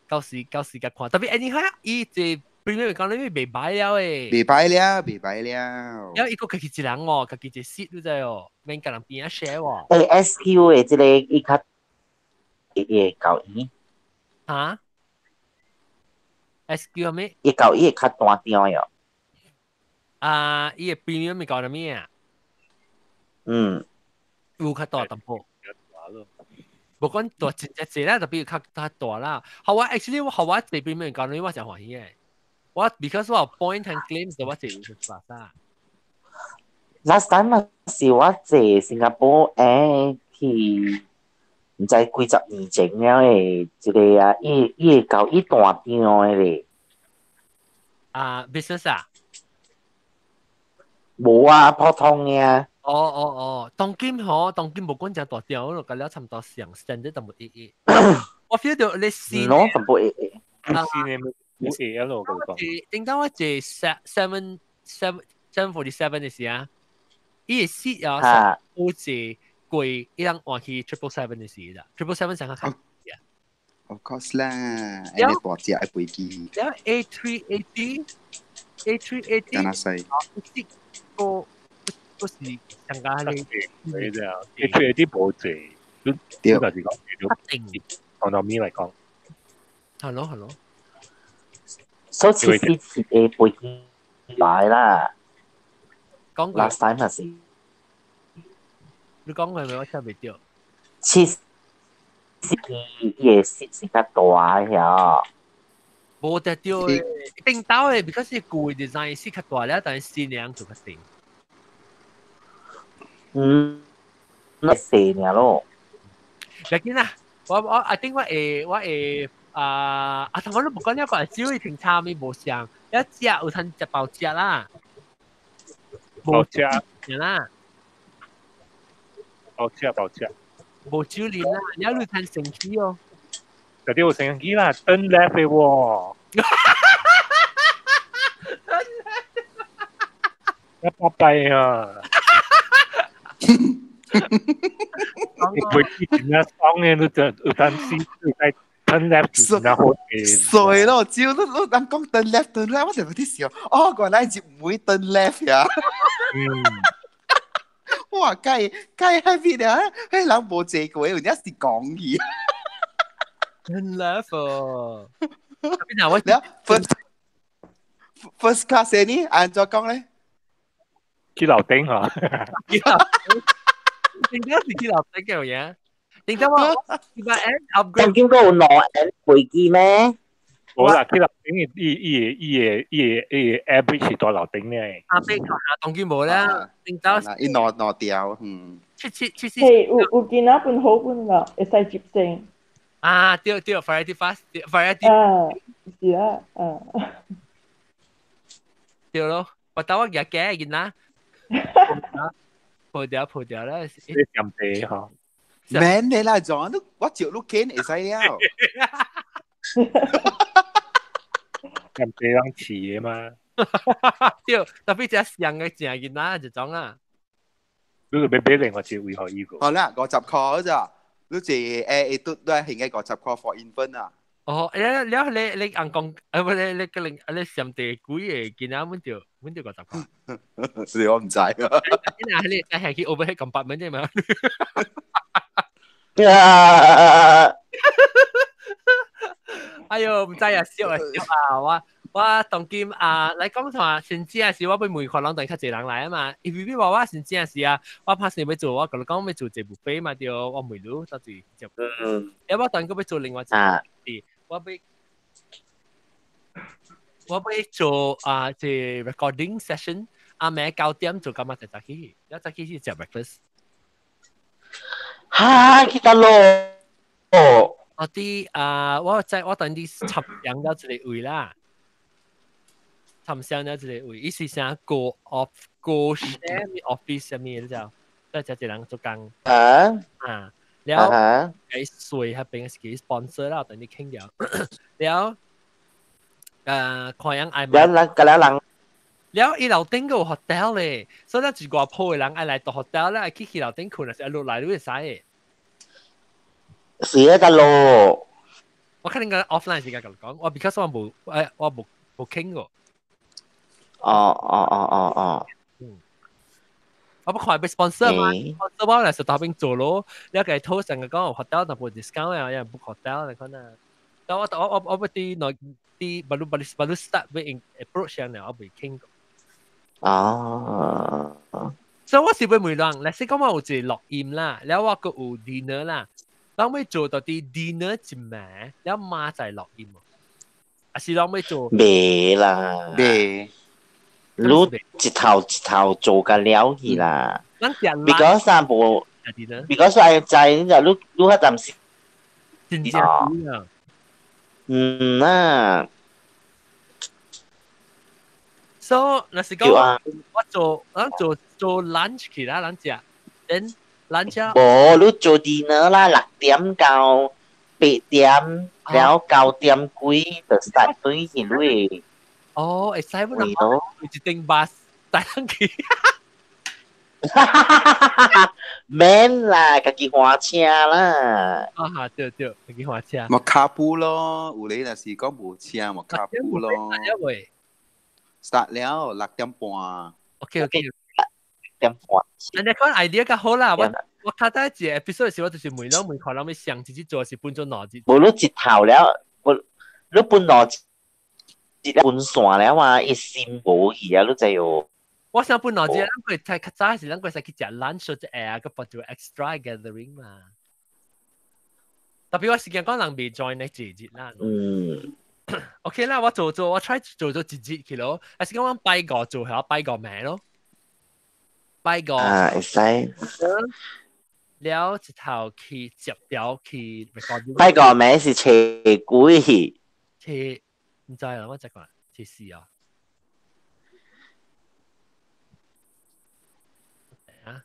到時到時甲看。特別 anyhow，伊這 premium 講你未擺了誒，未擺了，未擺了。了伊個家己一人哦，家己一個 seat 你知哦，免共人邊仔 share 喎。SQ 的這個伊較伊會夠伊。嚇？SQ 係咩？伊夠伊會較大張喲。啊，伊個 premium 咪講咩啊？嗯。有較大淡薄。無講大真正濟啦，特別較較大啦。好我 actually 我好我坐 premium 講我誠歡喜的。我 because 我有 point and claims 我坐 business class 啊。 Last time 是我坐新加坡去，毋知幾十年前了的一個啊，伊伊會夠伊大張的咧。啊，business 啊？無啊，普通的啊。哦哦哦，當今嗬，當今無管誠大張，我甲了差毋多上 standard 淡薄一一。我 feel 到你試。喏，淡薄一一。試你冇會啊咯，我講。頂當我坐 seven seven 747 的時啊，伊個 seat 啊，好似貴，伊人換去 777 的時啦，777上較較。 Of course 啦，你大隻的飛機。了 A380 A380。敢若細。個不是上加你。對啊，A380 無濟，你你就是講你按照咪來講。係咯係咯。所以其實是會飛機來啦。講 last time 係是。你講過未？我聽袂著。其實伊個 seat 是較大嘅。無得對的，頂頭的，because 是舊的 design 是較大了，但是新娘就較細。嗯，那細爾咯。別緊啦，我我 I think 我會我會啊啊！頭先都無講了，個少伊停車咪無相，一食有通食包食啦，包食啦，包食包食，無酒啉啦，你你通生氣哦。有啲有升機啦，turn left 嘅喎。一百幣啊！你會點樣講嘅？你就有當時你在 turn left 然後衰咯，只要你你人講 turn left turn left，我就有啲笑，哦，原來是唔會 turn left 呀。嗯。哇，計計 happy 咧，迄人無坐過，有陣是講伊。 turn left 哦。邊我 first first class 呢？按怎講咧？去樓頂嚇。點解是去樓頂嘅嘢？點解我二百 N upgrade？當今閣有兩 N 飛機咩？無啦，去樓頂伊伊伊個伊個伊個 average 是大樓頂咧。阿伯當今無啦，頂到伊挪挪掉，嗯。七七七七。嘿，有有見啊，本好本啦，會使接生。啊，對對，variety fast，variety。啊，是啊，啊。對咯，我等我日嘅見啦。破掉破掉啦！你上地嗬？免你啦，撞你我照你見會使了。上地人飼的嘛？對，特別隻上嘅正囡仔就種啊。你就要買另外一個位予伊個。好啦，50塊咋？你坐誒都都係應該50塊 for infant 啊。哦，你你你你硬講，啊不你你個另你上地幾個囡仔，阮就阮就50塊。是我毋知啊。你若你會使去 overhead compartment 啫嘛。哎喲，毋知啊，笑啊笑啊！我我當今啊，來講啥？甚至啊是我欲問看人當較濟人來啊嘛。伊比比話我甚至是啊，我拍算欲做，我共你講欲做一個 buffet 嘛對，我問你到底就。嗯。因為我當閣欲做另外一個，我欲我欲做啊，這 recording session，暗暝9點做到嘛才早起，一早起去食 breakfast。哈，去佗落？我啲啊，我在我等啲插上咗一個位啦，插上咗一個位，伊是啥 go off go share office 啥物，你知？在遮一個人做工。啊？啊，了喺稅嗰邊是幾 sponsor 啦，等你傾了，了看樣愛買。了人，了人。了伊樓頂個有 hotel 咧，所以咱一外鋪的人愛來到 hotel 咧，愛去去樓頂睏，是愛落來你會使的。是啊，得咯。我肯定個 offline 時間同你講，我 because 我無我無傾過。嗯。我不看被 sponsor 嘛，sponsor 我嚟是大邊做咯，你個討成個講 hotel 就冇 discount 啊，有人 book hotel 你看啊。但我我我我不啲內啲baru baru baru start 被 approach 上嚟，我未傾過。所以我是會問人，你識講我有一個錄音啦，然後我閣有 dinner 啦，咱欲做到啲 dinner 一暝，然後媽再錄音，還是咱欲做？袂啦，袂。你一頭一頭做甲了去啦。咱食 because 三無，because 愛知你就你你較暫時。真正啊。嗯啊。 So，若是講我做，咱做做 lunch 去啦，咱食，then lunch 啊。無，你做 dinner 啦，6點到8點，了9點幾就 start 對去你。哦，會使不？一頂 bus 帶人去。免啦，家己換車啦。啊哈，對對，家己換車。嘛 carpool 咯，有咧若是講無車，嘛 carpool 咯。喂。 start 了6點半。 OK OK，6點半。人哋講 idea 較好啦，我我較早一個 episode 時，我就是每兩每看人欲上一節做是分做兩節。無你一頭了，無你分兩節分線了嘛，伊心無去啊，你知哦。我想分兩節，咱會太較早時，咱會使去食 lunch 或者下個做 extra gathering 嘛。特別我時間講人未 join 呢一節啦。OK 啦，我做做我 try 做做一節去咯，還是講我拜五做下拜五暝咯，拜五。啊，會使。了一頭去接掉去 record。拜五暝是初幾？初唔知啦，我再講初四啊。啊，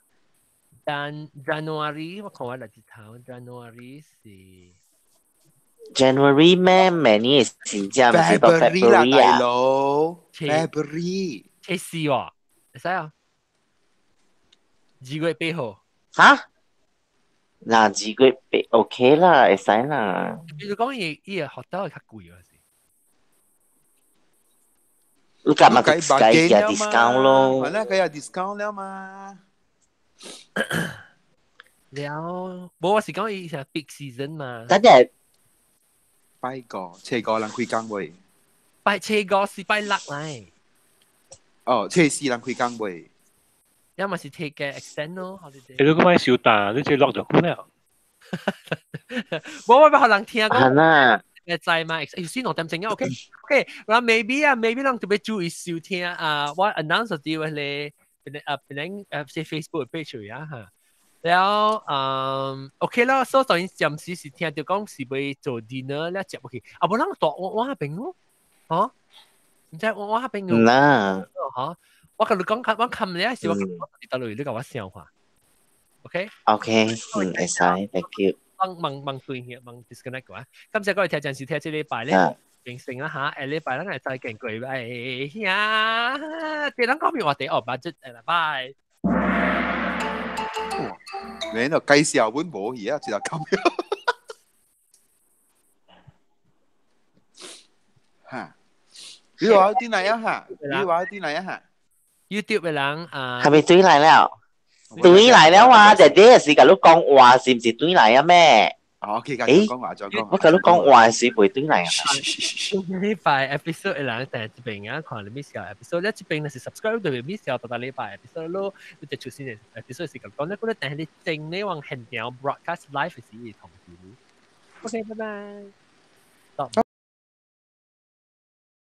但 January 我看我嚟一頭 January 是。 January 咩？明年是真唔是到 February 啦， February 大啊？佬，February 初四喎，會使啊？2月8號。嚇？嗱，2月8 OK 啦，會使啦。比如講，伊伊個學校會較貴啊，是？你幹嘛計計 discount 咯？係啦，佢有 discount 了嘛？了，無我是講伊係 peak season 嘛。等陣。拜五、初五人開工未？拜初五是拜六嚟。哦，初四人開工未？要麼是 take 個 extend 咯，holiday。你個咪小蛋，你這落就好了。無我欲予人聽講。係啦。會知嘛？有時2點鐘啊，OK OK，嗱 maybe 啊，maybe 人特別注意收聽啊，我 announce 啲話咧，啊，變成是 Facebook page 啊嚇。了嗯，OK 啦，所以當然暫時是聽到講是欲做 dinner 了接落去，啊無人蹛我我那邊咯，嚇？毋知我我那邊有。嗱。嚇！我共你講，我冚了是我我佇佗你共我想看，OK？ OK，嗯，會使，thank you。幫忙幫對去，幫 disconnect 過啊！感謝各位聽眾收聽這禮拜咧，完成啦嚇，下禮拜咱來再見過，哎呀，別人講邊話題哦，budget，拜拜。你度介紹本無去啊，一個咁樣。嚇！你話啲嚟啊嚇？你話啲嚟啊嚇？YouTube 嘅人啊，係咪對來了？對來了啊！姐姐是共你講話，是毋是對來啊咩？哦，OK，繼續講話，再講。我共你講話是袂對來啊。禮拜 episode 嘅人第一邊啊，看你 miss 咗 episode，你這邊若是 subscribe 就會 miss 咗逐禮拜 episode 咯。你就出現 episode 是咁講，你覺得但係你正你往現場 broadcast live 是通知你。OK，拜拜。